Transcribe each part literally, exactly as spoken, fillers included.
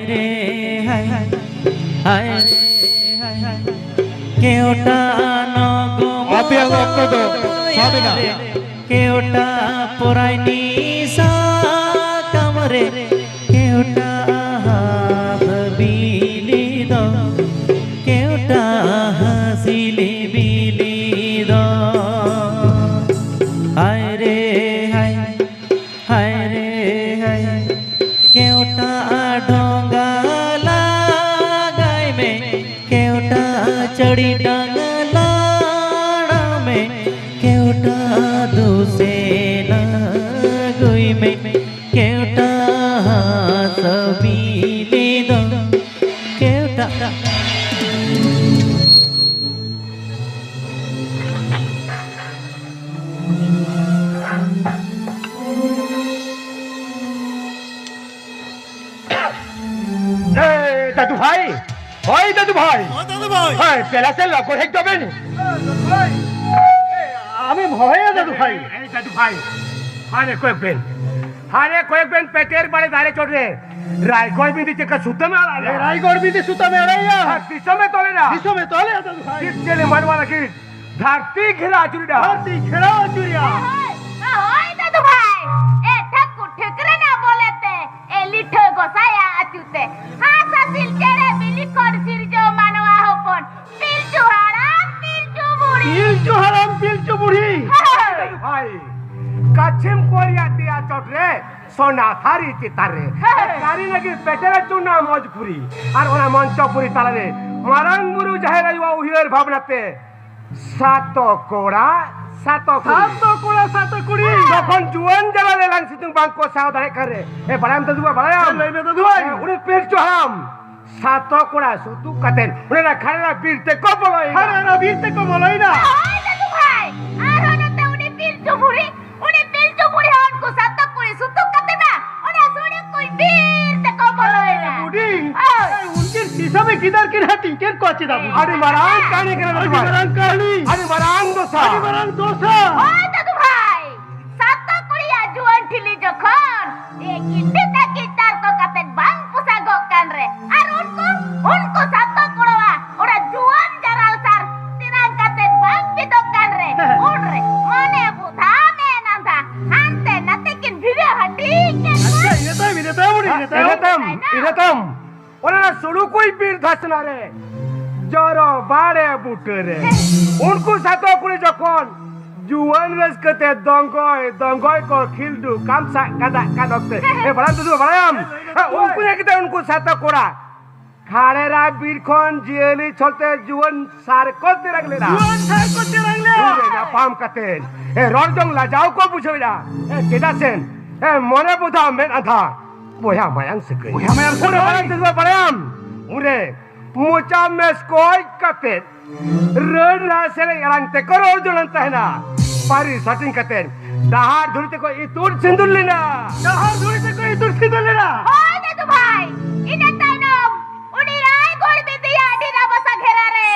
ᱨᱮ ᱦᱟᱭ, ᱦᱟᱭ ᱨᱮ ᱦᱟᱭ, ᱦᱟᱭ᱾ ᱠᱮᱣᱴᱟ ᱱᱚᱜᱚᱢ ᱟᱯᱮᱭᱟᱜ ᱚᱠᱛᱚ ᱫᱚ ᱥᱟᱵ ᱮᱱᱟ᱾ ᱨᱮ, ᱠᱮᱣᱴᱟ ᱯᱚᱨᱟᱭᱱᱤ ᱥᱟᱠᱟᱢ ᱨᱮ, ᱠᱮᱣᱴᱟ ᱦᱟᱵᱤᱞᱤ ᱫᱚ, ᱠᱮᱣᱴᱟ ᱦᱟᱥᱤᱞᱤ ᱵᱤᱞᱤ ᱫᱚ᱾ ᱦᱟᱭ ᱨᱮ ᱦᱟᱭ, ᱦᱟᱭ ᱨᱮ ᱦᱟᱭ, ᱠᱮᱣᱴᱟ ᱰᱷᱚᱸᱜᱟ ᱞᱟᱜᱟᱭ ᱢᱮ, ᱠᱮᱣᱴᱟ ᱪᱟᱹᱲᱤ ᱰᱟᱝ ᱞᱟᱲᱟ ᱢᱮ, ᱠᱮᱣᱴᱟ ᱫᱩᱥᱮᱱᱟ ᱟᱹᱜᱩᱭ ᱢᱮ, ᱠᱮᱣᱴᱟ ᱦᱟᱥᱟ ᱵᱤᱞᱤ ᱫᱚ, ᱠᱮᱣᱴᱟ᱾ ᱮ, ᱫᱟᱫᱩ ᱵᱷᱟᱭ, ᱦᱳᱭ ᱫᱟᱫᱩ ᱵᱷᱟᱭ᱾ ᱦᱳᱭ ᱫᱟᱫᱩ ᱵᱷᱟᱭ᱾ ᱦᱳᱭ, ᱯᱮᱞᱟ ᱥᱮ ᱞᱚᱜᱚᱱ ᱦᱮᱡ ᱛᱟᱵᱮᱱ᱾ ᱮ, ᱫᱟᱫᱩ ᱵᱷᱟᱭ᱾ ᱮ, ᱟᱢᱮᱢ ᱦᱚᱦᱚᱭᱟ ᱫᱟᱫᱩ ᱵᱷᱟᱭ? ᱮ, ᱫᱟᱫᱩ ᱵᱷᱟᱭ, ᱦᱟᱱᱮ ᱠᱚᱭᱚᱜ ᱵᱮᱱ, ᱦᱟᱱᱮ ᱠᱚᱭᱚᱜ ᱵᱮᱱ ᱯᱮᱴᱮᱨ ᱵᱟᱲᱮ ᱫᱟᱨᱮ ᱪᱚᱴ ᱨᱮ ᱨᱟᱭᱜᱚᱲ ᱵᱤᱸᱫᱤ ᱪᱮᱫ ᱞᱮᱠᱟ ᱥᱩᱛᱟᱹᱢᱮ ᱟᱲᱟᱜ ᱮ, ᱞᱮᱜᱼᱟ᱾ ᱨᱟᱭᱜᱚᱲ ᱵᱤᱸᱫᱤ ᱥᱩᱛᱟᱹᱢᱮ ᱟᱲᱟᱜ ᱮᱭᱟ᱾ ᱟᱨ ᱫᱤᱥᱚᱢᱮ ᱛᱚᱞᱮᱱᱟ᱾ ᱫᱤᱥᱚᱢᱮ ᱛᱚᱞᱮᱭᱟ ᱫᱟᱫᱩ ᱵᱷᱟᱭ᱾ ᱪᱮᱫ ᱪᱮᱫ ᱢᱟᱱᱣᱟ ᱞᱟᱹᱜᱤᱫ ᱫᱷᱟᱹᱨᱛᱤ ᱜᱷᱮᱨᱟ ᱟᱹᱪᱩᱨᱮᱫᱟ᱾ ᱫᱷᱟᱹᱨᱛᱤ ᱜᱷᱮᱨᱟ ᱟᱹᱪᱩᱨᱮᱫᱟ᱾ ᱦᱳᱭ, ᱦᱳᱭ, ᱫᱟᱫᱩ ᱵᱷᱟᱭ᱾ ᱮ ᱴᱷᱟᱹᱠᱩᱨ ᱴᱷᱟᱹᱠᱨᱟᱹᱱᱟ ᱵᱚᱞᱮᱛᱮ, ᱮ ᱞᱤᱴᱷᱟᱹ ᱜᱚᱥᱟᱭᱟ ᱟᱹᱪᱩᱛᱮ᱾ ᱦᱟᱸᱥ ᱦᱟᱹᱥᱤᱞ ᱪᱮᱬᱮ ᱵᱤᱞᱤ ᱠᱷᱚᱱ ᱥᱤᱨᱡᱟᱹᱣ ᱢᱟᱱᱣᱟ ᱦᱚᱯᱚᱱ᱾ ᱯᱤᱞᱪᱩ ᱦᱟᱲᱟᱢ, ᱯᱤᱞᱪᱩ ᱵᱩᱲᱦᱤ᱾ ᱯᱤᱞᱪᱩ ᱦᱟᱲᱟᱢ, ᱯᱤᱞᱪᱩ ᱵᱩᱲᱦᱤ᱾ ᱦᱳᱭ᱾ ᱫᱟᱫᱩ ᱵᱷᱟᱭ, ᱠᱟᱪᱷᱤᱢ ᱠᱚᱨᱤᱭᱟ ᱫᱮᱭᱟ ᱪᱚᱴ ᱨᱮ ᱥᱚᱱᱟ ᱛᱷᱟᱹᱨᱤ ᱪᱮᱛᱟᱱ ᱨᱮ ᱦᱮᱸ᱾ ᱠᱟᱹᱨᱤ ᱞᱟᱹᱜᱤᱫ ᱯᱮᱴᱮᱨ ᱟᱹᱪᱩᱨ ᱱᱟ ᱢᱚᱡᱽᱯᱩᱨᱤ᱾ ᱟᱨ ᱚᱱᱟ ᱢᱚᱧᱪᱚᱯᱩᱨᱤ ᱛᱟᱞᱟᱨᱮ ᱢᱟᱨᱟᱝ ᱵᱩᱨᱩ ᱡᱟᱦᱮᱨ ᱟᱭᱳᱣᱟᱜ ᱩᱭᱦᱟᱹᱨ ᱵᱷᱟᱵᱽᱱᱟ ᱛᱮ ᱥᱟᱛᱚ ᱠᱚᱲᱟ, ᱥᱟᱛᱚ ᱠᱩᱲᱤ᱾ ᱥᱟᱛᱚ ᱠᱚᱲᱟ, ᱥᱟᱛᱚ ᱠᱩᱲᱤ᱾ ᱡᱚᱠᱷᱚᱱ ᱡᱩᱣᱟᱹᱱ ᱡᱟᱞᱟ ᱨᱮ ᱞᱟᱝ ᱥᱤᱛᱩᱝ ᱵᱟᱝ ᱠᱚ ᱥᱟᱦᱟᱣ ᱫᱟᱲᱮᱭᱟᱜ ᱠᱟᱱ ᱨᱮ, ᱮ, ᱵᱟᱲᱟᱭᱟᱢ ᱫᱟᱫᱩ ᱵᱟ, ᱵᱟᱲᱟᱭᱟᱢ? ᱦᱮᱸ, ᱞᱟᱹᱭ ᱢᱮ ᱫᱟᱫᱩ ᱵᱷᱟᱭ᱾ ᱦᱮᱸ, ᱩᱱᱤ ᱯᱤᱞᱪᱩ ᱦᱟᱲᱟᱢ ᱥᱟᱛᱚ ᱠᱚᱲᱟ ᱥᱩᱛᱩᱜ ᱠᱟᱛᱮ ᱚᱱᱟ ᱠᱷᱟᱲᱮᱨᱟ ᱵᱤᱨ ᱛᱮᱠᱚ ᱵᱚᱞᱚᱭᱮᱱᱟ᱾ ᱠᱷᱟᱲᱮᱨᱟ ᱵᱤᱨ ᱛᱮᱠᱚ ᱵᱚᱞᱚᱭᱮᱱᱟ᱾ ᱦᱳᱭ ᱫᱟᱫᱩ ᱵᱷᱟᱭ, ᱟᱨᱦᱚᱸ ᱱᱚᱛᱮ ᱩᱱᱤ ᱯᱤᱞᱪᱩ ᱵᱩᱲᱦᱤ, ᱩᱱᱤ ᱯᱤᱞᱪᱩ ᱵᱩᱲᱦᱤ ᱦᱚᱸ ᱩᱱᱠᱩ ᱥᱟᱛᱚ ᱠᱩᱲᱤ ᱥᱩᱛᱩᱜ ᱠᱟᱛᱮ ᱢᱟ ᱚᱱᱟ ᱥᱩᱲᱤ ᱠᱩᱧ ᱵᱤᱨ ᱛᱮᱠᱚ ᱵᱚᱞᱚᱭᱮᱱᱟ᱾ ᱵᱩᱰᱷᱤ, ᱦᱳᱭ᱾ ᱩᱱᱠᱤᱱ ᱥᱤᱥᱟᱹᱢᱤ ᱜᱤᱫᱟᱹᱨ ᱠᱤᱱ ᱦᱟᱹᱴᱤᱧ ᱠᱮᱫ ᱠᱚᱣᱟ ᱪᱮᱫᱟᱜ ᱵᱩᱰᱷᱤ? ᱟᱹᱰᱤ ᱢᱟᱨᱟᱝ ᱠᱟᱹᱦᱱᱤ ᱠᱟᱱᱟ ᱟᱹᱰᱤ ᱫᱟᱫᱩ ᱵᱷᱟᱭ᱾ ᱢᱟᱨᱟᱝ ᱠᱟᱹᱦᱱᱤ᱾ ᱟᱹᱰᱤ ᱢᱟᱨᱟᱝ ᱫᱚᱥᱟ᱾ ᱟᱹᱰᱤ ᱢᱟᱨᱟᱝ ᱫᱚᱥᱟ᱾ ᱦᱳᱭ ᱫᱟᱫᱩ ᱵᱷᱟᱭ, ᱥᱟᱛᱚ ᱠᱩᱲᱤᱭᱟᱜ ᱡᱩᱣᱟᱹᱱ ᱴᱷᱤᱞᱤ ᱡᱚᱠᱷᱚᱱ ᱮᱠᱤ ᱴᱤᱴᱟ ᱠᱤ ᱛᱟᱨᱠᱚ ᱠᱟᱛᱮ ᱵᱟᱝ ᱯᱚᱥᱟᱜᱚᱜ ᱠᱟᱱ ᱚᱱᱟ ᱥᱩᱲᱩ ᱠᱚᱭ ᱵᱤᱨ ᱫᱷᱟᱥᱱᱟ ᱨᱮ, ᱡᱚᱨᱚ ᱵᱟᱲᱮ ᱵᱩᱴᱟᱹ ᱨᱮ, ᱩᱱᱠᱩ ᱥᱟᱛᱚ ᱠᱩᱲᱤ ᱡᱚᱠᱷᱚᱱ ᱡᱩᱣᱟᱹᱱ ᱨᱟᱹᱥᱠᱟᱹ ᱛᱮ ᱫᱚᱝᱜᱚᱭ ᱫᱚᱝᱜᱚᱭ ᱠᱚ ᱠᱷᱤᱞᱰᱩ ᱠᱟᱢᱥᱟᱜ ᱠᱟᱫᱟᱜ ᱠᱟᱱ ᱚᱠᱛᱮ, ᱮ ᱵᱟᱲᱟᱭᱟᱢ ᱫᱩᱫᱩ, ᱵᱟᱲᱟᱭᱟᱢ? ᱦᱮᱸ, ᱩᱱᱠᱩ ᱧᱮᱞ ᱠᱟᱛᱮ ᱩᱱᱠᱩ ᱥᱟᱛᱚ ᱠᱚᱲᱟ ᱠᱷᱟᱲᱮᱨᱟ ᱵᱤᱨ ᱠᱷᱚᱱ ᱡᱤᱭᱟᱹᱞᱤ ᱪᱷᱚᱞᱛᱮ ᱡᱩᱣᱟᱹᱱ ᱥᱟᱨ ᱠᱚ ᱛᱮᱨᱟᱝ ᱞᱮᱫᱟ᱾ ᱡᱩᱣᱟᱹᱱ ᱥᱟᱨ ᱠᱚ ᱛᱮᱨᱟᱝ ᱞᱮᱫᱟ᱾ ᱩᱱᱨᱮ ᱧᱟᱯᱟᱢ ᱠᱟᱛᱮ, ᱮ, ᱨᱚᱲ ᱡᱚᱝ ᱞᱟᱡᱟᱣ ᱠᱚ ᱵᱩᱡᱷᱟᱹᱣ ᱮᱫᱟ᱾ ᱮ, ᱪᱮᱫᱟᱜ ᱥᱮ, ᱮ, ᱢᱚᱱᱮ ᱵᱚᱫᱷᱟ ᱢᱮᱫ ᱟᱸᱫᱷᱟ ᱵᱚᱭᱦᱟ ᱢᱟᱭᱟᱝ ᱥᱟᱹᱜᱟᱹᱭ᱾ ᱵᱚᱭᱦᱟ ᱢᱟᱭᱟᱝ ᱩᱱᱨᱮ ᱥᱟᱹᱜᱟᱹᱭ᱾ ᱵᱟᱲᱟᱭ ᱛᱮᱫᱚ ᱵᱟᱲᱟᱭᱟᱢ, ᱩᱱᱨᱮ ᱢᱚᱪᱟ ᱢᱮᱥ ᱠᱚᱭ ᱠᱟᱛᱮ ᱨᱟᱹᱲ ᱨᱟᱦᱟ ᱥᱮᱨᱮᱧ ᱟᱲᱟᱝ ᱛᱮᱠᱚ ᱨᱚᱲ ᱡᱚᱝ ᱛᱟᱦᱮᱱᱟ᱾ ᱯᱟᱹᱨᱤᱥ ᱦᱟᱹᱴᱤᱧ ᱠᱟᱛᱮ ᱰᱟᱦᱟᱨ ᱫᱷᱩᱲᱤ ᱛᱮᱠᱚ ᱤᱛᱩᱫ ᱥᱤᱸᱫᱩᱨ ᱞᱮᱱᱟ᱾ ᱰᱟᱦᱟᱨ ᱫᱷᱩᱲᱤ ᱛᱮᱠᱚ ᱤᱛᱩᱫ ᱥᱤᱸᱫᱩᱨ ᱞᱮᱱᱟ᱾ ᱦᱳᱭ ᱫᱟᱫᱩ ᱵᱷᱟᱭ, ᱤᱱᱟᱹ ᱛᱟᱭᱱᱚᱢ ᱩᱱᱤ ᱨᱟᱭᱜᱚᱲ ᱵᱤᱫᱤᱭᱟ ᱰᱮᱨᱟ ᱵᱟᱥᱟ ᱜᱷᱮᱨᱟ ᱨᱮ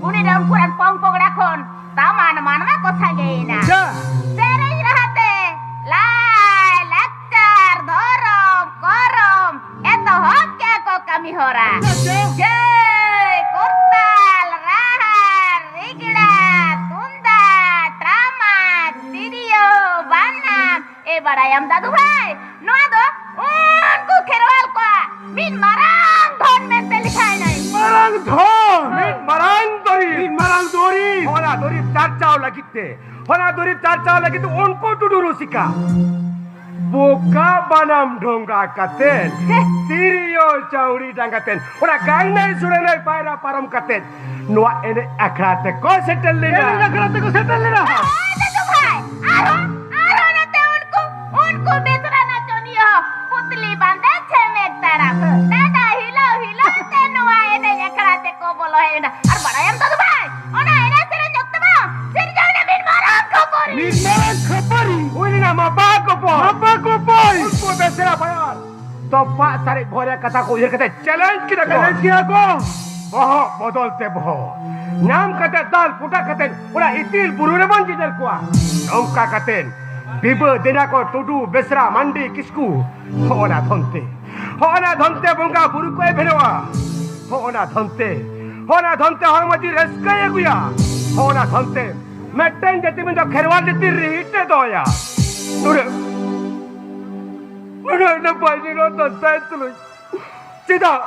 ᱩᱱᱤ ᱨᱮᱱ ᱩᱱᱠᱩ ᱨᱮᱱ ᱯᱚᱝ ᱯᱚᱝᱲᱟ ᱠᱷᱚᱱ ᱫᱟᱢᱟᱱ ᱢᱟᱱᱣᱟ ᱠᱚ ᱥᱟᱸᱜᱮᱭᱮᱱᱟ᱾ ᱟᱪᱪᱷᱟ᱾ ᱥᱮᱨᱮᱧ ᱨᱟᱦᱟᱛᱮ ᱞᱟᱭ ᱞᱟᱠᱪᱟᱨ ᱫᱷᱚᱨᱚᱢ ᱠᱚᱨᱚᱢ ᱮᱛᱚᱦᱚᱵ ᱠᱮᱫ ᱠᱚ ᱠᱟᱹᱢᱤ ᱦᱚᱨᱟ᱾ ᱟᱪᱪᱷᱟ᱾ ᱡᱷᱟᱹᱭ, ᱠᱚᱨᱛᱟᱞ, ᱨᱟᱦᱟ, ᱨᱮᱜᱽᱲᱟ, ᱛᱩᱢᱫᱟᱜ, ᱴᱟᱢᱟᱠ, ᱛᱤᱨᱭᱳ, ᱵᱟᱱᱟᱢ᱾ ᱮ ᱵᱟᱲᱟᱭᱟᱢ ᱫᱟᱫᱩ ᱵᱷᱟᱭ, ᱱᱚᱣᱟ ᱫᱚ ᱩᱱᱠᱩ ᱠᱷᱮᱨᱣᱟᱞ ᱠᱚᱣᱟᱜ ᱢᱤᱫ ᱢᱟᱨᱟᱝ ᱫᱷᱚᱱ ᱢᱮᱱᱛᱮ ᱞᱮᱠᱷᱟᱭᱮᱱᱟᱭ᱾ ᱢᱟᱨᱟᱝ ᱫᱷᱚᱱ! ᱢᱤᱫ ᱢᱟᱨᱟᱝ ᱫᱩᱨᱤᱵᱽ! ᱢᱤᱫ ᱢᱟᱨᱟᱝ ᱫᱩᱨᱤᱵᱽ! ᱚᱱᱟ ᱫᱩᱨᱤᱵᱽ ᱪᱟᱨᱪᱟᱣ ᱞᱟᱹᱜᱤᱫ ᱛᱮ, ᱚᱱᱟ ᱫᱩᱨᱤᱵᱽ ᱪᱟᱨᱪᱟᱣ ᱞᱟᱹᱜᱤᱫ ᱛᱮ ᱩᱱᱠᱩ ᱴᱩᱰᱩ ᱨᱩᱥᱤᱠᱟ ᱵᱚᱠᱟ ᱵᱟᱱᱟᱢ ᱰᱷᱚᱸᱜᱟ ᱠᱟᱛᱮ, ᱛᱤᱨᱭᱳ ᱪᱟᱹᱣᱲᱤ ᱰᱟᱸᱜᱟ ᱛᱮ, ᱚᱱᱟ ᱜᱟᱝᱱᱟᱹᱭ ᱥᱩᱲᱟᱹᱱᱟᱹᱭ ᱯᱟᱭᱨᱟ ᱯᱟᱨᱚᱢ ᱠᱟᱛᱮ, ᱱᱚᱣᱟ ᱮᱱᱮᱡ ᱟᱠᱷᱲᱟ ᱛᱮᱠᱚ ᱥᱮᱴᱮᱨ ᱞᱮᱱᱟ᱾ ᱮᱱᱮᱡ ᱟᱠᱷᱲᱟ ᱛᱮᱠᱚ ᱥᱮᱴᱮᱨ ᱞᱮᱱᱟ᱾ ᱦᱳᱭ, ᱫᱟᱫᱩ ᱵᱷᱟᱭ, ᱟᱨᱦᱚᱸ, ᱟᱨᱦᱚᱸ ᱱᱚᱛᱮ ᱩᱱᱠᱩ, ᱩᱱᱠᱩ ᱵᱮᱥᱨᱟ ᱱᱟᱪᱚᱱᱤᱭᱟᱹ ᱦᱚᱸ ᱯᱩᱛᱞᱤ ᱵᱟᱸᱫᱮ ᱪᱷᱮᱢᱮᱠ ᱛᱟᱲᱟᱢ᱾ ᱰᱟᱸᱰᱟ ᱦᱤᱞᱟᱹᱣ ᱦᱤᱞᱟᱹᱣ ᱛᱮ ᱱᱚᱣᱟ ᱮᱱᱮᱡ ᱟᱠᱷᱲᱟ ᱛᱮᱠᱚ ᱵᱚᱞᱚ ᱦᱮᱡ ᱮᱱᱟ᱾ ᱟᱨ ᱵᱟᱲᱟᱭᱟᱢ ᱫᱟᱫᱩ ᱵᱷᱟᱭ, ᱚᱱᱟ ᱮᱱᱮᱡ ᱥᱮᱨᱮᱧ ᱚᱠᱛᱮ ᱢᱟ ᱥᱤᱨᱡᱟᱹᱣ ᱮᱱᱟ ᱢᱤᱫ ᱢᱟᱨᱟᱝ ᱠᱷᱟᱹᱯᱟᱹᱨᱤ᱾ ᱢᱤᱫ ᱢᱟᱨᱟᱝ ᱠᱷᱟᱹᱯᱟᱹᱨᱤ᱾ ᱦᱩᱭ ᱞᱮᱱᱟ ᱢᱟᱯᱟ ᱠᱚᱯᱚᱞ᱾ ᱢᱟᱯᱟ ᱠᱚᱯᱚᱞ᱾ ᱩᱱᱠᱩ ᱵᱮᱥᱨᱟ ᱵᱟᱭᱟᱨ ᱛᱚᱯᱟᱜ ᱥᱟᱨᱮᱡ ᱵᱷᱚᱨᱮ ᱠᱟᱛᱷᱟ ᱠᱚ ᱩᱭᱦᱟᱹᱨ ᱠᱟᱛᱮ ᱪᱮᱞᱮᱧᱡᱽ ᱠᱮᱫᱟ ᱠᱚ᱾ ᱪᱮᱞᱮᱧᱡᱽ ᱠᱮᱫᱟ ᱠᱚ᱾ ᱵᱚᱦᱚᱜ ᱵᱚᱫᱚᱞ ᱛᱮ ᱵᱚᱦᱚᱜ᱾ ᱧᱟᱢ ᱠᱟᱛᱮ ᱫᱟᱞ ᱯᱚᱴᱟ ᱠᱟᱛᱮ ᱚᱱᱟ ᱤᱛᱤᱞ ᱵᱩᱨᱩ ᱨᱮᱵᱚᱱ ᱡᱮᱡᱮᱨ ᱠᱚᱣᱟ᱾ ᱱᱚᱝᱠᱟ ᱠᱟᱛᱮ ᱵᱤᱵᱟᱹ ᱫᱮᱱᱟ ᱠᱚ ᱴᱩᱰᱩ, ᱵᱮᱥᱨᱟ, ᱢᱟᱱᱰᱤ, ᱠᱤᱥᱠᱩ᱾ ᱦᱚᱸᱜᱼᱚᱱᱟ ᱫᱷᱚᱱᱛᱮ, ᱦᱚᱸᱜᱼᱚᱱᱟ ᱫᱷᱚᱱᱛᱮ ᱵᱚᱸᱜᱟ ᱵᱩᱨᱩ ᱠᱚᱭ ᱵᱷᱮᱱᱚᱜᱼᱟ᱾ ᱦᱚᱸᱜᱼᱚᱱᱟ ᱫᱷᱚᱱᱛᱮ, ᱦᱚᱸᱜᱼᱚᱱᱟ ᱫᱷᱚᱱᱛᱮ ᱦᱚᱲᱢᱚ ᱡᱤᱣᱤ ᱨᱟᱹᱥᱠᱟᱹᱭ ᱟᱹᱜᱩᱭᱟ᱾ ᱦᱚᱸᱜᱼᱚᱱᱟ ᱫᱷᱚᱱᱛᱮ ᱢᱤᱫᱴᱮᱱ ᱡᱟᱹᱛᱤ ᱢᱮᱱᱫᱚ ᱠᱷᱮᱨᱣᱟᱞ ᱡᱟᱹᱛᱤ ᱨᱤᱦᱤᱴ ᱮ ᱫᱚᱦᱚᱭᱟ᱾ ᱱᱩᱱᱟᱹᱜ, ᱱᱩᱱᱟᱹᱜ ᱱᱟᱯᱟᱭ ᱡᱤᱭᱚᱱ ᱫᱷᱚᱱᱛᱮ ᱛᱩᱞᱩᱡ ᱪᱮᱫᱟᱜ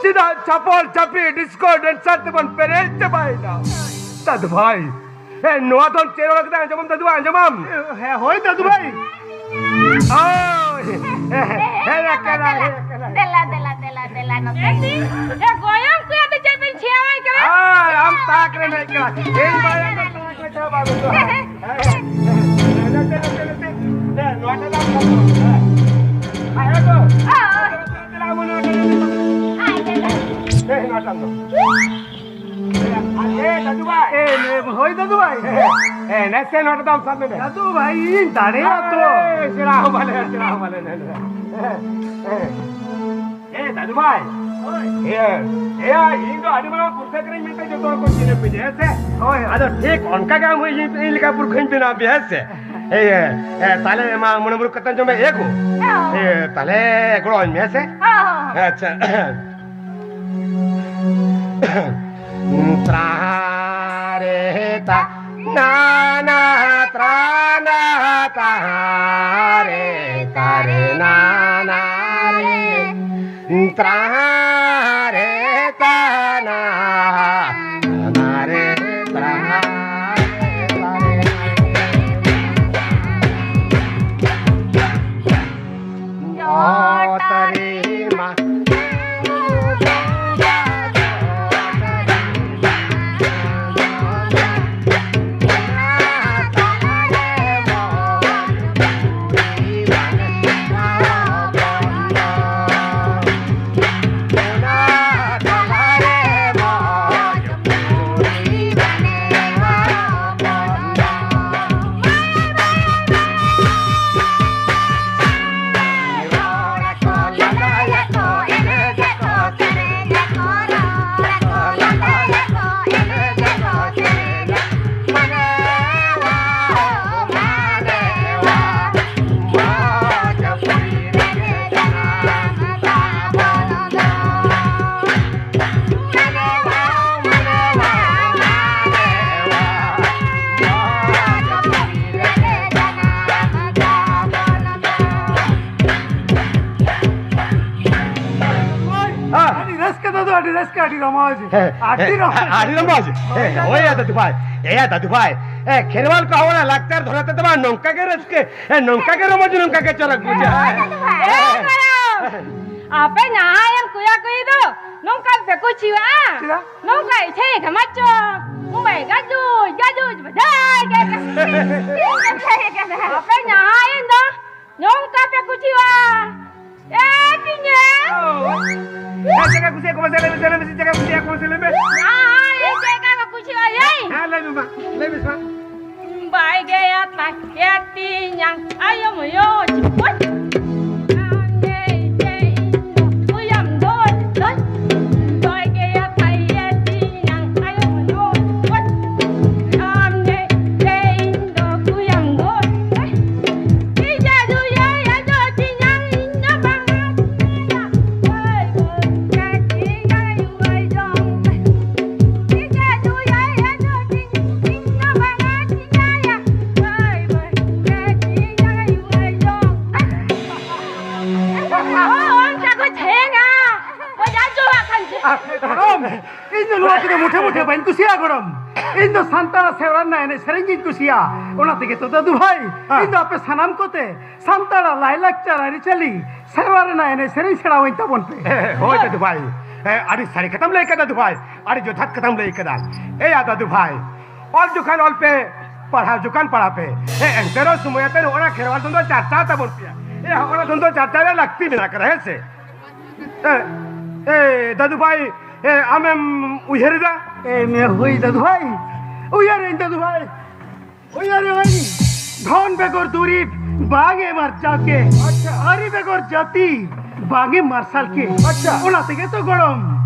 ᱪᱮᱫᱟᱜ ᱪᱷᱟᱯᱚᱞ ᱪᱷᱟᱯᱨᱤ ᱰᱤᱥᱠᱳ ᱰᱮᱱᱥᱟᱨ ᱛᱮᱵᱚᱱ ᱯᱮᱨᱮᱡ ᱪᱟᱵᱟᱭᱮᱱᱟ? ᱫᱟᱫᱩ ᱵᱷᱟᱭ, ᱮ, ᱱᱚᱣᱟ ᱫᱚ ᱪᱮᱫ ᱨᱚᱲ ᱠᱟᱛᱮ ᱟᱸᱡᱚᱢᱟᱢ ᱫᱟᱫᱩ ᱵᱷᱟᱭ, ᱟᱸᱡᱚᱢᱟᱢ? ᱦᱮᱸ, ᱦᱳᱭ ᱫᱟᱫᱩ ᱵᱷᱟᱭ᱾ ᱳᱭ, ᱦᱮᱸ, ᱦᱮᱸ, ᱦᱮᱸ, ᱦᱮᱸ, ᱦᱮᱸ᱾ ᱫᱮᱞᱟ, ᱫᱮᱞᱟ, ᱫᱮᱞᱟ, ᱫᱮᱞᱟ ᱱᱚᱛᱮ᱾ ᱮ, ᱜᱚᱭᱚᱝ ᱠᱚᱭᱟ ᱫᱚ ᱪᱮᱫ ᱵᱤᱱ ᱪᱷᱤᱭᱟᱣᱟᱭ ᱠᱟᱱᱟ? ᱟᱨ ᱟᱢ ᱛᱟᱠ ᱨᱮᱢ ᱦᱮᱡ ᱠᱟᱱᱟ᱾ ᱤᱧ ᱵᱟᱭᱟ ᱫᱚ ᱛᱟᱠ ᱨᱮ ᱪᱟᱵᱟ ᱜᱚᱫᱚᱜᱼᱟ᱾ ᱦᱮᱸ, ᱦᱮᱸ, ᱦᱮᱸ, ᱱᱚᱛᱮ, ᱱᱚᱛᱮ, ᱱᱚᱛᱮ᱾ ᱦᱮᱸ, ᱱᱚᱣᱟ ᱴᱟᱜ ᱫᱚ ᱟᱢ ᱥᱟᱵ ᱠᱚᱢ᱾ ᱦᱮᱸ᱾ ᱦᱮᱸ, ᱦᱮᱸ, ᱫᱮᱞᱟ, ᱟᱢ ᱱᱚᱣᱟ ᱴᱟᱜ ᱫᱚ᱾ ᱦᱮᱸ, ᱱᱚᱣᱟ ᱴᱟᱜ ᱫᱚ᱾ ᱮ, ᱫᱟᱫᱩ ᱵᱷᱟᱭ᱾ ᱮ, ᱦᱳᱭ ᱫᱟᱫᱩ ᱵᱷᱟᱭ᱾ ᱮ, ᱱᱟᱥᱮ ᱱᱚᱰᱮ ᱫᱚ ᱟᱢ ᱥᱟᱵ ᱢᱮ᱾ ᱫᱟᱫᱩ ᱵᱷᱟᱭ, ᱤᱧ ᱫᱟᱲᱮᱭᱟᱜ ᱛᱚ᱾ ᱮ, ᱥᱮᱬᱟ ᱦᱚᱸ ᱵᱟᱞᱮ, ᱥᱮᱬᱟ ᱦᱚᱸ ᱵᱟᱞᱮ, ᱱᱮ, ᱱᱮ᱾ ᱮ, ᱮ, ᱫᱟᱫᱩ ᱵᱷᱟᱭ᱾ ᱦᱳᱭ᱾ ᱮ, ᱮ, ᱤᱧ ᱫᱚ ᱟᱹᱰᱤ ᱢᱟᱨᱟᱝ ᱯᱩᱨᱠᱷᱟᱹ ᱠᱟᱹᱱᱟᱹᱧ ᱢᱮᱱᱛᱮ ᱡᱚᱛᱚ ᱦᱚᱲ ᱠᱚ ᱪᱤᱱᱦᱟᱹ ᱯᱤᱧᱟᱹ, ᱦᱮᱸ ᱥᱮ? ᱦᱳᱭ᱾ ᱟᱫᱚ ᱴᱷᱤᱠ ᱚᱱᱠᱟ ᱜᱮ ᱟᱢ ᱦᱚᱸ ᱤᱧ, ᱤᱧ ᱞᱮᱠᱟ ᱯᱩᱨᱠᱷᱟᱹᱧ ᱵᱮᱱᱟᱣ ᱯᱮᱭᱟ, ᱦᱮᱸ ᱥᱮ? ᱮ, ᱮ, ᱛᱟᱦᱞᱮ ᱢᱟ ᱢᱚᱬᱮ ᱢᱩᱨᱩᱠ ᱠᱟᱛᱷᱟ ᱟᱸᱡᱚᱢ ᱢᱮ, ᱮ ᱜᱳ᱾ ᱦᱮᱸ᱾ ᱮ, ᱛᱟᱦᱞᱮ ᱜᱚᱲᱚ ᱟᱹᱧ ᱢᱮ, ᱦᱮᱸ ᱥᱮ? ᱦᱮᱸ, ᱦᱮᱸ, ᱦᱮᱸ᱾ ᱟᱪᱪᱷᱟ᱾ ᱛᱨᱟᱦᱟ ᱨᱮ ᱛᱟ ᱱᱟ ᱱᱟ ᱛᱨᱟ ᱱᱟ ᱛᱟᱦᱟ ᱨᱮ ᱛᱟ ᱨᱮ ᱱᱟ ᱱᱟ ᱨᱮ ᱛᱨᱟᱦᱟ ᱨᱮ ᱛᱟ ᱱᱟ ᱱᱟ ᱨᱮ ᱛᱨᱟᱦᱟ ᱨᱮ ᱛᱟ ᱨᱮ ᱱᱟ ᱨᱮ᱾ ᱚ ᱛᱟᱨᱮ ᱢᱟ᱾ ᱟᱹᱰᱤ ᱨᱟᱹᱥᱠᱟᱹ, ᱟᱹᱰᱤ ᱨᱚᱢᱚᱡᱽ᱾ ᱦᱮᱸ, ᱟᱹᱰᱤ ᱦᱮᱸ, ᱨᱚᱢᱚᱡᱽ᱾ ᱟᱹᱰᱤ ᱨᱚᱢᱚᱡᱽ᱾ ᱦᱮᱸ, ᱦᱳᱭ ᱭᱟ ᱫᱟᱫᱩ ᱵᱷᱟᱭ᱾ ᱮ ᱭᱟ ᱫᱟᱫᱩ ᱵᱷᱟᱭ, ᱮ, ᱠᱷᱮᱨᱣᱟᱞ ᱠᱚ ᱦᱚᱲᱟᱜ ᱞᱟᱠᱪᱟᱨ ᱫᱷᱚᱨᱚᱢ ᱛᱮᱫᱚ ᱵᱟᱝ, ᱱᱚᱝᱠᱟ ᱜᱮ ᱨᱟᱹᱥᱠᱟᱹ, ᱮ, ᱱᱚᱝᱠᱟ ᱜᱮ ᱨᱚᱢᱚᱡᱽ, ᱱᱚᱝᱠᱟ ᱜᱮ ᱪᱚᱨᱚᱠ ᱵᱩᱡᱷᱟᱹᱜᱼᱟ᱾ ᱦᱳᱭ ᱫᱟᱫᱩ ᱵᱷᱟᱭ᱾ ᱦᱮᱸ᱾ ᱦᱮᱸ, ᱵᱟᱲᱟᱭᱟᱢ᱾ ᱟᱯᱮ ᱡᱟᱦᱟᱸᱭᱮᱢ ᱠᱩᱭᱟ ᱠᱩᱭᱤ ᱫᱚ ᱱᱚᱝᱠᱟ ᱯᱮ ᱠᱩᱪᱤᱣᱟᱜᱼᱟ᱾ ᱪᱮᱫᱟᱜ? ᱱᱚᱝᱠᱟ ᱤᱪᱷᱟᱹᱭ ᱜᱷᱟᱢᱟᱪᱚ᱾ ᱩᱢᱟᱭ ᱜᱟᱡᱩᱡ, ᱜᱟᱡᱩᱡ, ᱵᱟᱡᱟᱭ, ᱜᱟᱡᱩᱡ᱾ ᱟᱯᱮ ᱡᱟᱦᱟᱸᱭᱮᱢ ᱫᱚ ᱱᱚᱝᱠᱟ ᱯᱮ ᱠᱩᱥᱤᱣᱟ᱾ ᱮ ᱛᱤᱧᱟ᱾ ᱚ᱾ ᱦᱮᱸ, ᱪᱮᱫ ᱞᱮᱠᱟ ᱠᱩᱥᱤᱭᱟᱜ ᱠᱚ ᱢᱟᱥᱮ ᱞᱟᱹᱭ ᱢᱮᱥᱮ, ᱞᱟᱹᱭ ᱢᱮᱥᱮ, ᱪᱮᱫ ᱞᱮᱠᱟ ᱠᱩᱥᱤᱭᱟᱜ ᱠᱚ ᱢᱟᱥᱮ ᱞᱟᱹᱭ ᱢᱮ᱾ ᱦᱮᱸ, ᱦᱮᱸ, ᱪᱮᱫ ᱞᱮᱠᱟ ᱠᱚ ᱠᱩᱥᱤᱣᱟ, ᱮᱭ? ᱦᱮᱸ, ᱞᱟᱹᱭ ᱢᱮ ᱢᱟ, ᱞᱟᱹᱭ ᱢᱮ ᱥᱮ ᱢᱟ᱾ ᱵᱟᱭ ᱜᱮᱭᱟ ᱛᱟᱭ, ᱮ ᱛᱤᱧᱟᱝ, ᱟᱭᱳ ᱢᱟᱭᱳ, ᱪᱩᱯᱩᱪ᱾ ᱟᱢ ᱜᱮ ᱤᱧ ᱫᱚ, ᱩᱭᱟᱢ ᱫᱚᱭ, ᱫᱚᱭ᱾ ᱵᱟᱭ ᱜᱮᱭᱟ ᱛᱟᱭ, ᱮ ᱛᱤᱧᱟᱝ, ᱟᱭᱳ ᱢᱟᱭᱳ, ᱪᱩᱯᱩᱪ᱾ ᱟᱢ ᱜᱮ ᱤᱧ ᱫᱚ ᱠᱩᱭᱟᱝ ᱫᱚ, ᱤᱧ ᱡᱟᱫᱩᱭᱟᱭ ᱟᱫᱚ ᱛᱤᱧᱟᱝ, ᱤᱧ ᱫᱚ ᱵᱟᱝᱟ ᱛᱤᱧᱟᱭᱟ᱾ ᱦᱳᱭ, ᱦᱳᱭ, ᱠᱟᱹᱴᱤ ᱡᱟᱭᱩ ᱟᱭ ᱡᱚᱝ ᱢᱮ᱾ ᱤᱧ ᱡᱟᱫᱩᱭᱟᱭ ᱟᱫᱚ ᱛᱤᱧ, ᱤᱧ ᱫᱚ ᱵᱟᱝᱟ ᱛᱤᱧᱟᱭᱟ᱾ ᱦᱳᱭ, ᱦᱳᱭ, ᱠᱟᱹᱴᱤ ᱡᱟᱭᱩ ᱟᱭ ᱡᱚᱝ ᱢᱮ᱾ ᱚ, ᱚᱱᱠᱟ ᱠᱚ ᱡᱷᱮᱝᱟ᱾ ᱚ, ᱡᱟ ᱡᱚᱣᱟᱜ ᱠᱷᱟᱱ ᱡᱮ᱾ ᱟᱨ ᱜᱚᱲᱚᱢ, ᱤᱧ ᱫᱚ ᱱᱚᱣᱟ ᱠᱚᱫᱚ ᱢᱩᱴᱷᱮ ᱢᱩᱴᱷᱮ ᱵᱟᱹᱧ ᱠᱩᱥᱤᱭᱟᱜᱼᱟ ᱜᱚᱲᱚᱢ᱾ ᱤᱧ ᱫᱚ ᱥᱟᱱᱛᱟᱲ ᱥᱮᱨᱣᱟ ᱨᱮᱱᱟᱜ ᱮᱱᱮᱡ ᱥᱮᱨᱮᱧ ᱜᱤᱧ ᱠᱩᱥᱤᱭᱟᱜᱼᱟ᱾ ᱚᱱᱟ ᱛᱮᱜᱮ ᱛᱚ ᱫᱟᱫᱩ ᱵᱷᱟᱭ, ᱦᱮᱸ᱾ ᱤᱧ ᱫᱚ ᱟᱯᱮ ᱥᱟᱱᱟᱢ ᱠᱚᱛᱮ ᱥᱟᱱᱛᱟᱲᱟᱜ ᱞᱟᱭᱞᱟᱠᱪᱟᱨ ᱟᱹᱨᱤᱪᱟᱹᱞᱤ ᱥᱮᱨᱣᱟ ᱨᱮᱱᱟᱜ ᱮᱱᱮᱡ ᱥᱮᱨᱮᱧ ᱥᱮᱬᱟᱣᱟᱹᱧ ᱛᱟᱵᱚᱱ ᱯᱮ᱾ ᱦᱮᱸ, ᱦᱳᱭ ᱫᱟᱫᱩ ᱵᱷᱟᱭ᱾ ᱦᱮᱸ, ᱟᱹᱰᱤ ᱥᱟᱹᱨᱤ ᱠᱟᱛᱷᱟᱢ ᱞᱟᱹᱭ ᱠᱟᱫᱟ ᱫᱟᱫᱩ ᱵᱷᱟᱭ, ᱟᱹᱰᱤ ᱡᱚᱛᱷᱟᱛ ᱠᱟᱛᱷᱟᱢ ᱞᱟᱹᱭ ᱠᱟᱫᱟ᱾ ᱮᱭᱟ ᱫᱟᱫᱩ ᱵᱷᱟᱭ, ᱚᱞ ᱡᱚᱠᱷᱟᱱ ᱚᱞ ᱯᱮ, ᱯᱟᱲᱦᱟᱣ ᱡᱚᱠᱷᱟᱱ ᱯᱟᱲᱦᱟᱣ ᱯᱮ᱾ ᱦᱮᱸ, ᱮᱱᱛᱮ ᱨᱮᱦᱚᱸ ᱥᱚᱢᱚᱭ ᱟᱛᱮ ᱱᱚᱜᱼᱚ ᱱᱟ ᱠᱷᱮᱨᱣᱟᱞ ᱫᱚᱱ ᱫᱚ ᱪᱟᱨᱪᱟᱣ ᱛᱟᱵᱚᱱ ᱯᱮᱭᱟ᱾ ᱮ, ᱦᱚᱸᱜᱼᱚ ᱱᱟ ᱫᱚᱱ ᱫᱚ ᱪᱟᱨᱪᱟᱣ ᱨᱮᱭᱟᱜ ᱞᱟᱹᱠᱛᱤ ᱢᱮᱱᱟᱜ ᱠᱟᱫᱟ, ᱦᱮᱸ ᱥᱮ? ᱮ, ᱮ, ᱫᱟᱫᱩ ᱵᱷᱟᱭ, ᱮ, ᱟᱢᱮᱢ ᱩᱭᱦᱟᱹᱨ ᱮᱫᱟ? ᱮ, ᱢᱮ ᱦᱩᱭ ᱫᱟᱫᱩ ᱵᱷᱟᱭ, ᱩᱭᱦᱟᱹᱨ ᱟᱹᱧ ᱫᱟᱫᱩ ᱵᱷᱟᱭ, ᱩᱭᱦᱟᱹᱨ ᱟᱹᱧ᱾ ᱫᱷᱚᱱ ᱵᱮᱜᱚᱨ ᱫᱩᱨᱤᱵ ᱵᱟᱝ ᱮᱢ ᱟᱨᱡᱟᱣ ᱠᱮ, ᱟᱪᱪᱷᱟ᱾ ᱟᱹᱨᱤ ᱵᱮᱜᱚᱨ ᱡᱟᱹᱛᱤ ᱵᱟᱝ ᱮᱢ ᱢᱟᱨᱥᱟᱞ ᱠᱮ᱾ ᱟᱪᱪᱷᱟ᱾ ᱚᱱᱟ ᱛᱮᱜᱮ ᱛᱚ ᱜᱚᱲᱚᱢ,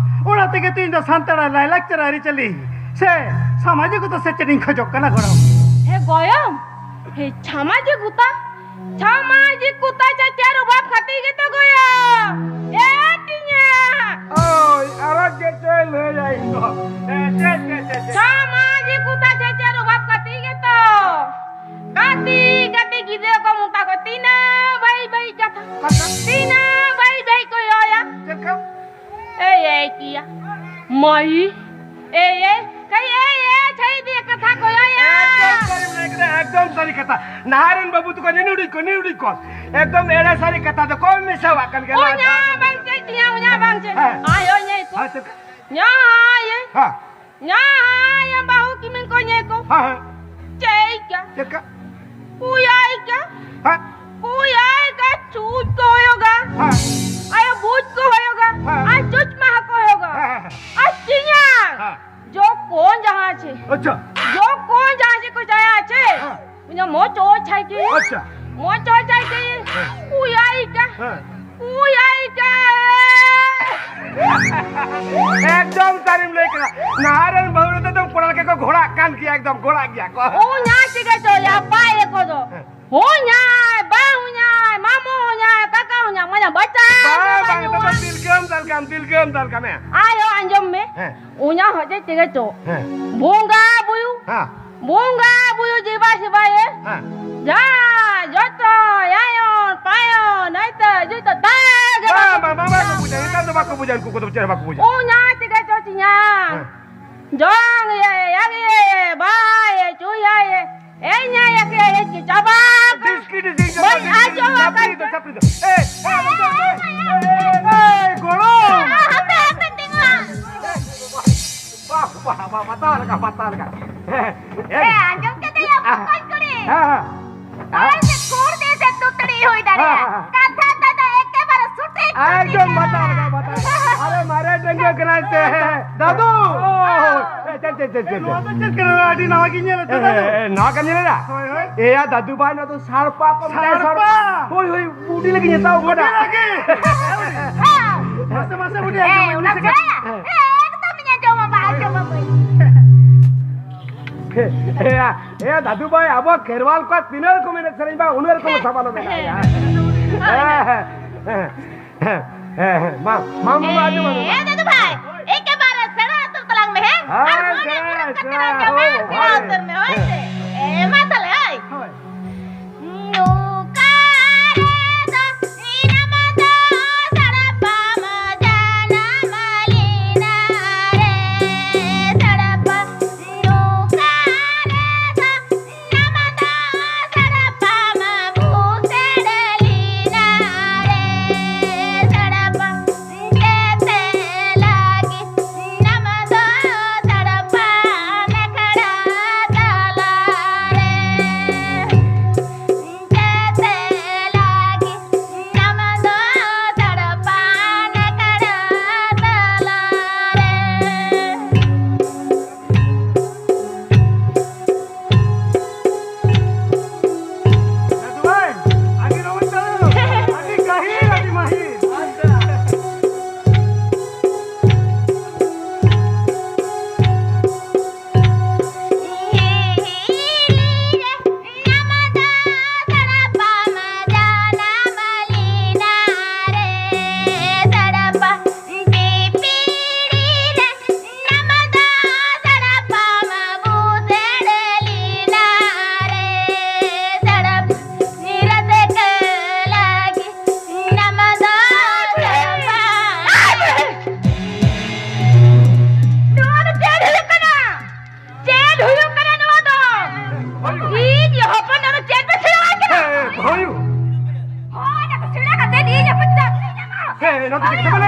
ᱚᱱᱟ ᱛᱮᱜᱮ ᱛᱚ ᱤᱧ ᱫᱚ ᱥᱟᱱᱛᱟᱲᱟᱜ ᱞᱟᱭᱞᱟᱠᱪᱟᱨ ᱟᱹᱨᱤᱪᱟᱹᱞᱤ ᱥᱮ ᱥᱟᱢᱟᱡᱤᱠ ᱠᱚᱫᱚ ᱥᱮᱪᱮᱫ ᱤᱧ ᱠᱷᱚᱡᱚᱜ ᱠᱟᱱᱟ ᱜᱚᱲᱚᱢ᱾ ᱦᱮ ᱜᱚᱭᱚᱢ, ᱦᱮ ᱥᱟᱢᱟᱡᱤᱠ ᱠᱚᱛᱟ ᱥᱟᱢᱟᱡᱤᱠ ᱠᱚᱛᱟ ᱪᱟᱪᱟᱨ ᱚᱵᱷᱟᱵ ᱠᱷᱟᱹᱛᱤᱨ ᱜᱮᱛᱚ ᱜᱚᱭᱚ᱾ ᱮ ᱛᱤᱧᱟ᱾ ᱳᱭ, ᱟᱨᱚ ᱪᱮᱫ ᱪᱚᱭ ᱞᱟᱹᱭᱟ ᱤᱧ ᱫᱚ᱾ ᱮ, ᱪᱮᱫ, ᱪᱮᱫ, ᱪᱮᱫ, ᱪᱮᱫ? ᱥᱟᱢᱟᱡᱤᱠ ᱠᱚᱛᱟ ᱪᱟᱪᱟᱨ ᱚᱵᱷᱟᱵ ᱠᱷᱟᱹᱛᱤᱨ ᱜᱮᱛᱚ᱾ ᱠᱟᱹᱴᱤᱡ, ᱠᱟᱹᱴᱤᱡ ᱜᱤᱫᱽᱨᱟᱹ ᱠᱚ ᱢᱮᱛᱟ ᱠᱚ, ᱛᱤᱱᱟᱹᱜ ᱵᱟᱹᱲᱤᱡ, ᱵᱟᱹᱲᱤᱡ ᱠᱟᱛᱷᱟ᱾ ᱠᱟᱛᱷᱟ? ᱛᱤᱱᱟᱹᱜ ᱵᱟᱹᱲᱤᱡ, ᱵᱟᱹᱲᱤᱡ ᱠᱚ ᱨᱚᱲᱟ᱾ ᱪᱮᱫ ᱠᱟ? ᱮᱭ, ᱮᱭ, ᱛᱤᱭᱟ᱾ ᱳᱭ, ᱮᱭ, ᱮᱭ, ᱠᱷᱟᱭ, ᱮᱭ, ᱮᱭ, ᱪᱷᱟᱭ ᱫᱤᱭᱮ ᱠᱟᱛᱷᱟ ᱠᱚ, ᱭᱟ, ᱭᱟ᱾ ᱮᱠᱫᱚᱢ ᱥᱟᱹᱨᱤᱢ ᱞᱟᱹᱭ ᱠᱮᱫᱟ, ᱮᱠᱫᱚᱢ ᱥᱟᱹᱨᱤ ᱠᱟᱛᱷᱟ᱾ ᱱᱟᱦᱟᱜ ᱨᱮᱱ ᱵᱟᱹᱵᱩ ᱛᱟᱠᱚ ᱱᱤᱱᱩᱰᱤ ᱠᱚ, ᱱᱤᱱᱩᱰᱤ ᱠᱚ᱾ ᱮᱠᱫᱚᱢ ᱮᱲᱮ ᱥᱟᱹᱨᱤ ᱠᱟᱛᱷᱟ ᱫᱚ ᱠᱚᱢ ᱢᱮᱥᱟᱣᱟᱜ ᱠᱟᱱ ᱜᱮᱭᱟ᱾ ᱚ, ᱧᱟ ᱵᱟᱝ ᱪᱮᱫ ᱛᱤᱧᱟ, ᱚ, ᱧᱟ ᱵᱟᱝ ᱪᱮᱫ᱾ ᱦᱮᱸ᱾ ᱟᱭᱳ, ᱧᱮ ᱠᱚ᱾ ᱦᱮᱸ, ᱪᱮᱫ ᱞᱮᱠᱟ? ᱧᱟ, ᱟᱭᱳ᱾ ᱦᱮᱸ᱾ ᱧᱟ, ᱟᱭᱳ, ᱵᱟᱹᱦᱩ ᱠᱤᱢᱤᱱ ᱠᱚ ᱧᱮ ᱠᱚ᱾ ᱦᱮᱸ, ᱦᱮᱸ᱾ ᱪᱮᱫ ᱠᱟ? ᱪᱮᱫ ᱞᱮᱠᱟ? ᱠᱩᱭᱟᱭ ᱠᱟ᱾ ᱦᱮᱸ᱾ ᱠᱩᱭᱟᱭ ᱠᱟ, ᱪᱩᱡ ᱠᱚ ᱦᱩᱭᱩᱜᱟ᱾ ᱦᱮᱸ᱾ ᱟᱭᱳ, ᱵᱩᱡ ᱠᱚ ᱦᱩᱭᱩᱜᱟ᱾ ᱦᱮᱸ᱾ ᱟᱨ ᱪᱩᱡ ᱢᱟ ᱠᱚ ᱦᱩᱭᱩᱜᱟ᱾ ᱦᱮᱸ, ᱦᱮᱸ, ᱦᱮᱸ᱾ ᱟᱨ ᱪᱤᱧᱟ᱾ ᱦᱮᱸ᱾ ᱡᱚᱠᱷᱚᱱ ᱡᱟᱦᱟᱸ ᱪᱮ᱾ ᱟᱪᱪᱷᱟ᱾ ᱡᱚᱠᱷᱚᱱ ᱡᱟᱦᱟᱸ ᱪᱮ ᱠᱚ ᱡᱟᱭᱟ ᱪᱮ᱾ ᱦᱮᱸ᱾ ᱩᱱᱤ ᱢᱚᱡᱽ ᱚᱞ ᱪᱟᱭ ᱠᱮ᱾ ᱟᱪᱪᱷᱟ᱾ ᱢᱚᱡᱽ ᱚᱞ ᱪᱟᱭ ᱠᱮ᱾ ᱦᱮᱸ᱾ ᱩᱭᱟᱭ ᱠᱟ᱾ ᱦᱮᱸ᱾ ᱩᱭᱟᱭ ᱠᱟ᱾ ᱮᱠᱫᱚᱢ ᱥᱟᱹᱨᱤᱢ ᱞᱟᱹᱭ ᱠᱮᱫᱟ᱾ ᱱᱟᱦᱟᱜ ᱨᱮᱱ ᱵᱟᱹᱦᱩ ᱨᱮᱫᱚ ᱮᱠᱫᱚᱢ ᱠᱚᱲᱟ ᱞᱮᱠᱟ ᱠᱚ ᱜᱷᱚᱲᱟᱜ ᱠᱟᱱ ᱜᱮᱭᱟ, ᱮᱠᱫᱚᱢ ᱜᱷᱚᱲᱟᱜ ᱜᱮᱭᱟ ᱠᱚ᱾ ᱳ ᱧᱟ ᱪᱤᱠᱟ ᱪᱚ ᱭᱟ ᱯᱟᱭ ᱠᱚ ᱫᱚ᱾ ᱦᱮᱸ᱾ ᱦᱩᱧᱟᱭ, ᱵᱟ ᱦᱩᱧᱟᱭ, ᱢᱟᱢᱚ ᱦᱩᱧᱟᱭ, ᱠᱟᱠᱟ ᱦᱩᱧᱟᱭ, ᱢᱟᱱᱮ ᱵᱟᱪᱟ ᱵᱟᱝ, ᱵᱟᱝ, ᱵᱟᱹᱱᱩᱜᱼᱟ᱾ ᱱᱤᱛᱚᱜ ᱫᱚ ᱛᱤᱞᱠᱟᱹᱢ ᱫᱟᱞ ᱠᱟᱢ, ᱛᱤᱞᱠᱟᱹᱢ ᱫᱟᱞ ᱠᱟᱢᱮ᱾ ᱟᱭᱳ, ᱟᱸᱡᱚᱢ ᱢᱮ᱾ ᱦᱮᱸ᱾ ᱩᱧᱟ ᱦᱚᱡᱮ ᱛᱮᱜᱮ ᱪᱚ᱾ ᱦᱮᱸ᱾ ᱵᱚᱸᱜᱟ ᱵᱩᱭᱩ᱾ ᱦᱮᱸ᱾ ᱵᱚᱸᱜᱟ ᱵᱩᱭᱩ ᱡᱤᱵᱟ ᱥᱤᱵᱟᱭᱮ᱾ ᱦᱮᱸ᱾ ᱡᱟ, ᱡᱚᱛᱚ, ᱭᱟᱭᱚᱱ, ᱯᱟᱭᱚᱱ, ᱱᱟᱭᱛᱮ, ᱡᱩᱛᱚ, ᱛᱟᱜᱮ ᱵᱟᱝ, ᱵᱟᱠᱚ ᱵᱟᱝ, ᱵᱟᱝ, ᱵᱩᱡᱟ᱾ ᱵᱟᱠᱚ ᱵᱩᱡᱟ, ᱱᱮᱛᱟᱨ ᱫᱚ ᱵᱟᱠᱚ ᱵᱩᱡᱟ, ᱩᱱᱠᱩ ᱠᱚᱫᱚ ᱪᱮᱫ ᱦᱚᱸ ᱵᱟᱠᱚ ᱵᱩᱡᱟ᱾ ᱩᱧᱟ ᱛᱮᱜᱮ ᱪᱚ ᱪᱤᱧᱟ᱾ ᱦᱮᱸ᱾ ᱡᱚᱝ ᱭᱮ, ᱭᱟᱜ ᱭᱮ, ᱵᱟᱭ ᱭᱮ, ᱪᱩᱭ ᱭᱟ ᱭᱮ᱾ ᱮᱭ ᱧᱟ ᱭᱟ ᱠᱮ, ᱮᱭ ᱠᱮ, ᱪᱟᱵᱟ ᱠᱮ᱾ ᱰᱤᱥᱠᱤ, ᱰᱤᱥᱠᱤ, ᱵᱟᱹᱧ ᱟᱸᱡᱚᱢ ᱟᱠᱟᱫ ᱪᱟᱯᱨᱤ ᱫᱚ, ᱪᱮ᱾ ᱪᱟᱯᱨᱤ ᱫᱚ᱾ ᱮᱭ, ᱮᱭ, ᱮᱭ, ᱮᱭ, ᱮᱭ, ᱜᱚᱲᱚ᱾ ᱦᱟᱯᱮ, ᱦᱟᱯᱮ, ᱛᱤᱸᱜᱩ᱾ ᱵᱟᱦ, ᱵᱟᱦ, ᱵᱟᱦ, ᱵᱟᱛᱟᱣ ᱞᱮᱠᱟ, ᱵᱟᱛᱟᱣ ᱞᱮᱠᱟ᱾ ᱮ, ᱟᱸᱡᱚᱢ ᱠᱮᱫᱮᱭᱟ, ᱵᱚᱠᱚᱧ ᱠᱩᱲᱤ᱾ ᱦᱮᱸ, ᱦᱮᱸ᱾ ᱦᱚᱲ ᱥᱮ ᱠᱩᱲ ᱫᱤ ᱥᱮ ᱛᱩᱛᱲᱤ ᱦᱩᱭ ᱫᱟᱲᱮᱭᱟᱜᱼᱟ᱾ ᱦᱮᱸ, ᱦᱮᱸ᱾ ᱠᱟᱛᱷᱟ ᱛᱮᱫᱚ ᱮᱠᱮᱵᱟᱨᱮ ᱥᱚᱴᱷᱤᱠ ᱮᱠᱫᱚᱢ ᱠᱟᱹᱢᱤ ᱵᱟᱛᱟᱣ ᱠᱟᱱᱟ᱾ ᱞᱮᱠᱟ, ᱵᱟᱛᱟᱣ ᱞᱮᱠᱟ᱾ ᱟᱨᱮ, ᱢᱟᱨᱮ ᱰᱟᱺᱜᱩᱣᱟᱹ ᱠᱟᱱᱟᱭ ᱥᱮ᱾ ᱫᱟᱫᱩ! ᱚ, ᱮ, ᱪᱮᱫ, ᱪᱮᱫ, ᱪᱮᱫ, ᱪᱮᱫ? ᱱᱚᱣᱟ ᱫᱚ ᱪᱮᱫ ᱠᱟᱱᱟ? ᱟᱹᱰᱤ ᱱᱟᱣᱟ ᱜᱤᱧ ᱧᱮᱞᱮᱫ ᱮ, ᱛᱟᱦᱮᱸ, ᱫᱟᱫᱩ᱾ ᱮ, ᱮ, ᱱᱚᱣᱟ ᱠᱟᱹᱢᱤ ᱨᱮ? ᱦᱳᱭ, ᱦᱳᱭ᱾ ᱮᱭᱟ, ᱫᱟᱫᱩ ᱵᱷᱟᱭ, ᱱᱚᱣᱟ ᱫᱚ ᱥᱟᱲᱯᱟ ᱠᱚ ᱢᱮᱛᱟᱜᱼᱟ, ᱥᱟᱲᱯᱟ? ᱥᱟᱲᱯᱟ᱾ ᱦᱳᱭ, ᱦᱳᱭ, ᱵᱩᱰᱤ ᱞᱟᱹᱜᱤᱫ ᱦᱟᱛᱟᱣ ᱵᱩᱰᱤ ᱠᱟᱱᱟ᱾ ᱞᱟᱹᱜᱤᱫ? ᱢᱟᱥᱮ, ᱢᱟᱥᱮ, ᱵᱩᱰᱤ, ᱮ, ᱟᱸᱡᱚᱢ ᱚᱱᱟ ᱢᱮ᱾ ᱥᱮᱬᱟᱭᱟ? ᱦᱮᱸ᱾ ᱮ, ᱮᱠᱫᱚᱢ ᱤᱧ ᱟᱸᱡᱚᱢᱟ, ᱵᱟ, ᱟᱸᱡᱚᱢᱟ ᱵᱟᱹᱧ᱾ ᱮᱭᱟ, ᱮᱭᱟ, ᱫᱟᱫᱩ ᱵᱷᱟᱭ, ᱟᱵᱚ ᱠᱷᱮᱨᱣᱟᱞ ᱠᱚᱣᱟᱜ ᱛᱤᱱᱟᱹᱜ ᱨᱚᱠᱚᱢ ᱮᱱᱮᱡ ᱥᱮᱨᱮᱧ ᱵᱟ, ᱩᱱᱟᱹᱜ ᱨᱚᱠᱚᱢ ᱥᱟᱢᱟᱱ ᱢᱮᱱᱟᱜᱼᱟ᱾ ᱦᱮᱸ᱾ ᱦᱮᱸ, ᱦᱮᱸ᱾ ᱦᱮᱸ, ᱦᱮᱸ, ᱦᱮᱸ, ᱢᱟ, ᱢᱟ, ᱢᱟ, ᱢᱟ, ᱟᱸᱡᱚᱢ ᱢᱮ᱾ ᱮ, ᱫᱟᱫᱩ ᱵᱷᱟᱭ, ᱮᱠᱮᱵᱟᱨᱮ ᱥᱮᱬᱟ ᱩᱛᱟᱹᱨ ᱛᱟᱞᱟᱝ ᱢᱮ, ᱦᱮᱸ? ᱦᱮᱸ, ᱟᱨ ᱢᱚᱱᱮ ᱥᱮᱬᱟ, ᱯᱩᱨᱟᱹ ᱠᱟᱛᱮ ᱥᱮᱬᱟ, ᱞᱟᱝ ᱡᱚᱢᱟ, ᱦᱳᱭ, ᱥᱮᱬᱟ ᱦᱳᱭ᱾ ᱩᱛᱟᱹᱨ ᱢᱮ, ᱦᱳᱭ ᱥᱮ? ᱮ, ᱢᱟ ᱛᱟᱦᱞᱮ, ᱦᱳᱭ᱾ ᱦᱳᱭ᱾ ᱚᱠᱟ ᱨᱮᱫᱚ ᱤᱱᱟᱢ ᱫᱚ ᱥᱟᱲᱯᱟᱢ ᱡᱟᱱᱟᱢ ᱞᱮᱱᱟ ᱨᱮ?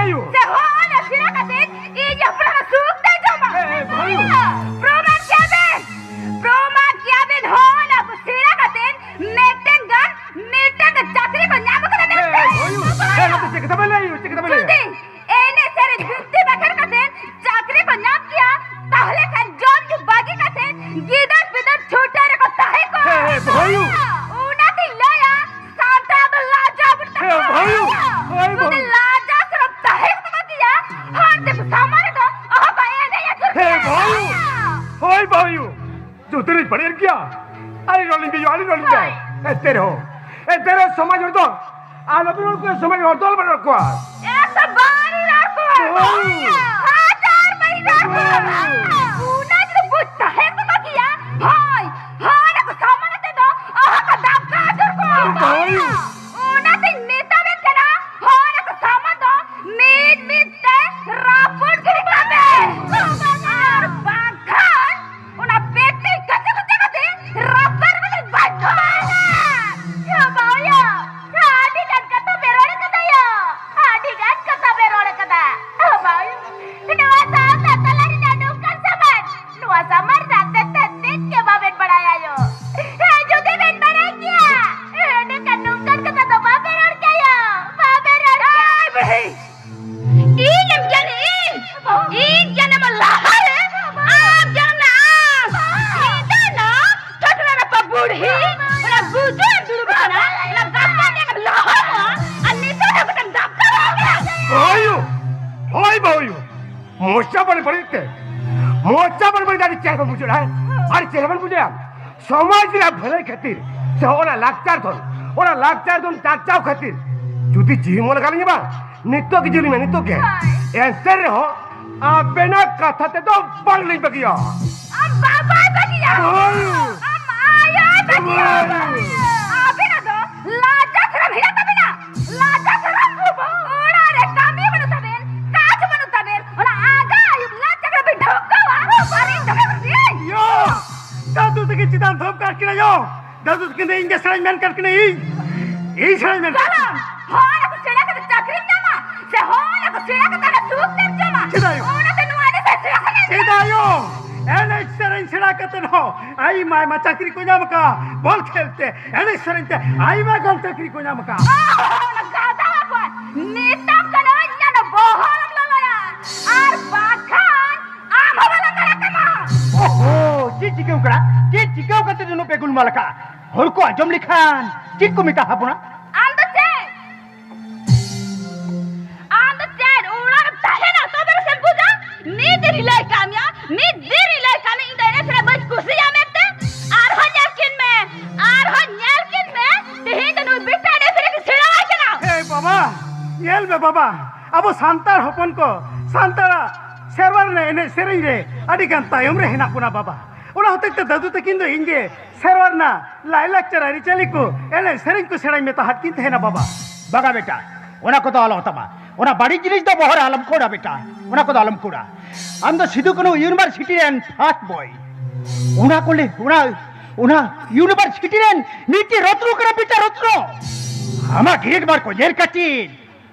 ᱥᱮ ᱦᱚᱸ ᱚᱱᱟ ᱥᱮᱬᱟ ᱠᱟᱛᱮ ᱤᱧ ᱦᱚᱯᱚᱱ ᱦᱚᱲ ᱥᱩᱠ ᱛᱮ ᱡᱚᱢᱟ᱾ ᱮ, ᱮ, ᱵᱷᱟᱹᱭᱩ᱾ ᱯᱨᱚᱢᱟᱱ ᱠᱮᱭᱟ ᱵᱮᱱ, ᱯᱨᱚᱢᱟᱱ ᱠᱮᱭᱟ ᱵᱮᱱ, ᱦᱚᱸ ᱚᱱᱟ ᱠᱚ ᱥᱮᱬᱟ ᱠᱟᱛᱮ ᱢᱤᱫᱴᱮᱱ ᱜᱟᱱ, ᱢᱤᱫᱴᱮᱱ ᱜᱟᱱ ᱪᱟᱹᱠᱨᱤ ᱠᱚ ᱧᱟᱢ ᱠᱟᱫᱟ ᱮ, ᱢᱮᱱᱛᱮ᱾ ᱮ, ᱵᱷᱟᱹᱭᱩ᱾ ᱮ, ᱱᱚᱛᱮ ᱪᱮᱫ ᱠᱟᱛᱷᱟ ᱵᱮᱱ ᱞᱟᱹᱭ, ᱪᱮᱫ ᱠᱟᱛᱷᱟ ᱵᱮᱱ ᱞᱟᱹᱭ? ᱡᱩᱫᱤ ᱮᱱᱮᱡ ᱥᱮᱨᱮᱧ ᱵᱤᱫᱽᱫᱟᱹ ᱵᱟᱠᱷᱮᱲ ᱠᱟᱛᱮ ᱪᱟᱹᱠᱨᱤ ᱠᱚ ᱧᱟᱢ ᱠᱮᱭᱟ, ᱛᱟᱦᱞᱮ ᱠᱷᱟᱱ ᱡᱚᱢ ᱧᱩ ᱵᱟᱹᱜᱤ ᱠᱟᱛᱮ ᱜᱤᱫᱟᱹᱨ ᱯᱤᱫᱟᱹᱨ ᱪᱷᱩᱴᱟᱹᱣ ᱨᱮᱠᱚ ᱛᱟᱦᱮᱸ ᱠᱚᱜᱼᱟ᱾ ᱦᱮᱸ, ᱦᱮᱸ, ᱵᱷᱟᱹᱭᱩ᱾ ᱚᱱᱟᱛᱤᱧ ᱞᱟᱹᱭᱟ, ᱥᱟᱱᱛᱟᱲ ᱫᱚ ᱞᱟᱡᱟᱣ ᱵᱚᱱ ᱦᱮᱸ, ᱛᱟᱦᱮᱸ ᱵᱷᱟᱹᱭᱩ᱾ ᱠᱚᱜᱼᱟ᱾ ᱦᱳᱭ, ᱡᱩᱫᱤ ᱵᱷᱟᱹᱭᱩ᱾ ᱞᱟᱡᱟᱣ ᱥᱚᱨᱚᱢ ᱛᱟᱦᱮᱸ ᱠᱚᱜ ᱛᱟᱠᱚ ᱠᱮᱭᱟ, ᱦᱚᱲ ᱫᱤᱠᱩ ᱥᱟᱢᱟᱝ ᱨᱮᱫᱚ ᱚᱦᱚ ᱠᱚ ᱮᱱᱮᱡ ᱟᱹᱪᱩᱨ ᱦᱮᱸ, ᱠᱮᱭᱟ᱾ ᱵᱷᱟᱹᱭᱩ᱾ ᱦᱳᱭ, ᱵᱷᱟᱹᱭᱩ᱾ ᱡᱩᱫᱤ ᱞᱤᱧ ᱵᱟᱹᱲᱤᱡ ᱜᱮᱭᱟ, ᱟᱹᱞᱤᱧ ᱨᱚᱲ ᱞᱤᱧ ᱵᱤᱡᱚᱜᱼᱟ, ᱟᱹᱞᱤᱧ ᱨᱚᱲ ᱞᱤᱧ ᱵᱤᱡᱚᱜᱼᱟ᱾ ᱦᱳᱭ᱾ ᱮᱱᱛᱮ ᱨᱮᱦᱚᱸ, ᱮᱱᱛᱮ ᱨᱮᱦᱚᱸ ᱥᱚᱢᱟᱡᱽ ᱦᱚᱲ ᱫᱚ ᱟᱞᱚ ᱯᱮ ᱨᱚᱲ ᱠᱚᱣᱟ, ᱥᱚᱢᱟᱡᱽ ᱦᱚᱲ ᱫᱚ ᱟᱞᱚ ᱯᱮ ᱨᱚᱲ ᱠᱚᱣᱟ᱾ ᱮᱠᱥᱚ ᱵᱟᱨ ᱨᱚᱲ ᱠᱚᱣᱟ᱾ ᱦᱳᱭ᱾ ᱦᱟᱡᱟᱨ ᱵᱟᱨ ᱨᱚᱲ ᱠᱚᱣᱟ᱾ ᱦᱳᱭ᱾ ᱚᱱᱟ ᱡᱩᱫᱤ ᱵᱩᱡᱽ ᱛᱟᱦᱮᱸ ᱠᱚᱜ ᱠᱮᱭᱟ, ᱦᱳᱭ, ᱦᱳᱭ, ᱚᱱᱟ ᱠᱚ ᱥᱟᱢᱟᱝ ᱨᱮ ᱫᱚ ᱚᱦᱚ ᱠᱚ ᱫᱟᱵᱠᱟ ᱟᱹᱪᱩᱨ ᱠᱚᱣᱟ᱾ ᱦᱳᱭ᱾ ᱚᱱᱟᱛᱤᱧ ᱢᱮᱛᱟ ᱵᱮᱱ ᱠᱟᱱᱟ, ᱦᱳᱭ, ᱚᱱᱟ ᱠᱚ ᱥᱟᱢᱟᱝ ᱫᱚ ᱢᱤᱫ ᱢᱤᱫ ᱛᱮ ᱨᱟᱹᱯᱩᱫ ᱜᱤᱰᱤ ᱠᱟᱜ ᱵᱮᱱ᱾ ᱟᱨ ᱵᱟᱝᱠᱷᱟᱱ ᱚᱱᱟ ᱯᱮᱴᱤ ᱠᱟᱪᱟ ᱠᱟᱪᱟ ᱠᱟᱛᱮ ᱨᱟᱯᱟᱨ ᱠᱟᱛᱮ ᱵᱟᱡᱷᱟᱣ ᱮᱱᱟ᱾ ᱭᱟ ᱵᱟᱹᱦᱩᱭᱟ, ᱟᱹᱰᱤ ᱜᱟᱱ ᱠᱟᱛᱷᱟ ᱯᱮ ᱨᱚᱲ ᱠᱟᱫᱟ ᱭᱟ, ᱟᱹᱰᱤ ᱜᱟᱱ ᱠᱟᱛᱷᱟ ᱯᱮ ᱨᱚᱲ ᱠᱟᱫᱟ᱾ ᱭᱟ ᱵᱟᱹᱦᱩᱭᱟ, ᱱᱚᱣᱟ ᱥᱟᱶᱛᱟ ᱛᱟᱞᱟ ᱨᱮᱱᱟᱜ ᱱᱚᱝᱠᱟᱱ ᱥᱚᱢᱟᱡᱽ, ᱱᱚᱣᱟ ᱥᱚᱢᱟᱡᱽ ᱨᱮᱱᱟᱜ ᱛᱮᱛᱮᱫ ᱪᱮᱫ ᱜᱮ ᱵᱟᱵᱮᱱ ᱵᱟᱲᱟᱭᱟ ᱭᱳ᱾ ᱦᱮᱸ, ᱡᱩᱫᱤ ᱵᱮᱱ ᱵᱟᱲᱟᱭ ᱠᱮᱭᱟ, ᱮᱸᱰᱮᱠᱷᱟᱱ ᱱᱚᱝᱠᱟᱱ ᱠᱟᱛᱷᱟ ᱫᱚ ᱵᱟᱵᱮᱱ ᱨᱚᱲ ᱠᱮᱭᱟ, ᱵᱟᱵᱮᱱ ᱨᱚᱲ ᱠᱮᱭᱟ᱾ ᱮᱭ ᱵᱩᱲᱦᱤ, ᱤᱧ ᱮᱢ ᱡᱟᱱᱤ ᱤᱧ, ᱤᱧ ᱡᱟᱱᱟᱢ ᱞᱟᱦᱟᱨᱮ ᱟᱢ ᱡᱟᱱᱟᱢ ᱱᱟ ᱟᱢ᱾ ᱤᱧ ᱫᱚ ᱱᱟ ᱴᱷᱚᱴᱨᱟ ᱨᱟᱯᱟ ᱵᱩᱲᱦᱤ, ᱚᱱᱟ ᱵᱩᱡᱩ ᱮᱢ ᱫᱩᱲᱩᱵ ᱠᱟᱱᱟ, ᱚᱱᱟ ᱜᱟᱯᱟ ᱡᱟᱱᱟᱢ ᱞᱟᱦᱟ ᱱᱚᱣᱟ, ᱟᱨ ᱱᱤᱛᱚᱜ ᱫᱚ ᱢᱤᱫᱴᱟᱝ ᱜᱟᱯᱟ ᱵᱟᱹᱦᱩᱭᱩ, ᱦᱳᱭ ᱵᱟᱹᱦᱩᱭᱩ, ᱢᱚᱪᱟ ᱵᱟᱹᱲᱤ ᱵᱟᱹᱲᱤᱡ ᱛᱮ, ᱢᱚᱪᱟ ᱵᱟᱹᱲᱤ ᱵᱟᱹᱲᱤᱡ ᱟᱹᱰᱤ ᱪᱮᱦᱨᱟ ᱵᱚᱱ ᱵᱩᱡᱷᱟᱹᱣᱟ, ᱦᱮᱸ? ᱟᱹᱰᱤ ᱪᱮᱦᱨᱟ ᱵᱚᱱ ᱵᱩᱡᱷᱟᱹᱣᱟ᱾ ᱥᱚᱢᱟᱡᱽ ᱨᱮᱭᱟᱜ ᱵᱷᱟᱹᱞᱟᱹᱭ ᱠᱷᱟᱹᱛᱤᱨ ᱥᱮ ᱚᱱᱟ ᱞᱟᱠᱪᱟᱨ ᱫᱷᱚᱱ, ᱚᱱᱟ ᱞᱟᱠᱪᱟᱨ ᱫᱷᱚᱱ ᱪᱟᱨᱪᱟᱣ ᱠᱷᱟᱹᱛᱤᱨ ᱡᱩᱫᱤ ᱡᱤᱣᱤ ᱢᱚᱱᱮ ᱠᱟᱞᱤᱧᱟ ᱵᱟᱝ, ᱱᱤᱛᱚᱜ ᱜᱮ ᱡᱤᱣᱤ ᱢᱮ, ᱱᱤᱛᱚᱜ ᱜᱮ᱾ ᱮᱱᱛᱮ ᱨᱮᱦᱚᱸ ᱟᱵᱮᱱᱟᱜ ᱠᱟᱛᱷᱟ ᱛᱮᱫᱚ ᱵᱟᱝᱞᱤᱧ ᱵᱟᱹᱜᱤᱭᱟ᱾ ᱟᱢ ᱵᱟᱵᱟᱭ ᱵᱟᱹᱜᱤᱭᱟ᱾ ᱦᱳᱭ᱾ ᱟᱢ ᱟᱭᱳᱭ ᱵᱟᱹᱜᱤᱭᱟ᱾ ᱦᱳᱭ᱾ ᱟᱵᱮᱱᱟᱜ ᱫᱚ ᱞᱟᱡᱟ ᱥᱚᱨᱚᱢ ᱦᱮᱱᱟᱜ ᱛᱟᱵᱮᱱᱟ? ᱞᱟᱡᱟ ᱥᱚᱨᱚᱢ? ᱚᱲᱟᱜ ᱨᱮ ᱠᱟᱹᱢᱤ ᱵᱟᱹᱱᱩᱜ ᱛᱟᱵᱮᱱ, ᱠᱟᱡᱽ ᱵᱟᱹᱱᱩᱜ ᱛᱟᱵᱮᱱ, ᱚᱱᱟ ᱟᱜᱟ ᱟᱹᱭᱩᱵ ᱞᱟᱡᱟ ᱠᱚ ᱵᱮᱱ ᱰᱷᱟᱹᱣᱠᱟᱹᱣᱟ᱾ ᱟᱨ ᱤᱧ ᱫᱚ ᱵᱮᱱ ᱤᱭᱟᱹ! ᱫᱟᱫᱩ ᱛᱟᱹᱠᱤᱱ ᱪᱮᱛᱟᱱ ᱫᱷᱚᱢᱠᱟᱣ ᱠᱤᱱᱟ ᱭᱳ! ᱫᱟᱫᱩ ᱛᱟᱹᱠᱤᱱ ᱫᱚ ᱤᱧ ᱜᱮ ᱥᱮᱬᱟᱧ ᱢᱮᱱ ᱠᱟᱱ ᱠᱤᱱᱟ ᱤᱧ! ᱤᱧ ᱥᱮᱬᱟᱧ ᱢᱮᱱ ᱠᱟᱱ ᱠᱤᱱᱟ᱾ ᱦᱚᱲ ᱠᱚ ᱥᱮᱬᱟ ᱠᱟᱛᱮ ᱪᱟᱹᱠᱨᱤᱢ ᱧᱟᱢᱟ ᱥᱮ ᱦᱚᱲ ᱠᱚ ᱠᱟᱛᱮ ᱦᱚᱸ ᱟᱭᱢᱟ ᱟᱭᱢᱟ ᱪᱟᱹᱠᱨᱤ ᱠᱚ ᱧᱟᱢ ᱟᱠᱟᱫᱼᱟ᱾ ᱵᱚᱞ ᱠᱷᱮᱞ ᱛᱮ, ᱮᱱᱮᱡ ᱥᱮᱨᱮᱧ ᱛᱮ ᱟᱭᱢᱟ ᱜᱟᱱ ᱪᱟᱹᱠᱨᱤ ᱠᱚ ᱧᱟᱢ ᱟᱠᱟᱫᱼᱟ᱾ ᱚ, ᱜᱟᱫᱟ ᱦᱚᱯᱚᱱ, ᱢᱮᱛᱟᱢ ᱠᱟᱹᱱᱟᱹᱧ ᱤᱧ ᱫᱚ ᱵᱚᱦᱚᱜ ᱮᱢ ᱞᱚᱞᱚᱭᱟ, ᱟᱨ ᱵᱟᱠᱷᱟᱱ ᱟᱢ ᱦᱚᱸ ᱵᱟᱞᱟᱝ ᱫᱟᱲᱮᱭᱟᱜ ᱠᱟᱱᱟ᱾ ᱳᱦᱳ, ᱪᱮᱫ ᱪᱤᱠᱟᱹᱣ ᱠᱟᱱᱟ? ᱪᱮᱫ ᱪᱤᱠᱟᱹᱣ ᱠᱟᱛᱮ ᱩᱱᱟᱹᱜ ᱯᱮ ᱜᱩᱞᱢᱟᱞ ᱟᱠᱟᱫᱼᱟ? ᱦᱚᱲ ᱠᱚ ᱟᱸᱡᱚᱢ ᱞᱮᱠᱷᱟᱱ ᱪᱮᱫ ᱠᱚ ᱢᱮᱛᱟ ᱦᱟᱵᱚᱱᱟ? ᱟᱢ ᱫᱚ ᱪᱮᱫ? ᱟᱢ ᱫᱚ ᱪᱮᱫ ᱚᱲᱟᱜ ᱨᱮᱢ ᱛᱟᱦᱮᱱᱟ, ᱛᱚᱵᱮ ᱨᱮᱥᱮᱢ ᱵᱩᱡᱟ? ᱢᱤᱫ ᱫᱤᱱ ᱞᱟᱹᱭ ᱠᱟᱜ ᱢᱮᱭᱟ, ᱢᱤᱫ ᱫᱤᱱ ᱞᱟᱹᱭ ᱠᱟᱜ ᱢᱮᱭᱟ, ᱤᱧ ᱫᱚ ᱮᱱᱮᱡ ᱥᱮᱨᱮᱧ ᱵᱟᱹᱧ ᱠᱩᱥᱤᱭᱟᱜᱼᱟ ᱢᱮᱱᱛᱮ᱾ ᱟᱨᱦᱚᱸ ᱧᱮᱞ ᱠᱤᱱ ᱢᱮ, ᱟᱨᱦᱚᱸ ᱧᱮᱞ ᱠᱤᱱ ᱢᱮ, ᱛᱮᱦᱮᱧ ᱫᱚ ᱱᱩᱭ ᱵᱤᱴᱟ ᱮᱱᱮᱡ ᱥᱮᱨᱮᱧ ᱤᱧ ᱥᱮᱬᱟᱣᱟᱭ ᱠᱟᱱᱟ᱾ ᱮ ᱵᱟᱵᱟ, ᱧᱮᱞ ᱢᱮ ᱵᱟᱵᱟ, ᱟᱵᱚ ᱥᱟᱱᱛᱟᱲ ᱦᱚᱯᱚᱱ ᱠᱚ ᱥᱟᱱᱛᱟᱲᱟᱜ ᱥᱮᱨᱣᱟ ᱨᱮᱱᱟᱜ ᱮᱱᱮᱡ ᱥᱮᱨᱮᱧ ᱨᱮ ᱟᱹᱰᱤ ᱜᱟᱱ ᱛᱟᱭᱚᱢ ᱨᱮ ᱦᱮᱱᱟᱜ ᱵᱚᱱᱟ ᱵᱟᱵᱟ᱾ ᱚᱱᱟ ᱦᱚᱛᱮᱡ ᱛᱮ ᱫᱟᱫᱩ ᱛᱟᱹᱠᱤᱱ ᱫᱚ ᱤᱧ ᱜᱮ ᱥᱮᱨᱣᱟ ᱨᱮᱱᱟᱜ ᱞᱟᱭᱼᱞᱟᱠᱪᱟᱨ ᱟᱹᱨᱤᱪᱟᱹᱞᱤ ᱠᱚ, ᱮᱱᱮᱡ ᱥᱮᱨᱮᱧ ᱠᱚ ᱥᱮᱬᱟᱧ ᱢᱮᱛᱟᱦᱟᱫ ᱠᱤᱱ ᱛᱟᱦᱮᱱᱟ ᱵᱟᱵᱟ᱾ ᱵᱟᱝᱟ ᱵᱮᱴᱟ, ᱚᱱᱟ ᱠᱚᱫᱚ ᱟᱞᱚ ᱛᱟᱢᱟ᱾ ᱚᱱᱟ ᱵᱟᱹᱲᱤᱡ ᱡᱤᱱᱤᱥ ᱫᱚ ᱵᱚᱦᱚᱜ ᱨᱮ ᱟᱞᱚᱢ ᱠᱷᱳᱲᱟ ᱵᱮᱴᱟ, ᱚᱱᱟ ᱠᱚᱫᱚ ᱟᱞᱚᱢ ᱠᱷᱳᱲᱟ᱾ ᱟᱢ ᱫᱚ ᱥᱤᱫᱩ ᱠᱟᱹᱱᱦᱩ ᱤᱭᱩᱱᱤᱵᱷᱟᱨᱥᱤᱴᱤ ᱨᱮᱱ ᱯᱷᱟᱥᱴ ᱵᱚᱭ᱾ ᱚᱱᱟ ᱠᱚᱞᱮ, ᱚᱱᱟ, ᱚᱱᱟ ᱤᱭᱩᱱᱤᱵᱷᱟᱨᱥᱤᱴᱤ ᱨᱮᱱ ᱢᱤᱫᱴᱤᱡ ᱨᱚᱛᱱᱚ ᱠᱟᱱᱟ ᱵᱮᱴᱟ, ᱨᱚᱛᱱᱚ᱾ ᱟᱢᱟᱜ ᱜᱨᱮᱰ ᱢᱟᱨᱠ ᱠᱚ ᱧᱮᱞ ᱠᱟᱛᱮ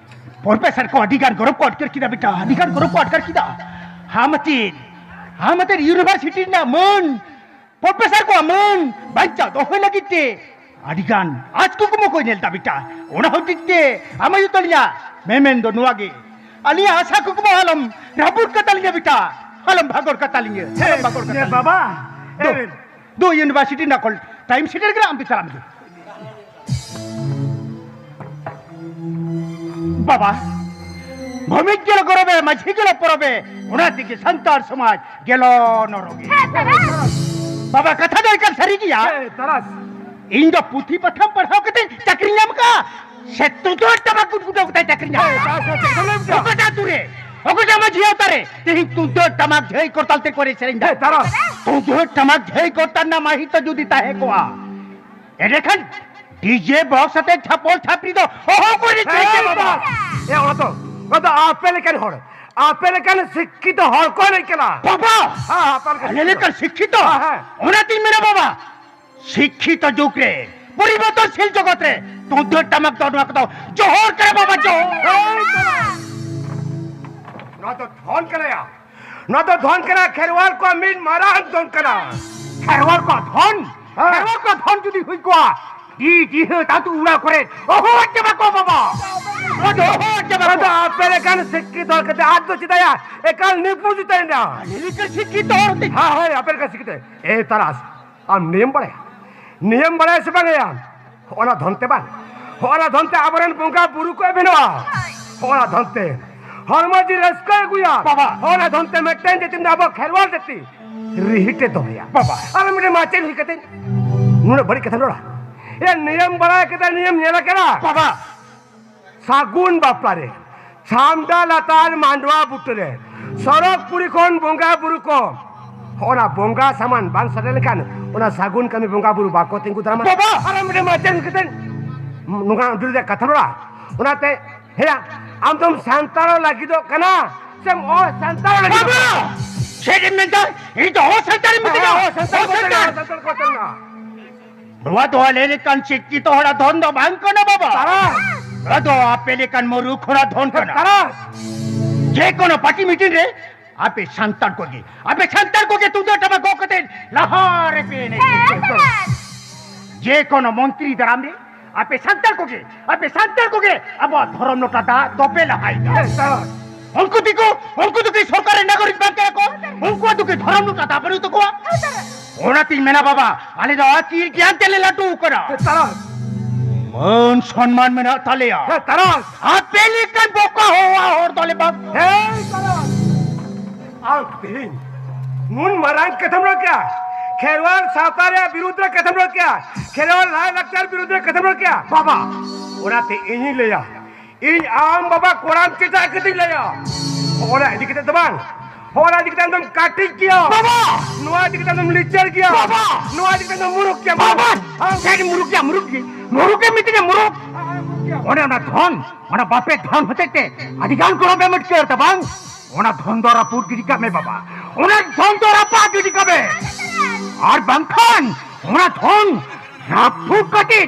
ᱯᱨᱚᱯᱷᱮᱥᱚᱨ ᱠᱚ ᱟᱹᱰᱤ ᱜᱟᱱ ᱜᱚᱨᱚᱵ ᱠᱚ ᱟᱴᱠᱟᱨ ᱠᱮᱫᱟ ᱵᱮᱴᱟ, ᱟᱹᱰᱤ ᱜᱟᱱ ᱜᱚᱨᱚᱵ ᱠᱚ ᱟᱴᱠᱟᱨ ᱠᱮᱫᱟ᱾ ᱟᱢ ᱟᱛᱮ, ᱟᱢ ᱟᱛᱮ ᱤᱭᱩᱱᱤᱵᱷᱟᱨᱥᱤᱴᱤ ᱨᱮᱱᱟᱜ ᱢᱟᱹᱱ, ᱯᱨᱚᱯᱷᱮᱥᱚᱨ ᱠᱚᱣᱟᱜ ᱢᱟᱹᱱ ᱵᱟᱧᱪᱟᱣ ᱫᱚᱦᱚᱭ ᱞᱟᱹᱜᱤᱫ ᱛᱮ ᱟᱹᱰᱤ ᱜᱟᱱ ᱟᱸᱥ ᱠᱩᱠᱢᱩ ᱠᱚ ᱧᱮᱞ ᱮᱫᱟ ᱵᱮᱴᱟ᱾ ᱚᱱᱟ ᱦᱚᱛᱮᱡ ᱛᱮ ᱟᱢ ᱟᱭᱳ ᱛᱟᱹᱞᱤᱧᱟ ᱢᱮᱢᱮᱱ ᱫᱚ ᱱᱚᱣᱟ ᱜᱮ, ᱟᱹᱞᱤᱧᱟᱜ ᱟᱥᱟ ᱠᱩᱠᱢᱩ ᱟᱞᱚᱢ ᱨᱟᱹᱯᱩᱫ ᱠᱟᱛᱟᱞᱤᱧᱟ ᱵᱮᱴᱟ, ᱟᱞᱚᱢ ᱵᱷᱟᱜᱚᱨ ᱠᱟᱛᱟᱞᱤᱧᱟ, ᱟᱞᱚᱢ ᱵᱷᱟᱜᱚᱨ ᱮ ᱠᱟᱛᱟᱞᱤᱧᱟ᱾ ᱵᱟᱵᱟ, ᱫᱩ, ᱮ, ᱫᱩ ᱤᱭᱩᱱᱤᱵᱷᱟᱨᱥᱤᱴᱤ ᱨᱮᱱᱟᱜ ᱠᱚᱞ ᱴᱟᱭᱤᱢ ᱥᱮᱴᱮᱨ ᱠᱟᱱᱟ, ᱟᱢ ᱫᱚ ᱪᱟᱞᱟᱜ ᱢᱮ ᱫᱩ᱾ ᱵᱟᱵᱟ, ᱵᱷᱩᱢᱤᱡ ᱜᱮᱞᱚ ᱜᱚᱨᱚᱵᱮ, ᱢᱟᱹᱡᱷᱤ ᱜᱮᱞᱚ ᱯᱚᱨᱚᱵᱮ, ᱚᱱᱟ ᱛᱮᱜᱮ ᱥᱟᱱᱛᱟᱲ ᱥᱚᱢᱟᱡᱽ ᱜᱮᱞᱚ ᱱᱚᱨᱚᱜᱮ᱾ ᱦᱮᱸ, ᱛᱟᱨᱟᱥ᱾ ᱵᱟᱵᱟ, ᱠᱟᱛᱷᱟ ᱫᱚ ᱮᱠᱟᱞ ᱥᱟᱹᱨᱤ ᱜᱮᱭᱟ᱾ ᱦᱮᱸ, ᱛᱟᱨᱟᱥ᱾ ᱤᱧ ᱫᱚ ᱯᱩᱛᱷᱤ ᱯᱟᱛᱷᱟᱢ ᱯᱟᱲᱦᱟᱣ ᱠᱟᱛᱮ ᱪᱟᱹᱠᱨᱤ ᱧᱟᱢ ᱠᱟᱜᱼᱟ, ᱥᱮ ᱛᱩᱫᱟᱹᱨ ᱴᱟᱢᱟᱠ ᱜᱩᱴᱜᱩᱴᱟᱹᱣ ᱠᱟᱛᱮ ᱪᱟᱹᱠᱨᱤ ᱧᱟᱢ ᱠᱟᱜᱼᱟ? ᱦᱮᱸ, ᱛᱟᱨᱟᱥ, ᱛᱟᱨᱟᱥ᱾ ᱚᱠᱟᱴᱟᱜ ᱟᱹᱛᱩ ᱨᱮ, ᱚᱠᱟᱴᱟᱜ ᱢᱟᱹᱡᱷᱤ ᱟᱣᱛᱟ ᱨᱮ ᱛᱮᱦᱮᱧ ᱛᱩᱫᱟᱹᱨ ᱴᱟᱢᱟᱠ ᱡᱷᱟᱹᱭ ᱠᱚᱨᱛᱟᱞ ᱛᱮ ᱠᱚ ᱮᱱᱮᱡ ᱥᱮᱨᱮᱧ ᱫᱟ? ᱦᱮᱸ, ᱛᱟᱨᱟᱥ᱾ ᱛᱩᱫᱟᱹᱨ ᱴᱟᱢᱟᱠ ᱡᱷᱟᱹᱭ ᱠᱚᱨᱛᱟᱞ ᱨᱮᱱᱟᱜ ᱢᱟᱹᱦᱤᱛ ᱡᱩᱫᱤ ᱛᱟᱦᱮᱸ ᱠᱚᱜᱼᱟ, ᱮᱸᱰᱮᱠᱷᱟᱱ ᱰᱤᱡᱮ ᱵᱚᱠᱥ ᱟᱛᱮ ᱪᱷᱟᱯᱚᱞ ᱪᱷᱟᱯᱨᱤ ᱫᱚ ᱚᱦᱚ ᱠᱚ ᱨᱤᱱ ᱪᱮᱫ ᱮᱭ ᱜᱮ ᱵᱟᱵᱟ᱾ ᱵᱟᱥ! ᱮ, ᱚᱱᱟ ᱫᱚ, ᱚᱱᱟ ᱫᱚ ᱟᱯᱮ ᱞᱮᱠᱟᱱ ᱦᱚᱲ, ᱟᱯᱮ ᱞᱮᱠᱟᱱ ᱥᱤᱠᱠᱷᱤᱛᱚ ᱦᱚᱲ ᱠᱚ ᱮᱱᱮᱡ ᱠᱟᱱᱟ᱾ ᱵᱟᱵᱟ! ᱦᱮᱸ, ᱟᱯᱮ ᱞᱮᱠᱟᱱ ᱟᱞᱮ ᱞᱮᱠᱟᱱ ᱥᱤᱠᱠᱷᱤᱛᱚ? ᱦᱮᱸ, ᱦᱮᱸ᱾ ᱚᱱᱟᱛᱤᱧ ᱢᱮᱱᱟ ᱵᱟᱵᱟ, ᱥᱤᱠᱠᱷᱤᱛᱚ ᱡᱩᱜᱽ ᱨᱮ, ᱯᱚᱨᱤᱵᱚᱨᱛᱚᱱᱥᱤᱞ ᱡᱚᱜᱚᱛ ᱨᱮ ᱛᱩᱢᱫᱟᱹᱜ ᱴᱟᱢᱟᱠ ᱫᱚ ᱱᱚᱣᱟ ᱠᱚᱫᱚ ᱡᱚᱦᱚᱨ ᱠᱟᱱᱟ ᱵᱟᱵᱟ, ᱡᱚᱦᱚᱨ᱾ ᱮᱭ ᱵᱟᱵᱟ! ᱱᱚᱣᱟ ᱫᱚ ᱫᱷᱚᱱ ᱠᱟᱱᱟ ᱭᱟ᱾ ᱱᱚᱣᱟ ᱫᱚ ᱫᱷᱚᱱ ᱠᱟᱱᱟ, ᱠᱷᱮᱨᱣᱟᱞ ᱠᱚᱣᱟᱜ ᱢᱤᱫ ᱢᱟᱨᱟᱝ ᱫᱷᱚᱱ ᱠᱟᱱᱟ᱾ ᱠᱷᱮᱨᱣᱟᱞ ᱠᱚᱣᱟᱜ ᱫᱷᱚᱱ? ᱦᱮᱸ᱾ ᱠᱷᱮᱨᱣᱟᱞ ᱠᱚᱣᱟᱜ ᱫᱷᱚᱱ ᱡᱩᱫᱤ ᱦᱩᱭ ᱠᱚᱜᱼᱟ, ᱰᱤ ᱰᱤᱦᱟᱹ ᱟᱹᱛᱩ ᱚᱲᱟᱜ ᱠᱚᱨᱮ ᱚᱦᱚ ᱪᱟᱵᱟ ᱠᱚ ᱵᱟᱵᱟ᱾ ᱚᱦᱚ ᱪᱟᱵᱟ ᱠᱚ᱾ ᱟᱫᱚ ᱟᱯᱮ ᱞᱮᱠᱟᱱ ᱥᱤᱠᱠᱷᱤᱛ ᱦᱚᱲ ᱠᱟᱛᱮ ᱟᱫ ᱫᱚ ᱪᱮᱫᱟᱭᱟ? ᱮᱠᱟᱞ ᱱᱤᱯᱩᱡ ᱩᱛᱟᱹᱨ ᱮᱱᱟ᱾ ᱱᱤᱨᱤᱠᱟᱹ ᱥᱤᱠᱠᱷᱤᱛ ᱦᱚᱲ ᱛᱮ᱾ ᱦᱮᱸ, ᱦᱳᱭ, ᱟᱯᱮ ᱞᱮᱠᱟᱱ ᱥᱤᱠᱠᱷᱤᱛ᱾ ᱮ ᱛᱟᱨᱟᱥ, ᱟᱢ ᱱᱤᱭᱟᱹᱢ ᱵᱟᱲᱟᱭᱟ? ᱱᱤᱭᱟᱹᱢ ᱵᱟᱲᱟᱭᱟ ᱥᱮ ᱵᱟᱝ ᱭᱟ? ᱦᱚᱸᱜᱼᱚ ᱱᱟ ᱫᱷᱚᱱ ᱛᱮ ᱵᱟᱝ, ᱦᱚᱸᱜᱼᱚ ᱱᱟ ᱫᱷᱚᱱ ᱛᱮ ᱟᱵᱚᱨᱮᱱ ᱵᱚᱸᱜᱟ ᱵᱩᱨᱩ ᱠᱚ ᱵᱮᱱᱟᱣᱟ᱾ ᱦᱚᱸᱜᱼᱚ ᱱᱟ ᱫᱷᱚᱱ ᱛᱮ ᱦᱚᱲᱢᱚ ᱡᱤᱣᱤ ᱨᱟᱹᱥᱠᱟᱹᱭ ᱟᱹᱜᱩᱭᱟ᱾ ᱵᱟᱵᱟ᱾ ᱦᱚᱸᱜᱼᱚ ᱱᱟ ᱫᱷᱚᱱ ᱛᱮ ᱢᱤᱫᱴᱮᱱ ᱡᱟᱹᱛᱤ ᱫᱚ ᱟᱵᱚ ᱠᱷᱮᱨᱣᱟᱞ ᱡᱟᱹᱛᱤ ᱨᱤᱦᱤᱴ ᱮ ᱫᱚᱦᱚᱭᱟ᱾ ᱵᱟᱵᱟ᱾ ᱟᱨ ᱢᱤᱫᱴᱮᱱ ᱢᱟᱪᱮᱫ ᱦᱩᱭ ᱠᱟᱛᱮ ᱱᱩᱱᱟᱹᱜ ᱵᱟᱹᱲᱤᱡ ᱠᱟᱛᱷᱟᱢ ᱨᱚᱲᱟ? ᱮ, ᱱᱤᱭᱟᱹᱢ ᱵᱟᱲᱟᱭ ᱠᱮᱫᱟ, ᱱᱤᱭᱟᱹᱢ ᱧᱮᱞ ᱟᱠᱟᱫᱟ? ᱵᱟᱵᱟ᱾ ᱥᱟᱹᱜᱩᱱ ᱵᱟᱯᱞᱟ ᱨᱮ ᱪᱷᱟᱢᱰᱟ ᱞᱟᱛᱟᱨ ᱢᱟᱰᱣᱟ ᱵᱩᱴᱟᱹ ᱨᱮ ᱥᱚᱨᱚᱜᱽᱯᱩᱨᱤ ᱠᱷᱚᱱ ᱵᱚᱸᱜᱟ ᱵᱩᱨᱩ ᱠᱚ, ᱚᱱᱟ ᱵᱚᱸᱜᱟ ᱥᱟᱢᱟᱱ ᱵᱟᱝ ᱥᱮᱴᱮᱨ ᱞᱮᱠᱷᱟᱱ ᱚᱱᱟ ᱥᱟᱹᱜᱩᱱ ᱠᱟᱹᱢᱤ ᱵᱚᱸᱜᱟ ᱵᱩᱨᱩ ᱵᱟᱠᱚ ᱛᱤᱸᱜᱩ ᱫᱟᱨᱟᱢᱟ᱾ ᱵᱟᱵᱟ! ᱟᱨ ᱢᱤᱫᱴᱮᱱ ᱢᱟᱪᱮᱫ ᱠᱟᱛᱮ ᱱᱚᱝᱠᱟ ᱵᱤᱨᱩᱫᱷ ᱨᱮ ᱠᱟᱛᱷᱟ ᱨᱚᱲᱟ, ᱚᱱᱟᱛᱮ ᱦᱮᱸᱭᱟ, ᱟᱢ ᱫᱚᱢ ᱥᱟᱱᱛᱟᱲ ᱞᱟᱹᱜᱤᱫᱚᱜ ᱠᱟᱱᱟ ᱥᱮᱢ ᱚᱥᱟᱱᱛᱟᱲ ᱞᱟᱹᱜᱤᱫᱚᱜ ᱠᱟᱱᱟ? ᱵᱟᱵᱟ! ᱪᱮᱫ ᱮᱢ ᱢᱮᱱᱫᱟ? ᱤᱧ ᱫᱚ ᱚᱥᱟᱱᱛᱟᱲ ᱮᱢ ᱢᱮᱛᱟᱹᱧᱟ? ᱦᱮᱸ, ᱚᱥᱟᱱᱛᱟᱲ ᱠᱚ ᱚᱥᱟᱱᱛᱟᱲ! ᱛᱟᱦᱮᱱᱟ, ᱚᱥᱟᱱᱛᱟᱲ ᱠᱚ ᱛᱟᱦᱮᱱᱟ᱾ ᱱᱚᱣᱟ ᱫᱚ ᱟᱞᱮ ᱞᱮᱠᱟᱱ ᱥᱤᱠᱠᱷᱤᱛᱚ ᱦᱚᱲᱟᱜ ᱫᱷᱚᱱ ᱫᱚ ᱵᱟᱝ ᱠᱟᱱᱟ ᱵᱟᱵᱟ᱾ ᱛᱟᱨᱟ᱾ ᱱᱚᱣᱟ ᱫᱚ ᱟᱯᱮ ᱞᱮᱠᱟᱱ ᱢᱩᱨᱩᱠᱷ ᱦᱚᱲᱟᱜ ᱫᱷᱚᱱ ᱠᱟᱱᱟ᱾ ᱛᱟᱨᱟ᱾ ᱡᱮ ᱠᱳᱱᱳ ᱯᱟᱨᱴᱤ ᱢᱤᱴᱤᱝ ᱨᱮ ᱟᱯᱮ ᱥᱟᱱᱛᱟᱲ ᱠᱚᱜᱮ, ᱟᱯᱮ ᱥᱟᱱᱛᱟᱲ ᱠᱚᱜᱮ ᱛᱩᱢᱫᱟᱜ ᱴᱟᱢᱟᱠ ᱜᱚᱜ ᱠᱟᱛᱮ ᱞᱟᱦᱟ ᱨᱮᱯᱮ ᱮᱱᱮᱡ᱾ ᱡᱮ ᱠᱳᱱᱳ ᱢᱚᱱᱛᱨᱤ ᱫᱟᱨᱟᱢ ᱨᱮ ᱟᱯᱮ ᱥᱟᱱᱛᱟᱲ ᱠᱚᱜᱮ, ᱟᱯᱮ ᱥᱟᱱᱛᱟᱲ ᱠᱚᱜᱮ ᱟᱵᱚᱣᱟᱜ ᱫᱷᱚᱨᱚᱢ ᱞᱚᱴᱟ ᱫᱟᱜ ᱫᱚᱯᱮ ᱞᱟᱦᱟᱭᱮᱫᱟ᱾ ᱩᱱᱠᱩ ᱫᱤᱠᱩ, ᱩᱱᱠᱩ ᱫᱚᱠᱤ ᱥᱚᱨᱠᱟᱨ ᱨᱮᱱ ᱱᱟᱜᱚᱨᱤᱠ ᱵᱟᱝ ᱠᱟᱱᱟ ᱠᱚ? ᱩᱱᱠᱩᱣᱟᱜ ᱫᱚᱠᱤ ᱫᱷᱚᱨᱚᱢ ᱞᱚᱴᱟ ᱫᱟᱜ ᱵᱟᱹᱱᱩᱜ ᱛᱟᱠᱚᱣᱟ? ᱚᱱᱟᱛᱤᱧ ᱢᱮᱱᱟ ᱵᱟᱵᱟ, ᱟᱞᱮ ᱫᱚ ᱟᱹᱠᱤᱞ ᱜᱮᱭᱟᱱ ᱛᱮᱞᱮ ᱞᱟᱹᱴᱩ ᱠᱟᱱᱟ᱾ ᱦᱮᱸ, ᱛᱟᱨᱟᱥ᱾ ᱢᱟᱹᱱ ᱥᱚᱱᱢᱟᱱ ᱢᱮᱱᱟᱜ ᱛᱟᱞᱮᱭᱟ᱾ ᱦᱮᱸ, ᱛᱟᱨᱟᱥ᱾ ᱟᱯᱮ ᱞᱮᱠᱟᱱ ᱵᱚᱠᱟ ᱦᱚᱣᱟ ᱦᱚᱲ ᱫᱚᱞᱮ ᱵᱟᱝ᱾ ᱦᱮᱸ, ᱛᱟᱨᱟᱥ᱾ ᱟᱢ ᱛᱮᱦᱮᱧ ᱱᱩᱱ ᱢᱟᱨᱟᱝ ᱠᱟᱛᱷᱟᱢ ᱨᱚᱲ ᱠᱮᱜᱼᱟ, ᱠᱷᱮᱨᱣᱟᱞ ᱥᱟᱶᱛᱟ ᱨᱮᱭᱟᱜ ᱵᱤᱨᱩᱫᱷ ᱨᱮ ᱠᱟᱛᱷᱟᱢ ᱨᱚᱲ ᱠᱮᱜᱼᱟ, ᱠᱷᱮᱨᱣᱟᱞ ᱞᱟᱭ ᱞᱟᱠᱪᱟᱨ ᱵᱤᱨᱩᱫᱷ ᱨᱮ ᱠᱟᱛᱷᱟᱢ ᱨᱚᱲ ᱠᱮᱜᱼᱟ᱾ ᱵᱟᱵᱟ, ᱚᱱᱟᱛᱮ ᱤᱧᱤᱧ ᱞᱟᱹᱭᱟ, ᱤᱧ ᱟᱢ ᱵᱟᱵᱟ ᱠᱚᱲᱟᱢ ᱪᱮᱪᱟᱜ ᱠᱟᱛᱮᱧ ᱞᱟᱹᱭᱟ᱾ ᱦᱚᱲ ᱤᱫᱤ ᱠᱟᱛᱮ ᱫᱚ ᱵᱟᱝ, ᱦᱚᱲ ᱤᱫᱤ ᱠᱟᱛᱮ ᱫᱚᱢ ᱠᱟᱹᱴᱤᱡ ᱜᱮᱭᱟ᱾ ᱵᱟᱵᱟ! ᱱᱚᱣᱟ ᱤᱫᱤ ᱠᱟᱛᱮ ᱫᱚᱢ ᱞᱤᱪᱟᱹᱲ ᱜᱮᱭᱟ᱾ ᱵᱟᱵᱟ! ᱱᱚᱣᱟ ᱤᱫᱤ ᱠᱟᱛᱮ ᱫᱚᱢ ᱢᱩᱨᱩᱠ ᱜᱮᱭᱟ᱾ ᱵᱟᱵᱟ! ᱪᱮᱫ ᱢᱩᱨᱩᱠ ᱜᱮᱭᱟ, ᱢᱩᱨᱩᱠ ᱜᱮ? ᱢᱩᱨᱩᱠ ᱮᱢ ᱢᱤᱛᱟᱹᱧᱟ, ᱢᱩᱨᱩᱠ? ᱚᱱᱮ ᱚᱱᱟ ᱫᱷᱚᱱ, ᱚᱱᱟ ᱵᱟᱯᱮ ᱫᱷᱚᱱ ᱦᱚᱛᱮᱡ ᱛᱮ ᱟᱹᱰᱤ ᱜᱟᱱ ᱜᱚᱲᱚ ᱯᱮ ᱟᱹᱴᱠᱟᱹᱨ ᱫᱟ ᱵᱟᱝ? ᱚᱱᱟ ᱫᱷᱚᱱ ᱫᱚ ᱨᱟᱹᱯᱩᱫ ᱜᱤᱰᱤ ᱠᱟᱜ ᱢᱮ ᱵᱟᱵᱟ, ᱚᱱᱟ ᱫᱷᱚᱱ ᱫᱚ ᱨᱟᱯᱟᱜ ᱜᱤᱰᱤ ᱠᱟᱜ ᱢᱮ, ᱟᱨ ᱵᱟᱝᱠᱷᱟᱱ ᱚᱱᱟ ᱫᱷᱚᱱ ᱨᱟᱹᱯᱩᱫ ᱠᱟᱛᱮ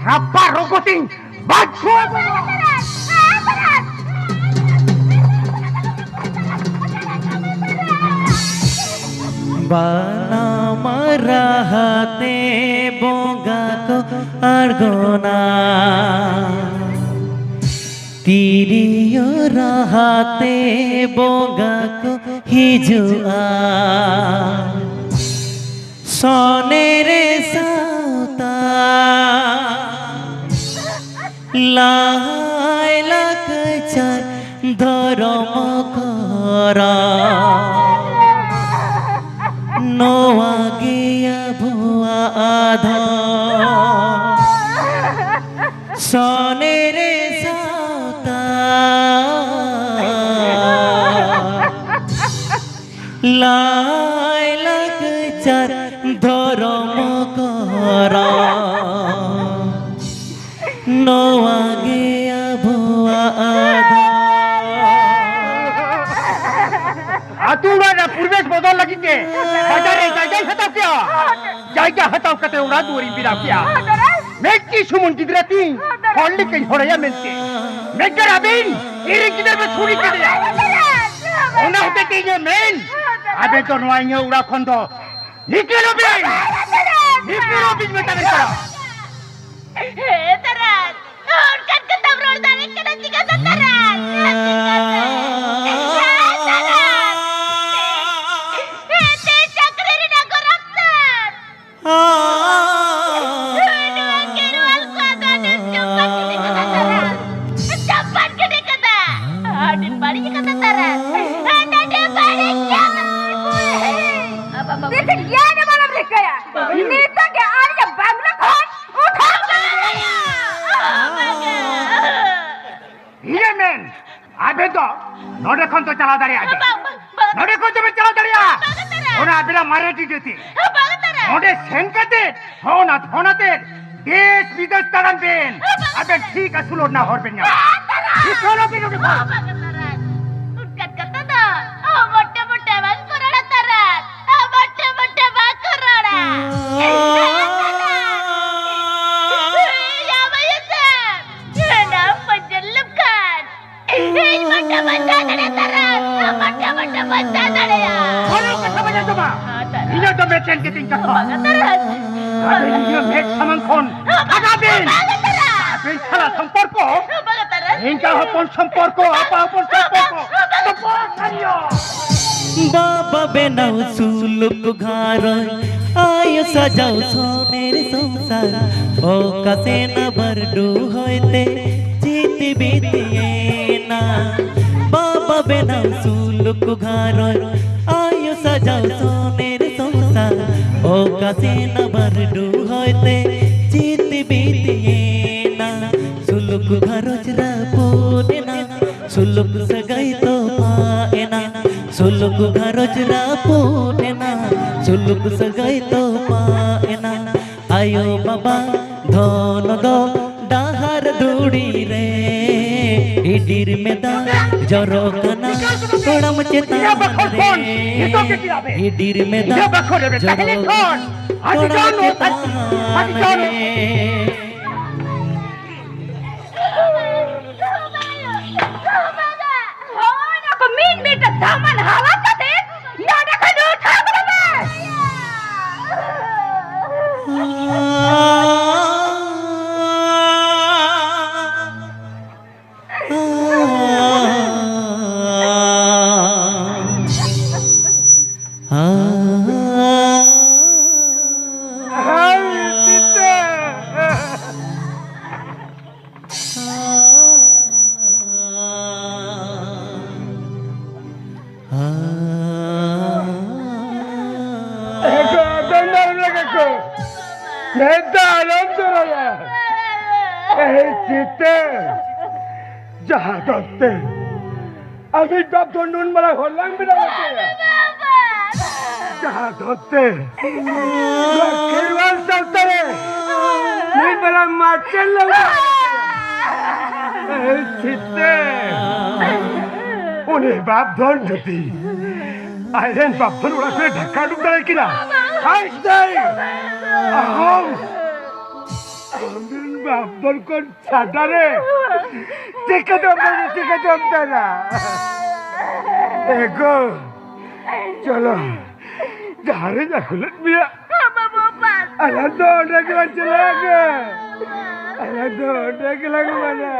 ᱨᱟᱯᱟᱜ ᱨᱚᱜᱚᱛᱤᱧ ᱵᱟᱫᱷᱭᱚ ᱵᱟᱵᱟ᱾ ᱵᱟᱱᱟᱢ ᱨᱟᱦᱟ ᱛᱮ ᱵᱚᱸᱜᱟ ᱠᱚ ᱟᱬᱜᱚᱱᱟ, ᱛᱤᱨᱭᱳ ᱨᱟᱦᱟ ᱛᱮ ᱵᱚᱸᱜᱟ ᱠᱚ ᱦᱤᱡᱩᱜᱼᱟ᱾ ᱥᱚᱱᱮᱨ ᱥᱟᱶᱛᱟ ᱞᱟᱭ ᱞᱟᱠᱪᱟᱨ ᱫᱷᱚᱨᱚᱢ ᱠᱚᱨᱚ, ᱱᱚᱣᱟ ᱜᱮ ᱟᱵᱚᱣᱟᱜ ᱟᱫᱷᱚ᱾ ᱥᱚᱱᱮᱨ ᱥᱟᱶᱛᱟ ᱞᱟᱭ ᱞᱟᱠᱪᱟᱨ ᱫᱷᱚᱨᱚᱢ ᱠᱚᱨᱚ, ᱱᱚᱣᱟ ᱜᱮ ᱟᱵᱚᱣᱟᱜ ᱟᱫᱷᱚ᱾ ᱟᱹᱛᱩ ᱚᱲᱟᱜ ᱨᱮᱱᱟᱜ ᱯᱚᱨᱤᱵᱮᱥ ᱵᱚᱫᱚᱞ ᱞᱟᱹᱜᱤᱫ ᱛᱮ ᱵᱟᱡᱟᱨ ᱨᱮ ᱡᱟᱭᱜᱟᱧ ᱦᱟᱛᱟᱣ ᱠᱮᱜᱼᱟ᱾ ᱡᱟᱭᱜᱟ ᱦᱟᱛᱟᱣ ᱠᱟᱛᱮ ᱚᱲᱟᱜ ᱫᱩᱣᱟᱹᱨᱤᱧ ᱵᱮᱱᱟᱣ ᱠᱮᱜᱼᱟ᱾ ᱢᱤᱫᱴᱤᱡ ᱥᱩᱢᱩᱝ ᱜᱤᱫᱽᱨᱟᱹ ᱛᱤᱧ, ᱦᱚᱲ ᱞᱮᱠᱟᱧ ᱦᱚᱲᱮᱭᱟ ᱢᱮᱱᱛᱮ᱾ ᱢᱮᱱᱠᱷᱟᱱ ᱟᱹᱵᱤᱱ ᱤᱧᱨᱮᱱ ᱜᱤᱫᱽᱨᱟᱹ ᱵᱤᱱ ᱥᱩᱨᱤ ᱠᱮᱫᱮᱭᱟ᱾ ᱚᱱᱟ ᱦᱚᱛᱮᱡ ᱛᱮ ᱤᱧ ᱢᱮᱱ, ᱟᱵᱮᱱ ᱫᱚ ᱱᱚᱣᱟ ᱤᱧᱟᱹᱜ ᱚᱲᱟᱜ ᱠᱷᱚᱱ ᱫᱚ ᱱᱤᱠᱞᱚ ᱵᱤᱱ, ᱱᱤᱠᱞᱚ ᱵᱤᱱ ᱢᱮᱛᱟ ᱵᱤᱱ ᱠᱟᱱᱟ᱾ ᱦᱮ ᱛᱟᱨᱟᱥ, ᱚᱱᱠᱟᱱ ᱠᱟᱛᱷᱟᱢ ᱨᱚᱲ ᱫᱟᱲᱮᱭᱟᱜ ᱠᱟᱱᱟ ᱪᱤᱠᱟᱹᱛᱮ ᱛᱟᱨᱟᱥ? ᱦᱮ ᱛᱟᱨᱟᱥ, ᱦᱮ ᱛᱮ ᱪᱟᱹᱠᱨᱤ ᱨᱮᱱᱟᱜ ᱜᱚᱨᱚᱵ ᱛᱟᱢ᱾ ᱱᱚᱣᱟ ᱠᱷᱮᱨᱣᱟᱞ ᱠᱚᱣᱟᱜ ᱫᱚ ᱟᱹᱰᱤ ᱪᱚᱯᱟᱜ ᱜᱤᱰᱤ ᱠᱟᱫᱟ ᱛᱟᱨᱟᱥ᱾ ᱪᱟᱯᱟᱫ ᱜᱤᱰᱤ ᱠᱟᱫᱟ᱾ ᱟᱹᱰᱤ ᱵᱟᱹᱲᱤᱡ ᱠᱟᱫᱟ ᱛᱟᱨᱟᱥ᱾ ᱟᱹᱰᱤ ᱵᱟᱹᱲᱤᱡ ᱠᱟᱫᱟ᱾ ᱵᱟᱵᱟ, ᱵᱟᱵᱟ᱾ ᱱᱤᱛᱚᱜ ᱜᱮ ᱟᱢ ᱤᱧᱟᱹᱜ ᱵᱟᱝᱞᱟ ᱠᱷᱚᱱ ᱩᱴᱷᱟᱹᱣ ᱵᱟᱝᱞᱟ᱾ ᱵᱟᱝᱞᱟ᱾ ᱤᱭᱟᱹ ᱢᱮᱱ, ᱟᱵᱮᱱ ᱫᱚ ᱱᱚᱰᱮ ᱠᱷᱚᱱ ᱫᱚ ᱪᱟᱞᱟᱣ ᱫᱟᱲᱮᱭᱟᱜᱼᱟ ᱵᱮᱱ᱾ ᱵᱟᱝ, ᱵᱟᱝ, ᱵᱟᱝ᱾ ᱱᱚᱰᱮ ᱠᱷᱚᱱ ᱫᱚᱵᱮᱱ ᱪᱟᱞᱟᱣ ᱫᱟᱲᱮᱭᱟᱜᱼᱟ᱾ ᱵᱟᱝ, ᱵᱟᱝ᱾ ᱚᱱᱟ ᱟᱵᱮᱱᱟᱜ ᱢᱟᱨᱮ ᱰᱤᱰᱟᱹ ᱛᱮ᱾ ᱵᱟᱝ, ᱵᱟᱝ᱾ ᱱᱚᱰᱮ ᱥᱮᱱ ᱠᱟᱛᱮ ᱦᱚᱱᱟ ᱯᱷᱚᱱᱟ ᱛᱮ ᱫᱮᱥ ᱵᱤᱫᱮᱥ ᱫᱟᱬᱟᱱ ᱵᱮᱱ᱾ ᱵᱟᱝ, ᱵᱟᱝ᱾ ᱟᱵᱮᱱ ᱴᱷᱤᱠ ᱟᱹᱥᱩᱞᱚᱜ ᱨᱮᱱᱟᱜ ᱦᱚᱨ ᱵᱮᱱ ᱧᱟᱢᱟ᱾ ᱵᱟᱝ, ᱵᱟᱝ᱾ ᱴᱷᱤᱠ ᱦᱚᱨ ᱵᱮᱱ ᱩᱰᱩᱠᱟ᱾ ᱵᱟᱝ, ᱵᱟᱝ᱾ ᱚᱱᱠᱟᱱ ᱠᱟᱛᱷᱟ ᱫᱚ ᱢᱚᱴᱮ ᱢᱚᱴᱮ ᱵᱟᱝ ᱠᱚ ᱨᱚᱲᱟ ᱛᱟᱨᱟᱥ᱾ ᱢᱚᱴᱮ ᱢᱚᱴᱮ ᱵᱟᱝ ᱠᱚ ᱨᱚᱲᱟ᱾ ᱤᱧ ᱢᱚᱴᱮ ᱵᱟᱹᱧ ᱛᱟᱦᱮᱸ ᱫᱟᱲᱮᱭᱟᱜᱼᱟ ᱛᱟᱨᱟᱥ᱾ ᱢᱚᱴᱮ ᱢᱚᱴᱮ ᱵᱟᱹᱧ ᱛᱟᱦᱮᱸ ᱫᱟᱲᱮᱭᱟᱜᱼᱟ᱾ ᱚᱱᱟ ᱠᱟᱛᱷᱟ ᱵᱟᱡᱟᱨ ᱫᱚ ᱤᱧᱟᱹᱜ ᱫᱚ ᱢᱮᱫ ᱴᱷᱮᱱ ᱜᱮᱛᱤᱧ ᱠᱟᱛᱷᱟ᱾ ᱵᱟᱝᱟ ᱛᱟᱨᱟᱥ᱾ ᱟᱵᱮᱱ ᱤᱧᱟᱹᱜ ᱢᱮᱫ ᱥᱟᱢᱟᱝ ᱠᱷᱚᱱ ᱥᱟᱜᱟ ᱵᱤᱱ᱾ ᱵᱟᱝᱟ ᱛᱟᱨᱟᱥ᱾ ᱟᱵᱮᱱ ᱥᱟᱞᱟᱜ ᱥᱚᱢᱯᱚᱨᱠᱚ᱾ ᱵᱟᱝᱟ ᱛᱟᱨᱟᱥ᱾ ᱤᱧ ᱠᱟ ᱦᱚᱯᱚᱱ ᱥᱚᱢᱯᱚᱨᱠᱚ, ᱟᱯᱟ ᱦᱚᱯᱚᱱ ᱥᱚᱢᱯᱚᱨᱠᱚ᱾ ᱥᱚᱢᱯᱚᱨᱠᱚ ᱠᱟᱱ ᱜᱮᱭᱟ᱾ ᱵᱟᱵᱟ ᱵᱮᱱᱟᱣ ᱥᱩᱞᱩᱠ ᱜᱷᱟᱨᱚᱸᱡᱽ, ᱟᱭᱳ ᱥᱟᱡᱟᱣ ᱥᱚᱱᱮᱨ ᱥᱚᱝᱥᱟᱨ, ᱚᱠᱟ ᱥᱮᱱ ᱵᱟᱹᱨᱰᱩ ᱦᱚᱭᱛᱮ ᱪᱤᱛ ᱵᱤᱛᱤᱭᱮᱱᱟ᱾ ᱵᱟᱵᱟ ᱵᱮᱱᱟᱣ ᱥᱩᱞᱩᱠ ᱜᱷᱟᱨᱚᱸᱡᱽ, ᱟᱭᱳ ᱥᱟᱡᱟᱣ ᱥᱚᱱᱮᱨ ᱥᱚᱝᱥᱟᱨ, ᱚᱠᱟ ᱥᱮᱱ ᱵᱟᱹᱨᱰᱩ ᱦᱚᱭᱛᱮ ᱪᱤᱛ ᱵᱤᱛᱤᱭᱮᱱᱟ᱾ ᱥᱩᱞᱩᱠ ᱜᱷᱟᱨᱚᱸᱡᱽ ᱨᱟᱹᱯᱩᱫ ᱮᱱᱟ, ᱥᱩᱞᱩᱠ ᱥᱟᱹᱜᱟᱹᱭ ᱛᱚᱯᱟᱜ ᱮᱱᱟ᱾ ᱥᱩᱞᱩᱠ ᱜᱷᱟᱨᱚᱸᱡᱽ ᱨᱟᱹᱯᱩᱫ ᱮᱱᱟ, ᱥᱩᱞᱩᱠ ᱥᱟᱹᱜᱟᱹᱭ ᱛᱚᱯᱟᱜ ᱮᱱᱟ᱾ ᱟᱭᱳ ᱵᱟᱵᱟ ᱫᱷᱚᱱ ᱫᱚ ᱰᱟᱦᱟᱨ ᱫᱷᱩᱲᱤ ᱨᱮ ᱤᱰᱤᱨ ᱢᱮᱫᱟ ᱡᱚᱨᱚᱜ ᱠᱟᱱᱟ ᱠᱚᱲᱟᱢ ᱪᱮᱛᱟᱱ ᱨᱮ᱾ ᱤᱰᱤᱨ ᱢᱮᱫᱟ ᱡᱚᱨᱚᱜ ᱠᱟᱱᱟ ᱠᱚᱲᱟᱢ ᱪᱮᱛᱟᱱ ᱨᱮ᱾ ᱦᱳᱭ, ᱱᱚᱣᱟ ᱠᱚ ᱢᱤᱫ ᱢᱤᱫ ᱛᱮ ᱥᱟᱢᱟᱱ ᱦᱟᱞᱟᱝ ᱠᱟᱛᱮ ᱱᱚᱰᱮ ᱠᱷᱚᱱ ᱩᱴᱷᱟᱹᱣ ᱠᱚᱢᱮ᱾ ᱮᱠᱫᱚᱢ ᱟᱞᱚᱢ ᱞᱟᱜᱟ ᱠᱚ᱾ ᱢᱮᱫ ᱫᱚ ᱟᱞᱚᱢ ᱡᱚᱨᱚᱭᱟ᱾ ᱮᱭ ᱪᱤᱛᱟᱹ, ᱡᱟᱦᱟᱸ ᱫᱚᱛᱮ ᱟᱢᱤᱡ ᱵᱟᱯ ᱫᱚ ᱱᱩᱱ ᱢᱟᱨᱟᱝ ᱦᱚᱲ ᱞᱟᱝ ᱵᱮᱱᱟᱣ ᱠᱮᱫᱮᱭᱟ᱾ ᱡᱟᱦᱟᱸ ᱫᱚᱛᱮ ᱱᱚᱣᱟ ᱠᱷᱮᱨᱣᱟᱞ ᱥᱟᱶᱛᱟ ᱨᱮ ᱢᱤᱫ ᱢᱟᱨᱟᱝ ᱢᱟᱪᱮᱫ ᱞᱟᱝ ᱵᱮᱱᱟᱣ ᱠᱮᱫᱮᱭᱟ᱾ ᱮᱭ ᱪᱤᱛᱟᱹ, ᱩᱱᱤ ᱵᱟᱯ ᱫᱷᱚᱱ ᱡᱩᱫᱤ ᱟᱡᱨᱮᱱ ᱵᱟᱯ ᱫᱷᱚᱱ ᱚᱲᱟᱜ ᱠᱷᱚᱱ ᱰᱷᱟᱠᱟ ᱩᱰᱩᱠ ᱫᱟᱲᱮ ᱠᱤᱱᱟ, ᱟᱡ ᱫᱟᱹᱭ ᱟᱦᱚᱢ ᱟᱢᱨᱮᱱ ᱵᱟᱯ ᱫᱷᱚᱱ ᱠᱷᱚᱱ ᱪᱷᱟᱰᱟ ᱨᱮ ᱪᱤᱠᱟᱹᱛᱮᱢ ᱫᱟᱲᱮ, ᱪᱤᱠᱟᱹᱛᱮᱢ ᱫᱟᱲᱮ? ᱮᱜᱳ, ᱪᱚᱞᱚ, ᱡᱟᱦᱟᱸ ᱨᱤᱧ ᱟᱹᱜᱩ ᱞᱮᱫ ᱢᱮᱭᱟ, ᱵᱟᱵᱟ ᱵᱟᱥ᱾ ᱟᱞᱟᱝ ᱫᱚ ᱚᱸᱰᱮ ᱜᱮᱞᱟᱝ ᱪᱟᱞᱟᱜᱼᱟ᱾ ᱟᱞᱟᱝ ᱫᱚ ᱚᱸᱰᱮ ᱜᱮᱞᱟᱝ ᱢᱟᱱᱟ᱾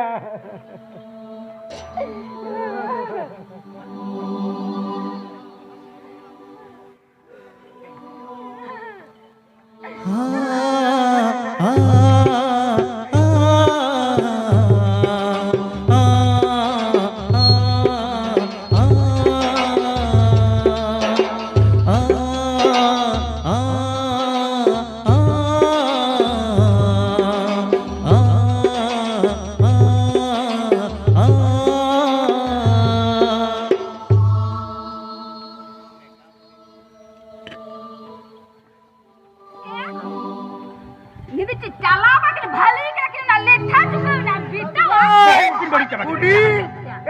ᱱᱤᱛ ᱪᱮᱫ ᱪᱟᱞᱟᱣ ᱵᱟᱝ ᱠᱟᱱᱟ, ᱵᱷᱟᱞᱤ ᱠᱟᱱᱟ ᱠᱤᱱ, ᱚᱱᱟ ᱞᱮᱴᱷᱟ ᱪᱩᱠᱟᱹᱣ ᱮᱱᱟ, ᱵᱤᱴᱟᱹᱣᱟ᱾ ᱮᱭ, ᱩᱱᱠᱤᱱ ᱵᱟᱹᱲᱤᱡ ᱪᱟᱵᱟ ᱠᱮᱫᱟ᱾ ᱵᱩᱰᱤ,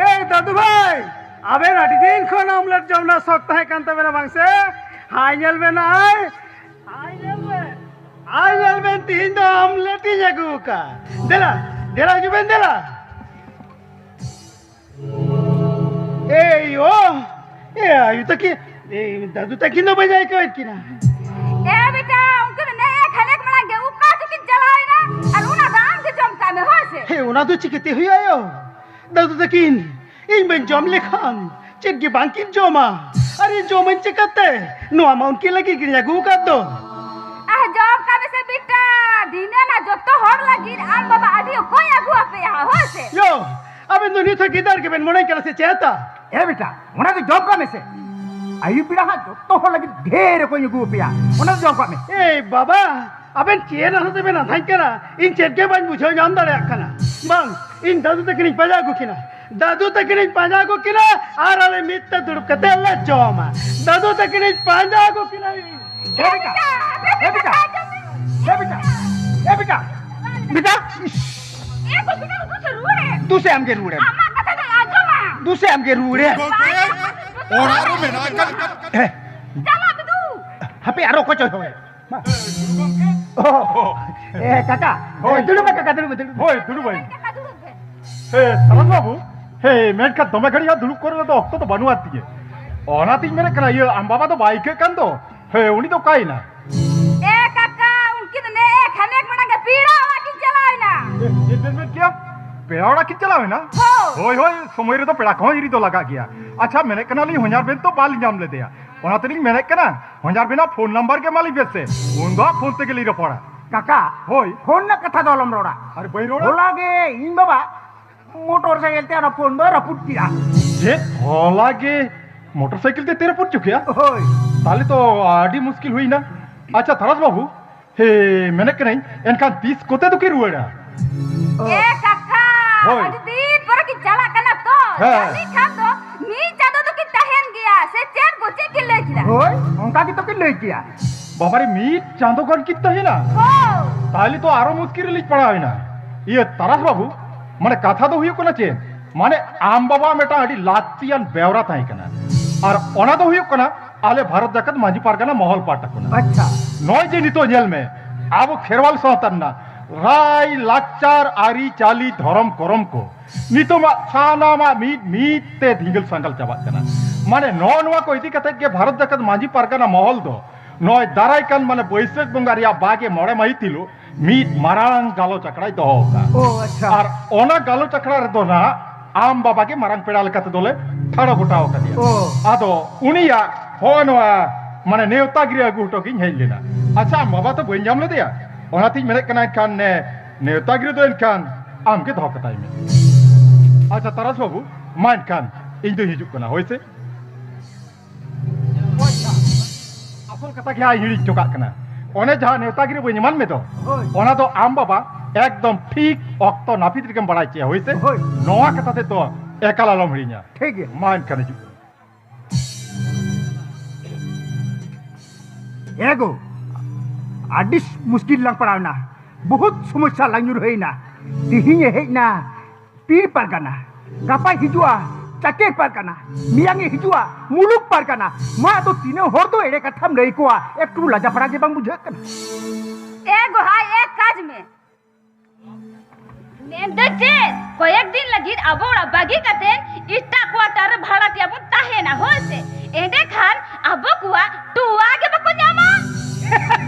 ᱮᱭ ᱫᱟᱫᱩ ᱵᱷᱟᱭ, ᱟᱵᱮᱱ ᱟᱹᱰᱤ ᱫᱤᱱ ᱠᱷᱚᱱ ᱚᱢᱞᱮᱴ ᱡᱚᱢ ᱨᱮᱱᱟᱜ ᱥᱚᱠ ᱛᱟᱦᱮᱸ ᱠᱟᱱ ᱛᱟᱵᱮᱱᱟ ᱵᱟᱝ ᱥᱮ? ᱦᱟᱭ ᱧᱮᱞ ᱵᱮᱱ ᱟᱭ, ᱦᱟᱭ ᱧᱮᱞ ᱵᱮᱱ, ᱦᱟᱭ ᱧᱮᱞ ᱵᱮᱱ, ᱛᱤᱦᱤᱧ ᱫᱚ ᱚᱢᱞᱮᱴ ᱤᱧ ᱟᱹᱜᱩ ᱟᱠᱟᱫ᱾ ᱫᱮᱞᱟ, ᱫᱮᱞᱟ ᱦᱤᱡᱩᱜ ᱵᱮᱱ, ᱫᱮᱞᱟ᱾ ᱮᱭ ᱳ, ᱮ ᱟᱭᱩ ᱛᱟᱹᱠᱤᱱ, ᱮ ᱫᱟᱫᱩ ᱛᱟᱹᱠᱤᱱ ᱫᱚ ᱵᱟᱹᱧ ᱟᱹᱭᱠᱟᱹᱣᱮᱫ ᱠᱤᱱᱟ᱾ ᱮ ᱵᱮᱴᱟ, ᱩᱱᱠᱤᱱ ᱱᱮ ᱠᱷᱟᱱᱮᱠ ᱢᱟᱲᱟᱝ ᱜᱮ ᱚᱠᱟ ᱪᱚᱠᱤᱱ ᱪᱟᱞᱟᱣ ᱮᱱᱟ ᱟᱨ ᱚᱱᱟ ᱫᱚ ᱟᱢ ᱜᱮ ᱡᱚᱢ ᱠᱟᱜ ᱢᱮ, ᱦᱳᱭ ᱥᱮ? ᱦᱮᱸ, ᱚᱱᱟ ᱫᱚ ᱪᱤᱠᱟᱹᱛᱮ ᱦᱩᱭᱩᱜᱼᱟ ᱭᱳ? ᱫᱟᱫᱩ ᱛᱟᱹᱠᱤᱱ, ᱤᱧ ᱵᱟᱹᱧ ᱡᱚᱢ ᱞᱮᱠᱷᱟᱱ ᱪᱮᱫ ᱜᱮ ᱵᱟᱝ ᱠᱤᱱ ᱡᱚᱢᱟ᱾ ᱟᱨ ᱤᱧ ᱡᱚᱢᱟᱹᱧ ᱪᱤᱠᱟᱹᱛᱮ? ᱱᱚᱣᱟ ᱢᱟ ᱩᱱᱠᱤᱱ ᱞᱟᱹᱜᱤᱫ ᱜᱤᱧ ᱟᱹᱜᱩ ᱟᱠᱟᱫ ᱫᱚ᱾ ᱟᱨ ᱡᱚᱢ ᱠᱟᱜ ᱢᱮᱥᱮ ᱵᱮᱴᱟ, ᱫᱷᱤᱱᱟᱹᱱ ᱟᱨ ᱡᱚᱛᱚ ᱦᱚᱲ ᱞᱟᱹᱜᱤᱫ ᱟᱢ ᱵᱟᱵᱟ ᱟᱹᱰᱤ ᱚᱠᱚᱭ ᱟᱹᱜᱩ ᱟᱯᱮᱭᱟ, ᱦᱳᱭ ᱥᱮ? ᱭᱳ, ᱟᱵᱮᱱ ᱫᱚ ᱱᱤᱛ ᱦᱚᱸ ᱜᱤᱫᱟᱹᱨ ᱜᱮᱵᱮᱱ ᱢᱚᱱᱮ ᱠᱟᱱᱟ ᱥᱮ ᱪᱮᱫ? ᱮ ᱵᱮᱴᱟ, ᱚᱱᱟ ᱫᱚ ᱡᱚᱢ ᱠᱟᱜ ᱢᱮᱥᱮ᱾ ᱟᱹᱭᱩᱵ ᱵᱮᱲᱟ ᱦᱟᱸᱜ ᱡᱚᱛᱚ ᱦᱚᱲ ᱞᱟᱹᱜᱤᱫ ᱰᱷᱮᱨ ᱚᱠᱚᱭ ᱟᱹᱜᱩ ᱟᱯᱮᱭᱟ, ᱚᱱᱟ ᱫᱚ ᱡᱚᱢ ᱠᱟᱜ ᱢᱮ᱾ ᱮᱭ ᱵᱟᱵᱟ, ᱟᱵᱮᱱ ᱪᱮᱫ ᱟᱱᱟᱜ ᱛᱮᱵᱮᱱ ᱟᱫᱷᱟᱧ ᱠᱟᱱᱟ? ᱤᱧ ᱪᱮᱫ ᱜᱮ ᱵᱟᱹᱧ ᱵᱩᱡᱷᱟᱹᱣ ᱧᱟᱢ ᱫᱟᱲᱮᱭᱟᱜ ᱠᱟᱱᱟ᱾ ᱵᱟᱝ, ᱤᱧ ᱫᱟᱫᱩ ᱛᱟᱹᱠᱤᱱᱤᱧ ᱯᱟᱸᱡᱟ ᱟᱹᱜᱩ ᱠᱤᱱᱟ᱾ ᱫᱟᱫᱩ ᱛᱟᱹᱠᱤᱱᱤᱧ ᱯᱟᱸᱡᱟ ᱟᱹᱜᱩ ᱠᱤᱱᱟ ᱟᱨ ᱟᱞᱮ ᱢᱤᱫ ᱛᱮ ᱫᱩᱲᱩᱵ ᱠᱟᱛᱮ ᱞᱮ ᱡᱚᱢᱟ᱾ ᱫᱟᱫᱩ ᱛᱟᱹᱠᱤᱱᱤᱧ ᱯᱟᱸᱡᱟ ᱟᱹᱜᱩ ᱠᱤᱱᱟ᱾ ᱮ ᱵᱮᱴᱟ, ᱮ ᱵᱮᱴᱟ, ᱮ ᱵᱮᱴᱟ, ᱮ ᱵᱮᱴᱟ, ᱵᱮᱴᱟ᱾ ᱮ ᱜᱚ, ᱵᱮᱴᱟ, ᱫᱩ ᱥᱮ ᱨᱩᱣᱟᱹᱲ ᱮᱱ᱾ ᱫᱩ ᱥᱮ ᱟᱢ ᱜᱮ ᱨᱩᱣᱟᱹᱲ ᱮᱱ᱾ ᱟᱢᱟᱜ ᱠᱟᱛᱷᱟ ᱫᱚ ᱟᱸᱡᱚᱢᱟ᱾ ᱫᱩ ᱥᱮ ᱟᱢ ᱜᱮ ᱨᱩᱣᱟᱹᱲ ᱮᱱ᱾ ᱜᱚᱢᱠᱮ, ᱚᱲᱟᱜ ᱨᱮ ᱢᱮᱱᱟᱜ ᱟᱠᱟᱫ᱾ ᱦᱮᱸ᱾ ᱪᱟᱞᱟᱜ ᱢᱮ ᱫᱩ᱾ ᱦᱟᱯᱮ, ᱟᱨᱚ ᱚᱠᱚᱭ ᱪᱚᱭ ᱦᱚᱦᱚᱭᱮᱫ᱾ ᱢᱟ᱾ ᱚ, ᱮ, ᱠᱟᱠᱟ, ᱦᱳᱭ᱾ ᱫᱩᱲᱩᱵ ᱢᱮ ᱠᱟᱠᱟ, ᱫᱩᱲᱩᱵ ᱢᱮ, ᱫᱩᱲᱩᱵ ᱢᱮ᱾ ᱦᱳᱭ, ᱫᱩᱲᱩᱵ ᱢᱮ᱾ ᱠᱟᱠᱟ, ᱫᱩᱲᱩᱵ ᱢᱮ᱾ ᱮ, ᱥᱟᱞᱟᱱ ᱵᱟᱹᱵᱩ, ᱮ, ᱢᱮᱱᱠᱷᱟᱱ ᱫᱚᱢᱮ ᱜᱷᱟᱹᱲᱤᱡ ᱦᱟᱸᱜ ᱫᱩᱲᱩᱵ ᱠᱚᱨᱮ ᱫᱚ ᱚᱠᱛᱚ ᱫᱚ ᱵᱟᱹᱱᱩᱜ ᱟᱫ ᱛᱤᱧᱟᱹ᱾ ᱚᱱᱟᱛᱤᱧ ᱢᱮᱱᱮᱫ ᱠᱟᱱᱟ, ᱤᱭᱟᱹ, ᱟᱢ ᱵᱟᱵᱟ ᱫᱚ ᱵᱟᱭ ᱟᱹᱭᱠᱟᱹᱜ ᱠᱟᱱ ᱫᱚ᱾ ᱦᱮᱸ, ᱩᱱᱤ ᱫᱚ ᱚᱠᱟᱭᱮᱱᱟ? ᱮ ᱠᱟᱠᱟ, ᱩᱱᱠᱤᱱ ᱫᱚ ᱱᱮ ᱠᱷᱟᱱᱮᱠ ᱢᱟᱲᱟᱝ ᱜᱮ ᱯᱮᱲᱟ ᱚᱲᱟᱜ ᱠᱤᱱ ᱪᱟᱞᱟᱣ ᱮᱱᱟ᱾ ᱮ, ᱪᱮᱫ ᱵᱮᱱ ᱢᱮᱱ ᱠᱮᱭᱟ? ᱯᱮᱲᱟ ᱚᱲᱟᱜ ᱠᱤᱱ ᱪᱟᱞᱟᱣ ᱮᱱᱟ? ᱦᱳᱭ᱾ ᱦᱳᱭ, ᱦᱳᱭ, ᱥᱚᱢᱚᱭ ᱨᱮᱫᱚ ᱯᱮᱲᱟ ᱠᱚᱦᱚᱸ ᱦᱤᱨᱤ ᱫᱚ ᱞᱟᱜᱟᱜ ᱜᱮᱭᱟ᱾ ᱟᱪᱪᱷᱟ, ᱢᱮᱱᱮᱫ ᱠᱟᱱᱟᱞᱤᱧ, ᱦᱚᱧᱦᱟᱨ ᱵᱮᱱ ᱛᱚ ᱵᱟᱞᱤᱧ ᱧᱟᱢ ᱞᱮᱫᱮᱭᱟ, ᱚᱱᱟ ᱛᱮᱞᱤᱧ ᱢᱮᱱᱮᱫ ᱠᱟᱱᱟ, ᱦᱚᱧᱦᱟᱨ ᱵᱮᱱᱟᱜ ᱯᱷᱳᱱ ᱱᱟᱢᱵᱟᱨ ᱜᱮ ᱮᱢᱟᱞᱤᱧ ᱵᱮᱱ ᱥᱮ, ᱩᱱ ᱫᱚ ᱦᱟᱸᱜ ᱯᱷᱳᱱ ᱛᱮᱜᱮ ᱞᱤᱧ ᱨᱚᱯᱚᱲᱟ᱾ ᱠᱟᱠᱟ, ᱦᱳᱭ᱾ ᱯᱷᱳᱱ ᱨᱮᱱᱟᱜ ᱠᱟᱛᱷᱟ ᱫᱚ ᱟᱞᱚᱢ ᱨᱚᱲᱟ᱾ ᱟᱨ ᱵᱟᱹᱧ ᱨᱚᱲᱟ? ᱦᱚᱞᱟ ᱜᱮ ᱤᱧ ᱵᱟᱵᱟ ᱢᱚᱴᱚᱨ ᱥᱟᱭᱠᱮᱞ ᱛᱮ ᱚᱱᱟ ᱯᱷᱳᱱ ᱫᱚᱭ ᱨᱟᱹᱯᱩᱫ ᱠᱮᱜᱼᱟ᱾ ᱪᱮᱫ? ᱦᱚᱞᱟ ᱜᱮ ᱢᱚᱴᱚᱨ ᱥᱟᱭᱠᱮᱞ ᱛᱮ ᱛᱮ ᱨᱟᱹᱯᱩᱫ ᱦᱚᱪᱚ ᱠᱮᱜᱼᱟ? ᱦᱳᱭ᱾ ᱛᱟᱦᱞᱮ ᱛᱚ ᱟᱹᱰᱤ ᱢᱩᱥᱠᱤᱞ ᱦᱩᱭᱱᱟ᱾ ᱟᱪᱪᱷᱟ ᱛᱟᱨᱟᱥ ᱵᱟᱹᱵᱩ, ᱦᱮ, ᱢᱮᱱᱮᱫ ᱠᱟᱹᱱᱟᱹᱧ, ᱮᱱᱠᱷᱟᱱ ᱛᱤᱥ ᱠᱚᱛᱮ ᱫᱚᱠᱤᱱ ᱨᱩᱣᱟᱹᱲᱟ? ᱮ ᱠᱟᱠᱟ, ᱦᱳᱭ᱾ ᱟᱹᱰᱤ ᱫᱤᱱ ᱯᱚᱨᱮ ᱠᱤᱱ ᱪᱟᱞᱟᱜ ᱠᱟᱱᱟ ᱛᱚ᱾ ᱦᱮᱸ᱾ ᱡᱟᱹᱱᱤᱡ ᱠᱷᱟᱱ ᱫᱚ ᱢᱤᱫ ᱪᱟᱸᱫᱚ ᱫᱚᱠᱤᱱ ᱛᱟᱦᱮᱱ ᱜᱮᱭᱟ, ᱥᱮ ᱪᱮᱫ ᱜᱚ, ᱪᱮᱫ ᱠᱤᱱ ᱞᱟᱹᱭ ᱠᱮᱫᱟ? ᱦᱳᱭ, ᱚᱱᱠᱟ ᱜᱮᱛᱚ ᱠᱤᱱ ᱞᱟᱹᱭ ᱠᱮᱭᱟ᱾ ᱵᱟᱵᱟᱨᱮ, ᱢᱤᱫ ᱪᱟᱸᱫᱚ ᱜᱟᱱ ᱠᱤᱱ ᱛᱟᱦᱮᱱᱟ? ᱦᱳᱭ᱾ ᱛᱟᱦᱞᱮ ᱛᱚ ᱟᱨᱚ ᱢᱩᱥᱠᱤᱞ ᱨᱮᱞᱤᱧ ᱯᱟᱲᱟᱣ ᱮᱱᱟ᱾ ᱤᱭᱟᱹ, ᱛᱟᱨᱟᱥ ᱵᱟᱹᱵᱩ, ᱢᱟᱱᱮ ᱠᱟᱛᱷᱟ ᱫᱚ ᱦᱩᱭᱩᱜ ᱠᱟᱱᱟ ᱪᱮᱫ? ᱢᱟᱱᱮ ᱟᱢ ᱵᱟᱵᱟ ᱢᱤᱫᱴᱟᱝ ᱟᱹᱰᱤ ᱞᱟᱹᱠᱛᱤᱭᱟᱱ ᱵᱮᱣᱨᱟ ᱛᱟᱦᱮᱸ ᱠᱟᱱᱟ, ᱟᱨ ᱚᱱᱟ ᱫᱚ ᱦᱩᱭᱩᱜ ᱠᱟᱱᱟ ᱟᱞᱮ ᱵᱷᱟᱨᱚᱛ ᱡᱟᱠᱟᱛ ᱢᱟᱹᱡᱷᱤ ᱯᱟᱨᱜᱟᱱᱟ ᱢᱚᱦᱚᱞ ᱯᱟᱦᱴᱟ ᱠᱷᱚᱱᱟᱜ᱾ ᱟᱪᱪᱷᱟ᱾ ᱱᱚᱜᱼᱚᱭ ᱡᱮ ᱱᱤᱛᱚᱜ ᱧᱮᱞ ᱢᱮ, ᱟᱵᱚ ᱠᱷᱮᱨᱣᱟᱞ ᱥᱟᱶᱛᱟ ᱨᱮᱱᱟᱜ ᱨᱟᱭ, ᱞᱟᱠᱪᱟᱨ, ᱟᱹᱨᱤᱪᱟᱹᱞᱤ, ᱫᱷᱚᱨᱚᱢ, ᱠᱚᱨᱚᱢ ᱠᱚ ᱱᱤᱛᱚᱜ ᱢᱟ ᱥᱟᱱᱟᱢᱟᱜ ᱢᱤᱫ ᱢᱤᱫ ᱛᱮ ᱫᱷᱤᱸᱜᱟᱹᱞ ᱥᱟᱸᱜᱟᱞ ᱪᱟᱵᱟᱜ ᱠᱟᱱᱟ᱾ ᱢᱟᱱᱮ ᱱᱚᱜᱼᱚ ᱱᱚᱣᱟ ᱠᱚ ᱤᱫᱤ ᱠᱟᱛᱮ ᱜᱮ ᱵᱷᱟᱨᱚᱛ ᱡᱟᱠᱟᱛ ᱢᱟᱹᱡᱷᱤ ᱯᱟᱨᱜᱟᱱᱟ ᱢᱚᱦᱚᱞ ᱫᱚ ᱱᱚᱜᱼᱚᱭ ᱫᱟᱨᱟᱭ ᱠᱟᱱ ᱢᱟᱱᱮ ᱵᱟᱹᱭᱥᱟᱹᱠᱷ ᱵᱚᱸᱜᱟ ᱨᱮᱭᱟᱜ ᱵᱟᱜᱮ ᱢᱚᱬᱮ ᱢᱟᱹᱦᱤᱛ ᱦᱤᱞᱳᱜ ᱢᱤᱫ ᱢᱟᱨᱟᱝ ᱜᱟᱞᱚᱪ ᱟᱠᱷᱲᱟᱭ ᱫᱚᱦᱚ ᱟᱠᱟᱫᱼᱟ᱾ ᱚ, ᱟᱪᱪᱷᱟ᱾ ᱟᱨ ᱚᱱᱟ ᱜᱟᱞᱚᱪ ᱟᱠᱷᱲᱟ ᱨᱮᱫᱚ ᱱᱟᱜ ᱟᱢ ᱵᱟᱵᱟ ᱜᱮ ᱢᱟᱨᱟᱝ ᱯᱮᱲᱟ ᱞᱮᱠᱟ ᱛᱮᱫᱚ ᱞᱮ ᱴᱷᱟᱲᱚ ᱜᱚᱴᱟ ᱟᱠᱟᱫᱮᱭᱟ᱾ ᱚ᱾ ᱟᱫᱚ ᱩᱱᱤᱭᱟᱜ ᱦᱚᱸᱜᱼᱚ ᱱᱚᱣᱟ ᱢᱟᱱᱮ ᱱᱮᱣᱛᱟ ᱜᱤᱨᱟᱹ ᱟᱹᱜᱩ ᱦᱚᱴᱚ ᱜᱤᱧ ᱦᱮᱡ ᱞᱮᱱᱟ᱾ ᱟᱪᱪᱷᱟ, ᱟᱢ ᱵᱟᱵᱟ ᱛᱚ ᱵᱟᱹᱧ ᱧᱟᱢ ᱞᱮᱫᱮᱭᱟ, ᱚᱱᱟᱛᱤᱧ ᱢᱮᱱᱮᱫ ᱠᱟᱱᱟ ᱮᱱᱠᱷᱟᱱ ᱱᱮ-, ᱱᱮᱣᱛᱟ ᱜᱤᱨᱟᱹ ᱫᱚ ᱮᱱᱠᱷᱟᱱ ᱟᱢ ᱜᱮ ᱫᱚᱦᱚ ᱠᱟᱛᱟᱭ ᱢᱮ᱾ ᱟᱪᱪᱷᱟ ᱛᱟᱨᱟᱥ ᱵᱟᱹᱵᱩ, ᱢᱟ ᱮᱱᱠᱷᱟᱱ ᱤᱧ ᱫᱚᱧ ᱦᱤᱡᱩᱜ ᱠᱟᱱᱟ, ᱦᱳᱭ ᱥᱮ᱾ ᱟᱥᱚᱞ ᱠᱟᱛᱷᱟ ᱜᱮ ᱦᱟᱸᱜ ᱤᱧ ᱦᱤᱲᱤᱧ ᱦᱚᱴᱚ ᱠᱟᱜ ᱠᱟᱱᱟ᱾ ᱚᱱᱮ ᱡᱟᱦᱟᱸ ᱱᱮᱣᱛᱟ ᱜᱤᱨᱟᱹ ᱵᱟᱹᱧ ᱮᱢᱟᱱ ᱢᱮ ᱫᱚ, ᱦᱳᱭ᱾ ᱚᱱᱟ ᱫᱚ ᱟᱢ ᱵᱟᱵᱟ ᱮᱠᱫᱚᱢ ᱴᱷᱤᱠ ᱚᱠᱛᱚ ᱱᱟᱹᱯᱤᱛ ᱨᱮᱜᱮᱢ ᱵᱟᱲᱟᱭ ᱦᱚᱪᱚᱭᱟ, ᱦᱳᱭ ᱥᱮ? ᱦᱳᱭ᱾ ᱱᱚᱣᱟ ᱠᱟᱛᱷᱟ ᱛᱮᱫ ᱫᱚ ᱮᱠᱟᱞ ᱟᱞᱚᱢ ᱦᱤᱲᱤᱧᱟ᱾ ᱴᱷᱤᱠ ᱜᱮᱭᱟ᱾ ᱢᱟ ᱮᱱᱠᱷᱟᱱ ᱦᱤᱡᱩᱜ ᱢᱮ᱾ ᱮ ᱜᱳ, ᱟᱹᱰᱤ ᱢᱩᱥᱠᱤᱞ ᱞᱟᱝ ᱯᱟᱲᱟᱣ ᱮᱱᱟ, ᱵᱚᱦᱩᱛ ᱥᱚᱢᱚᱥᱥᱟ ᱞᱟᱝ ᱧᱩᱨᱦᱟᱹᱭᱮᱱᱟ᱾ ᱛᱤᱦᱤᱧ ᱮ ᱦᱮᱡ ᱮᱱᱟ ᱯᱤᱲ ᱯᱟᱨᱜᱟᱱᱟ, ᱜᱟᱯᱟᱭ ᱦᱤᱡᱩᱜᱼᱟ ᱪᱟᱠᱮᱨ ᱯᱟᱨᱜᱟᱱᱟ, ᱢᱮᱭᱟᱝ ᱮ ᱦᱤᱡᱩᱜᱼᱟ ᱢᱩᱞᱩᱠ ᱯᱟᱨᱜᱟᱱᱟ᱾ ᱢᱟ ᱟᱫᱚ ᱛᱤᱱᱟᱹᱜ ᱦᱚᱲ ᱫᱚ ᱮᱲᱮ ᱠᱟᱛᱷᱟᱢ ᱞᱟᱹᱭ ᱠᱚᱣᱟ, ᱮᱠᱴᱩ ᱞᱟᱡᱟ ᱯᱟᱲᱟ ᱜᱮ ᱵᱟᱝ ᱵᱩᱡᱷᱟᱹᱜ ᱠᱟᱱᱟ? ᱮ ᱜᱳ ᱦᱟᱭ, ᱮ ᱠᱟᱡᱽ ᱢᱮ᱾ ᱢᱮᱱᱫᱚ ᱪᱮᱫ? ᱠᱚᱭᱮᱠ ᱫᱤᱱ ᱞᱟᱹᱜᱤᱫ ᱟᱵᱚ ᱚᱲᱟᱜ ᱵᱟᱹᱜᱤ ᱠᱟᱛᱮ ᱮᱴᱟᱜ quarter ᱨᱮ ᱵᱷᱟᱲᱟ ᱛᱮ ᱟᱵᱚ ᱛᱟᱦᱮᱱᱟ, ᱦᱳᱭ ᱥᱮ? ᱮᱸᱰᱮᱠᱷᱟᱱ ᱟᱵᱚ ᱠᱚᱣᱟᱜ ᱴᱚᱣᱟ ᱜᱮ ᱵᱟᱠᱚ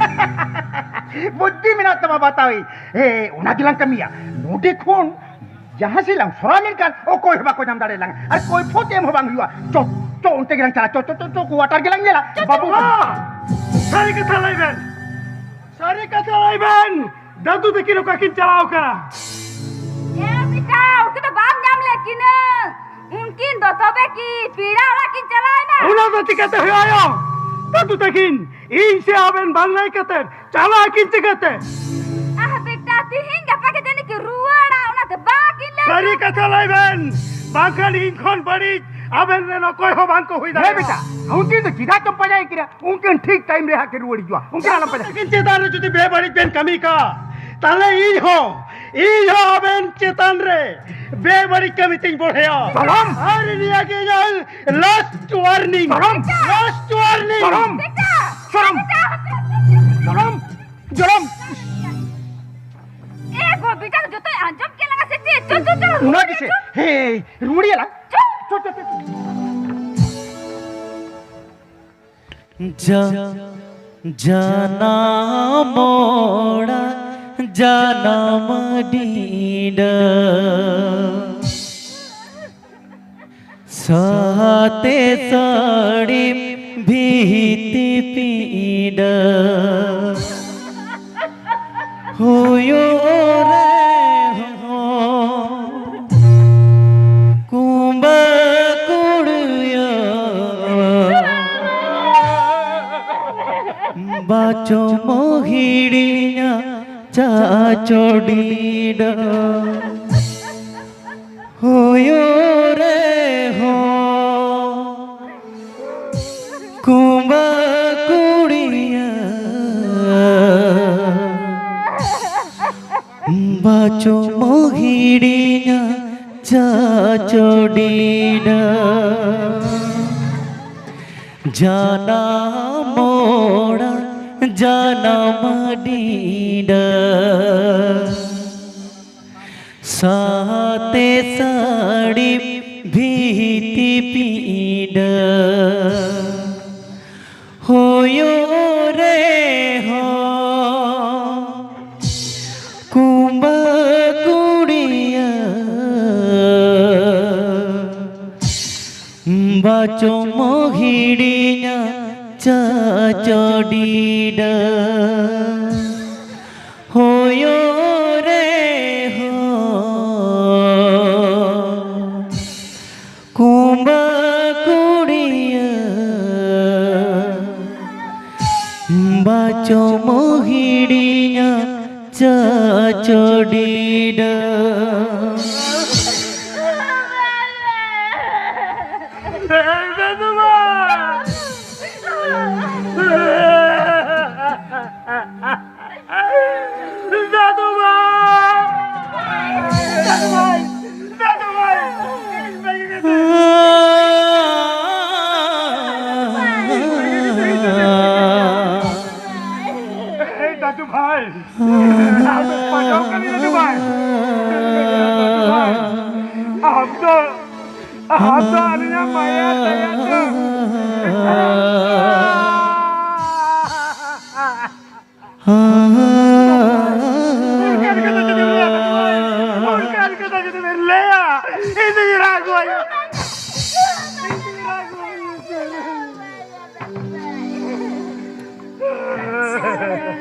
ᱵᱩᱫᱽᱫᱷᱤ ᱢᱮᱱᱟᱜ ᱛᱟᱢᱟ ᱵᱟᱛᱟᱣᱤᱡ᱾ ᱮ, ᱚᱱᱟ ᱜᱮᱞᱟᱝ ᱠᱟᱹᱢᱤᱭᱟ᱾ ᱱᱚᱰᱮ ᱠᱷᱚᱱ ᱡᱟᱦᱟᱸ ᱥᱮᱫ ᱞᱟᱝ ᱥᱚᱨᱟᱣ ᱞᱮᱱᱠᱷᱟᱱ ᱚᱠᱚᱭ ᱦᱚᱸ ᱵᱟᱠᱚ ᱧᱟᱢ ᱫᱟᱲᱮᱭᱟᱞᱟᱝ, ᱟᱨ ᱠᱚᱭᱯᱷᱚᱛ ᱮᱢ ᱦᱚᱸ ᱵᱟᱝ ᱦᱩᱭᱩᱜᱼᱟ᱾ ᱪᱚ, ᱪᱚ, ᱚᱱᱛᱮ ᱜᱮᱞᱟᱝ ᱪᱟᱞᱟᱜᱼᱟ᱾ ᱪᱚ, ᱪᱚ, ᱪᱚ, ᱪᱚ, ᱠᱚᱣᱟᱴᱟᱨ ᱜᱮᱞᱟᱝ ᱧᱮᱞᱟ᱾ ᱪᱚ, ᱪᱚ, ᱵᱟᱹᱵᱩ᱾ ᱵᱟ! ᱥᱟᱹᱨᱤ ᱠᱟᱛᱷᱟ ᱞᱟᱹᱭ ᱵᱮᱱ, ᱥᱟᱹᱨᱤ ᱠᱟᱛᱷᱟ ᱞᱟᱹᱭ ᱵᱮᱱ, ᱫᱟᱫᱩ ᱛᱟᱹᱠᱤᱱ ᱚᱠᱟ ᱠᱤᱱ ᱪᱟᱞᱟᱣ ᱠᱟᱱᱟ? ᱮ ᱵᱮᱴᱟ, ᱩᱱᱠᱤᱱ ᱫᱚ ᱵᱟᱢ ᱧᱟᱢ ᱞᱮᱫ ᱠᱤᱱᱟᱹ? ᱩᱱᱠᱤᱱ ᱫᱚ ᱛᱚᱵᱮ ᱠᱤ ᱯᱮᱲᱟ ᱚᱲᱟᱜ ᱠᱤᱱ ᱪᱟᱞᱟᱣ ᱮᱱᱟ? ᱚᱱᱟ ᱫᱚ ᱪᱤᱠᱟᱹᱛᱮ ᱦᱩᱭᱩᱜᱼᱟ ᱭᱳ? ᱫᱟᱫᱩ ᱛᱟᱹᱠᱤᱱ ᱤᱧ ᱥᱮ ᱟᱵᱮᱱ ᱵᱟᱝ ᱞᱟᱹᱭ ᱠᱟᱛᱮ ᱪᱟᱞᱟᱜ ᱟᱹᱠᱤᱱ ᱪᱤᱠᱟᱹᱛᱮ? ᱟᱦ ᱵᱮᱴᱟ, ᱛᱤᱦᱤᱧ ᱜᱟᱯᱟ ᱜᱮ ᱡᱟᱹᱱᱤᱡ ᱠᱤᱱ ᱨᱩᱣᱟᱹᱲᱟ, ᱚᱱᱟᱛᱮ ᱵᱟᱠᱤᱱ ᱞᱟᱹᱭ ᱥᱟᱹᱨᱤ ᱠᱟᱛᱷᱟ ᱞᱟᱹᱭ ᱵᱮᱱ, ᱵᱟᱝᱠᱷᱟᱱ ᱤᱧ ᱠᱷᱚᱱ ᱵᱟᱹᱲᱤᱡ ᱟᱵᱮᱱ ᱨᱮᱱ ᱚᱠᱚᱭ ᱦᱚᱸ ᱵᱟᱝ ᱠᱚ ᱦᱩᱭ ᱦᱮᱸ ᱫᱟᱲᱮᱭᱟᱜᱼᱟ᱾ ᱵᱮᱴᱟ, ᱩᱱᱠᱤᱱ ᱫᱚ ᱪᱮᱫᱟᱜ ᱪᱚᱢ ᱯᱟᱸᱡᱟᱭᱮᱫ ᱠᱤᱱᱟ? ᱩᱱᱠᱤᱱ ᱴᱷᱤᱠ ᱴᱟᱭᱤᱢ ᱨᱮ ᱦᱟᱸᱜ ᱠᱤᱱ ᱨᱩᱣᱟᱹᱲ ᱦᱤᱡᱩᱜᱼᱟ, ᱩᱱᱠᱤᱱ ᱟᱞᱚᱢ ᱯᱟᱸᱡᱟ᱾ ᱟᱹᱠᱤᱱ ᱪᱮᱛᱟᱱ ᱨᱮ ᱡᱩᱫᱤ ᱵᱮᱵᱟᱹᱲᱤᱡ ᱵᱮᱱ ᱠᱟᱹᱢᱤ ᱠᱟ, ᱛᱟᱦᱞᱮ ᱤᱧ ᱦᱚᱸ, ᱤᱧ ᱦᱚᱸ ᱟᱵᱮᱱ ᱪᱮᱛᱟᱱ ᱨᱮ ᱵᱮᱵᱟᱹᱲᱤᱡ ᱠᱟᱹᱢᱤ ᱛᱤᱧ ᱵᱚᱲᱦᱮᱭᱟ᱾ ᱥᱚᱨᱚᱢ! ᱟᱨ ᱱᱤᱭᱟᱹ ᱜᱮ ᱤᱧᱟᱹᱜ last warning᱾ ᱥᱚᱨᱚᱢ! Last warning᱾ ᱥᱚᱨᱚᱢ! ᱵᱮᱴᱟ! ᱥᱚᱨᱚᱢ! ᱵᱮᱴᱟ! ᱥᱚᱨᱚᱢ! ᱥᱚᱨᱚᱢ! ᱮ ᱜᱳ, ᱵᱮᱴᱟ ᱫᱚ ᱡᱚᱛᱚᱭ ᱟᱸᱡᱚᱢ ᱠᱮᱫ ᱞᱟᱝᱟ ᱥᱮ ᱪᱮᱫ? ᱪᱚ, ᱪᱚ, ᱪᱚ, ᱚᱱᱟ ᱨᱩᱣᱟᱹᱲ ᱜᱮᱥᱮ᱾ ᱪᱚ᱾ ᱦᱮᱸ, ᱨᱩᱣᱟᱹᱲ ᱭᱟᱞᱟᱝ᱾ ᱪᱚ᱾ ᱪᱚ, ᱪᱚ, ᱪᱚ, ᱪᱚ᱾ ᱡᱟ-, ᱡᱟᱱᱟᱢ ᱚᱲᱟᱜ ᱡᱟᱱᱟᱢ ᱰᱤᱸᱰᱟᱹ, ᱥᱟᱛᱮ ᱥᱟᱹᱲᱤᱢ ᱵᱷᱤᱛᱤ ᱯᱤᱸᱰᱟᱹ᱾ ᱦᱩᱭᱩᱜ ᱨᱮᱦᱚᱸ ᱠᱩᱸᱵᱟᱹ ᱠᱩᱲᱤᱭᱟᱹ, ᱵᱟᱪᱚᱢ ᱦᱤᱲᱤᱧᱟ ᱪᱟᱪᱚ ᱰᱤᱸᱰᱟᱹ᱾ ᱦᱩᱭᱩᱜ ᱨᱮᱦᱚᱸ ᱠᱩᱸᱵᱟᱹ ᱠᱩᱲᱤᱭᱟᱹ, ᱵᱟᱪᱚᱢ ᱦᱤᱲᱤᱧᱟ ᱪᱟᱪᱚ ᱰᱤᱸᱰᱟᱹ᱾ ᱡᱟᱱᱟᱢ ᱚᱲᱟᱜ ᱡᱟᱱᱟᱢ ᱰᱤᱸᱰᱟᱹ, ᱥᱟᱛᱮ ᱥᱟᱹᱲᱤᱢ ᱵᱷᱤᱛᱤ ᱯᱤᱸᱰᱟᱹ᱾ ᱦᱩᱭᱩᱜ ᱨᱮᱦᱚᱸ ᱪᱚᱢᱚ ᱦᱤᱲᱤᱧᱟ ᱪᱟᱪᱚᱰᱤᱰᱟᱹ ᱦᱚᱭᱚ ᱨᱮᱦᱚᱸ ᱠᱩᱢᱵᱟᱹ ᱠᱩᱲᱤᱭᱟᱹ ᱵᱟᱪᱚᱢᱚ ᱦᱤᱲᱤᱧᱟ ᱪᱟᱪᱚᱰᱤᱰᱟᱹ᱾ ᱫᱟᱫᱩ ᱢᱟ! ᱫᱟᱫᱩ ᱢᱟ! ᱫᱟᱫᱩ ᱵᱷᱟᱭ! ᱫᱟᱫᱩ ᱵᱷᱟᱭ! ᱮᱭ ᱫᱟᱫᱩ ᱵᱷᱟᱭ! ᱟᱢ ᱫᱚ ᱯᱟᱸᱡᱟ ᱠᱟᱹᱢᱤ ᱫᱟᱫᱩ ᱵᱷᱟᱭ! ᱫᱟᱫᱩ ᱵᱷᱟᱭ! ᱟᱢ ᱫᱚ, ᱟᱢ ᱫᱚ ᱟᱹᱞᱤᱧᱟᱜ ᱢᱟᱭᱟ ᱫᱟᱭᱟ ᱫᱚ᱾ ᱚᱱᱠᱟᱱ ᱠᱟᱛᱷᱟ ᱡᱩᱫᱤᱢ ᱞᱟᱹᱭᱟ ᱫᱟᱫᱩ ᱵᱷᱟᱭ, ᱚᱱᱠᱟᱱ ᱠᱟᱛᱷᱟ ᱡᱩᱫᱤᱢ ᱞᱟᱹᱭᱟ, ᱤᱧ ᱫᱩᱧ ᱨᱟᱜᱚᱜᱼᱟ᱾ ᱤᱧ ᱫᱩᱧ ᱨᱟᱜᱚᱜᱼᱟ᱾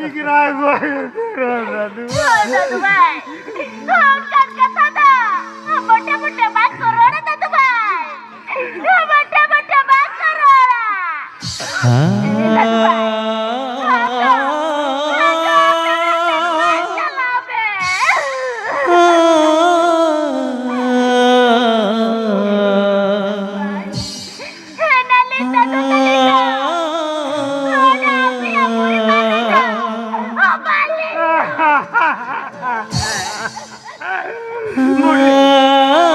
ᱤᱧ ᱨᱟᱜᱚᱜᱼᱟ, ᱫᱟᱫᱩ ᱵᱷᱟᱭ᱾ ᱫᱟᱫᱩ ᱵᱷᱟᱭ, ᱚᱱᱠᱟᱱ ᱠᱟᱛᱷᱟ ᱫᱚ ᱢᱚᱴᱮ ᱢᱚᱴᱮ ᱵᱟᱝ ᱠᱚ ᱨᱚᱲᱟ ᱫᱟᱫᱩ ᱵᱷᱟᱭ᱾ ᱢᱚᱴᱮ ᱢᱚᱴᱮ ᱵᱟᱝ ᱠᱚ ᱨᱚᱲᱟ᱾ ᱫᱟᱫᱩ ᱵᱷᱟᱭ, ᱟᱫᱚ, ᱟᱫᱚ ᱟᱯᱮ ᱚᱲᱟᱜ ᱛᱮ ᱵᱟᱝ ᱪᱟᱞᱟᱣ ᱯᱮ᱾ ᱦᱮᱸ, ᱱᱟᱹᱞᱤ ᱫᱟᱫᱩ, ᱱᱟᱹᱞᱤ ᱫᱚ᱾ ᱱᱚᱰᱮ ᱟᱯᱮᱭᱟᱜ ᱯᱚᱨᱤᱵᱟᱨ ᱨᱮᱫᱚ ᱚᱵᱟᱞᱮ᱾ ᱵᱩᱰᱷᱤ,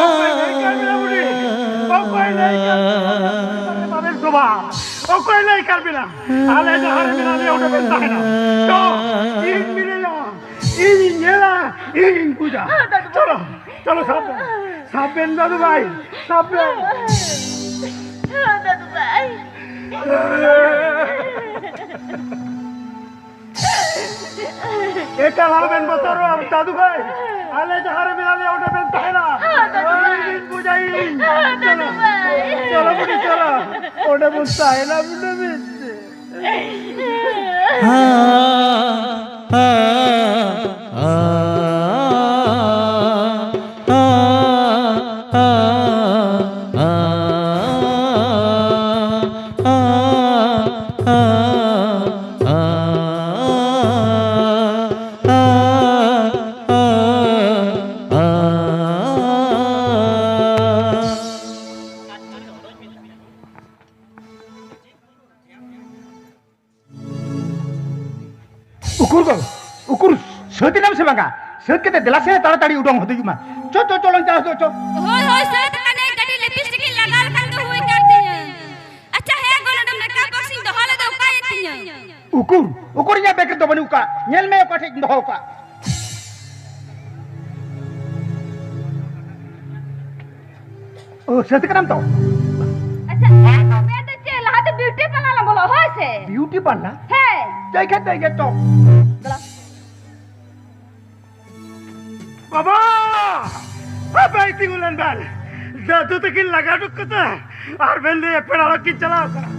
ᱚᱠᱚᱭ ᱞᱟᱹᱭ ᱠᱟᱜ ᱵᱤᱱᱟ ᱵᱩᱰᱷᱤ? ᱚᱠᱚᱭ ᱞᱟᱹᱭ ᱠᱟᱜ ᱵᱤᱱᱟ? ᱵᱟᱵᱮᱱ ᱥᱚᱵᱷᱟ᱾ ᱚᱠᱚᱭ ᱞᱟᱹᱭ ᱠᱟᱜ ᱵᱤᱱᱟ? ᱟᱞᱮ ᱡᱟᱦᱟᱸ ᱨᱮ ᱢᱮᱱᱟᱜ ᱞᱮᱭᱟ ᱚᱸᱰᱮ ᱵᱮᱱ ᱛᱟᱦᱮᱱᱟ᱾ ᱛᱚ, ᱤᱧ ᱢᱤᱱᱟᱹᱧᱟ, ᱤᱧᱤᱧ ᱧᱮᱞᱟ, ᱤᱧᱤᱧ ᱵᱩᱡᱟ᱾ ᱪᱚᱞᱚ, ᱪᱚᱞᱚ ᱥᱟᱵ ᱵᱮᱱ, ᱥᱟᱵ ᱵᱮᱱ ᱫᱟᱫᱩ ᱵᱷᱟᱭ, ᱥᱟᱵ ᱵᱮᱱ᱾ ᱫᱟᱫᱩ ᱵᱷᱟᱭ᱾ ᱮᱴᱟᱜ ᱟᱞᱚᱵᱮᱱ ᱵᱚᱛᱚᱨᱚᱜᱼᱟ, ᱫᱟᱫᱩ ᱵᱷᱟᱭ᱾ ᱟᱞᱮ ᱡᱟᱦᱟᱸ ᱨᱮ ᱢᱮᱱᱟᱜ ᱞᱮᱭᱟ, ᱚᱸᱰᱮ ᱵᱮᱱ ᱛᱟᱦᱮᱱᱟ᱾ ᱦᱮᱸ, ᱫᱟᱫᱩ ᱵᱷᱟᱭ᱾ ᱤᱧ ᱵᱩᱡᱷᱟᱹᱣᱤᱧ᱾ ᱦᱮᱸ, ᱫᱟᱫᱩ ᱵᱷᱟᱭ᱾ ᱪᱚᱞᱚ ᱵᱩᱰᱷᱤ, ᱪᱚᱞᱚ᱾ ᱚᱸᱰᱮ ᱵᱚᱱ ᱛᱟᱦᱮᱱᱟ ᱵᱤᱱᱟᱹ ᱢᱤᱫ ᱛᱮ᱾ ᱩᱠᱩᱨ ᱜᱚ, ᱩᱠᱩᱨ, ᱥᱟᱹᱛ ᱮᱱᱟᱢ ᱥᱮ ᱵᱟᱝᱟ? ᱥᱟᱹᱛ ᱠᱟᱛᱮ ᱫᱮᱞᱟ ᱥᱮ ᱛᱟᱲᱟᱛᱟᱲᱤ ᱩᱰᱩᱝ ᱦᱚᱫᱚᱜ ᱢᱟ᱾ ᱪᱚ, ᱪᱚ, ᱪᱚ, ᱞᱚᱝ ᱪᱟᱞᱟᱜ ᱫᱚ, ᱪᱚ᱾ ᱦᱳᱭ, ᱦᱳᱭ, ᱥᱟᱹᱛ ᱠᱟᱹᱱᱟᱹᱧ, ᱠᱟᱹᱴᱤᱡ ᱞᱤᱯᱤᱥᱴᱤᱠ ᱤᱧ ᱞᱟᱜᱟᱣ ᱞᱮᱠᱷᱟᱱ ᱜᱮ ᱦᱩᱭ ᱠᱟᱱ ᱛᱤᱧᱟᱹ᱾ ᱟᱪᱪᱷᱟ, ᱦᱮᱸ ᱜᱚ, ᱱᱚᱰᱮ ᱢᱮᱠᱟᱯ ᱵᱚᱠᱥ ᱤᱧ ᱫᱚᱦᱚ ᱞᱮᱫᱟ, ᱚᱠᱟᱭᱮᱱ ᱛᱤᱧᱟᱹ? ᱩᱠᱩᱨ, ᱩᱠᱩᱨ ᱤᱧᱟᱹᱜ ᱵᱮᱜᱽ ᱨᱮᱫᱚ ᱵᱟᱹᱱᱩᱜ ᱠᱟᱜ, ᱧᱮᱞ ᱢᱮ ᱚᱠᱟ ᱴᱷᱮᱡ ᱤᱧ ᱫᱚᱦᱚ ᱠᱟᱜ᱾ ᱳ, ᱥᱟᱹᱛ ᱠᱟᱱᱟᱢ ᱛᱚ? ᱟᱪᱪᱷᱟ, ᱢᱮᱱᱫᱚ ᱪᱮᱫ, ᱞᱟᱦᱟᱛᱮ ᱵᱤᱭᱩᱴᱤ ᱯᱟᱨᱞᱟᱨ ᱞᱟᱝ ᱵᱚᱞᱚᱜ, ᱦᱳᱭ ᱥᱮ? Beauty parlour? ᱦᱮᱸ᱾ ᱡᱟᱭ ᱠᱷᱟᱱ ᱫᱚ ᱤᱭᱟᱹ ᱛᱚ᱾ ᱫᱮᱞᱟ᱾ ᱵᱟᱵᱟ! ᱦᱟᱯᱮ ᱛᱤᱸᱜᱩ ᱞᱮᱱ ᱵᱮᱱ᱾ ᱫᱟᱫᱩ ᱛᱟᱹᱠᱤᱱ ᱞᱟᱜᱟ ᱩᱰᱩᱠ ᱠᱟᱛᱮ ᱟᱨ ᱵᱮᱱ ᱞᱟᱹᱭᱟ ᱯᱮᱲᱟ ᱦᱚᱲ ᱠᱤᱱ ᱪᱟᱞᱟᱣ ᱠᱟᱱᱟ᱾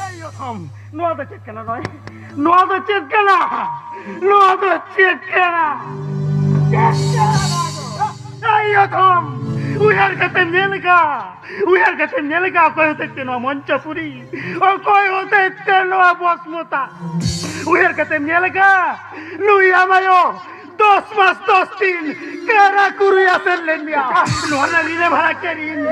ᱮᱭ ᱭᱚᱛᱚᱢ, ᱱᱚᱣᱟ ᱫᱚ ᱪᱮᱫ ᱠᱟᱱᱟ ᱱᱚᱭ? ᱱᱚᱣᱟ ᱫᱚ ᱪᱮᱫ ᱠᱟᱱᱟ? ᱱᱚᱣᱟ ᱫᱚ ᱪᱮᱫ ᱠᱟᱱᱟ? ᱪᱮᱫ ᱠᱟᱱᱟ ᱱᱚᱣᱟ ᱫᱚ? ᱮᱭ ᱭᱚᱛᱚᱢ, ᱩᱭᱦᱟᱹᱨ ᱠᱟᱛᱮᱢ ᱧᱮᱞ ᱠᱟᱜ? ᱩᱭᱦᱟᱹᱨ ᱠᱟᱛᱮᱢ ᱧᱮᱞ ᱠᱟᱜ ᱚᱠᱚᱭ ᱦᱚᱛᱮᱡ ᱛᱮ ᱱᱚᱣᱟ ᱢᱚᱧᱪᱚᱯᱩᱨᱤ? ᱚᱠᱚᱭ ᱦᱚᱛᱮᱡ ᱛᱮ ᱱᱚᱣᱟ ᱵᱚᱥᱢᱚᱛᱟ? ᱩᱭᱦᱟᱹᱨ ᱠᱟᱛᱮᱢ ᱧᱮᱞ ᱠᱟᱜ? ᱱᱩᱭ ᱟᱢ ᱟᱭᱳ ᱫᱚᱥ ᱢᱟᱥ ᱫᱚᱥ ᱫᱤᱱ ᱠᱟᱨᱟ ᱠᱩᱨᱩᱭᱟ ᱥᱮᱱ ᱞᱮᱱ ᱢᱮᱭᱟ᱾ ᱱᱚᱣᱟ ᱨᱮᱱᱟᱜ ᱨᱤᱱᱮ ᱵᱷᱟᱲᱟ ᱠᱮᱫ ᱤᱧ᱾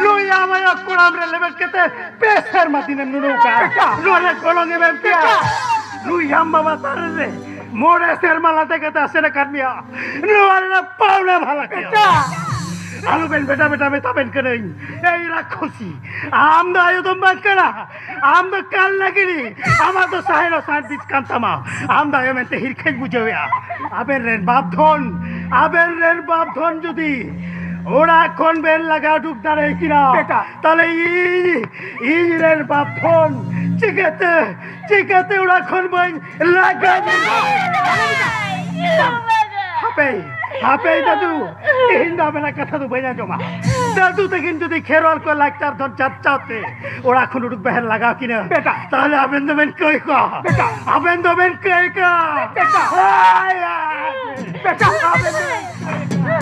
ᱱᱩᱭ ᱟᱢ ᱟᱭᱳ ᱠᱚᱲᱟᱢ ᱨᱮ ᱞᱮᱵᱮᱫ ᱠᱟᱛᱮ ᱯᱮ ᱥᱮᱨᱢᱟ ᱫᱤᱱᱮᱢ ᱱᱩᱱᱩ ᱠᱟᱜ᱾ ᱱᱚᱣᱟ ᱨᱮᱱᱟᱜ ᱜᱚᱱᱚᱝ ᱮᱢ ᱮᱢ ᱠᱮᱭᱟ᱾ ᱱᱩᱭ ᱟᱢ ᱵᱟᱵᱟ ᱛᱟᱨᱮ ᱨᱮ ᱢᱚᱬᱮ ᱥᱮᱨᱢᱟ ᱞᱟᱫᱮ ᱠᱟᱛᱮ ᱟᱥᱮᱱ ᱟᱠᱟᱫ ᱢᱮᱭᱟ᱾ ᱱᱚᱣᱟ ᱨᱮᱱᱟᱜ ᱯᱟᱣᱱᱟ ᱵᱷᱟᱞᱟ ᱠᱮᱭᱟ᱾ ᱟᱞᱚ ᱵᱮᱱ ᱵᱮᱴᱟ ᱵᱮᱴᱟ ᱢᱮᱛᱟ ᱵᱮᱱ ᱠᱟᱹᱱᱟᱹᱧ᱾ ᱮᱭ ᱨᱟᱠᱷᱚᱥᱤ, ᱟᱢ ᱫᱚ ᱟᱭᱳ ᱫᱚᱢ ᱵᱟᱝ ᱠᱟᱱᱟ᱾ ᱟᱢ ᱫᱚ ᱠᱟᱞ ᱞᱟᱹᱜᱤᱫ, ᱟᱢᱟᱜ ᱫᱚ ᱥᱟᱦᱮ ᱨᱚᱥᱟᱱ ᱵᱤᱡ ᱠᱟᱱ ᱛᱟᱢᱟ᱾ ᱟᱢ ᱫᱚ ᱟᱭᱳ ᱢᱮᱱᱛᱮ ᱦᱤᱨᱠᱷᱟᱹᱧ ᱵᱩᱡᱷᱟᱹᱣᱮᱫᱼᱟ᱾ ᱟᱵᱮᱱ ᱨᱮᱱ ᱵᱟᱯ ᱫᱷᱚᱱ, ᱟᱵᱮᱱ ᱨᱮᱱ ᱵᱟᱯ ᱫᱷᱚᱱ ᱡᱩᱫᱤ ᱚᱲᱟᱜ ᱠᱷᱚᱱ ᱵᱮᱱ ᱞᱟᱜᱟ ᱩᱰᱩᱠ ᱫᱟᱲᱮ ᱠᱤᱱᱟ, ᱵᱮᱴᱟ᱾ ᱛᱟᱦᱞᱮ ᱤᱧ, ᱤᱧ ᱨᱮᱱ ᱵᱟᱯ ᱫᱷᱚᱱ ᱪᱤᱠᱟᱹᱛᱮ, ᱪᱤᱠᱟᱹᱛᱮ ᱚᱲᱟᱜ ᱠᱷᱚᱱ ᱵᱟᱹᱧ ᱞᱟᱜᱟ? ᱦᱟᱯᱮ, ᱦᱟᱯᱮ ᱫᱟᱫᱩ, ᱛᱮᱦᱮᱧ ᱫᱚ ᱟᱵᱮᱱᱟᱜ ᱠᱟᱛᱷᱟ ᱫᱚ ᱵᱟᱹᱧ ᱟᱸᱡᱚᱢᱟ᱾ ᱫᱟᱫᱩ ᱛᱟᱹᱠᱤᱱ ᱡᱩᱫᱤ ᱠᱷᱮᱨᱣᱟᱞ ᱠᱚ ᱞᱟᱠᱪᱟᱨ ᱫᱷᱚᱱ ᱪᱟᱨᱪᱟᱣ ᱛᱮ ᱚᱲᱟᱜ ᱠᱷᱚᱱ ᱩᱰᱩᱠ ᱵᱟᱦᱮᱨ ᱞᱟᱜᱟᱣ ᱠᱤᱱᱟ, ᱵᱮᱴᱟ᱾ ᱛᱟᱦᱞᱮ ᱟᱵᱮᱱ ᱫᱚᱵᱮᱱ ᱠᱟᱹᱭ ᱠᱚᱣᱟ᱾ ᱵᱮᱴᱟ᱾ ᱟᱵᱮᱱ ᱫᱚᱵᱮᱱ ᱠᱟᱹᱭ ᱠᱚᱣᱟ᱾ ᱵᱮᱴᱟ᱾ ᱟᱭ, ᱟᱭ᱾ ᱵᱮᱴᱟ, ᱟᱵᱮᱱ ᱫᱚᱵᱮᱱ ᱠᱟᱹᱭ ᱠᱚᱣᱟ᱾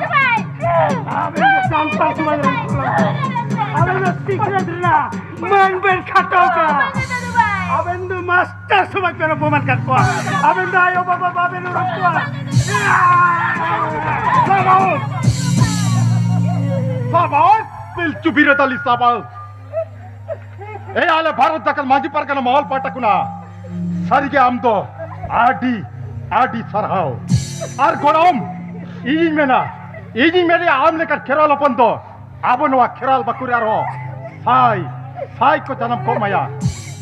ᱟᱵᱮᱱ ᱫᱚ ᱥᱟᱱᱛᱟᱲ ᱥᱚᱢᱟᱡᱽ ᱨᱮᱱ ᱠᱟᱱᱟ᱾ ᱟᱵᱮᱱ ᱫᱚ ᱥᱤᱠᱷᱱᱟᱹᱛ ᱨᱮᱱᱟᱜ ᱢᱟᱹᱱ ᱵᱮᱱ ᱠᱷᱟᱴᱟᱣ ᱠᱟᱜᱼᱟ᱾ ᱟᱵᱮᱱ ᱫᱚ ᱢᱟᱥᱴᱟᱨ ᱥᱚᱢᱟᱡᱽ ᱵᱮᱱ ᱚᱯᱚᱢᱟᱱ ᱠᱟᱜ ᱠᱚᱣᱟ᱾ ᱟᱵᱮᱱ ᱫᱚ ᱟᱭᱳ ᱵᱟᱵᱟ ᱵᱟᱵᱮᱱ ᱩᱨᱩᱢ ᱠᱚᱣᱟ᱾ ᱥᱟᱵᱟᱣ! ᱥᱟᱵᱟᱣ! ᱯᱤᱞᱪᱩ ᱵᱤᱨᱟᱹᱫᱟᱞᱤ ᱥᱟᱵᱟᱣ! ᱮᱭ ᱟᱞᱮ ᱵᱷᱟᱨᱚᱛ ᱡᱟᱠᱟᱛ ᱢᱟᱹᱡᱷᱤ ᱯᱟᱨᱜᱟᱱᱟ ᱢᱚᱦᱚᱞ ᱯᱟᱦᱴᱟ ᱠᱷᱚᱱᱟᱜ ᱥᱟᱹᱨᱤᱜᱮ ᱟᱢ ᱫᱚ ᱟᱹᱰᱤ, ᱟᱹᱰᱤ ᱥᱟᱨᱦᱟᱣ᱾ ᱟᱨ ᱜᱚᱲᱚᱢ, ᱤᱧᱤᱧ ᱢᱮᱱᱟ, ᱤᱧᱤᱧ ᱢᱮᱱᱟ, ᱟᱢ ᱞᱮᱠᱟᱱ ᱠᱷᱮᱨᱣᱟᱞ ᱦᱚᱯᱚᱱ ᱫᱚ ᱟᱵᱚ ᱱᱚᱣᱟ ᱠᱷᱮᱨᱣᱟᱞ ᱵᱟᱸᱠᱩᱲ ᱨᱮ ᱟᱨᱦᱚᱸ ᱥᱟᱭ, ᱥᱟᱭ ᱠᱚ ᱡᱟᱱᱟᱢ ᱠᱚᱜ ᱢᱟᱭᱟ᱾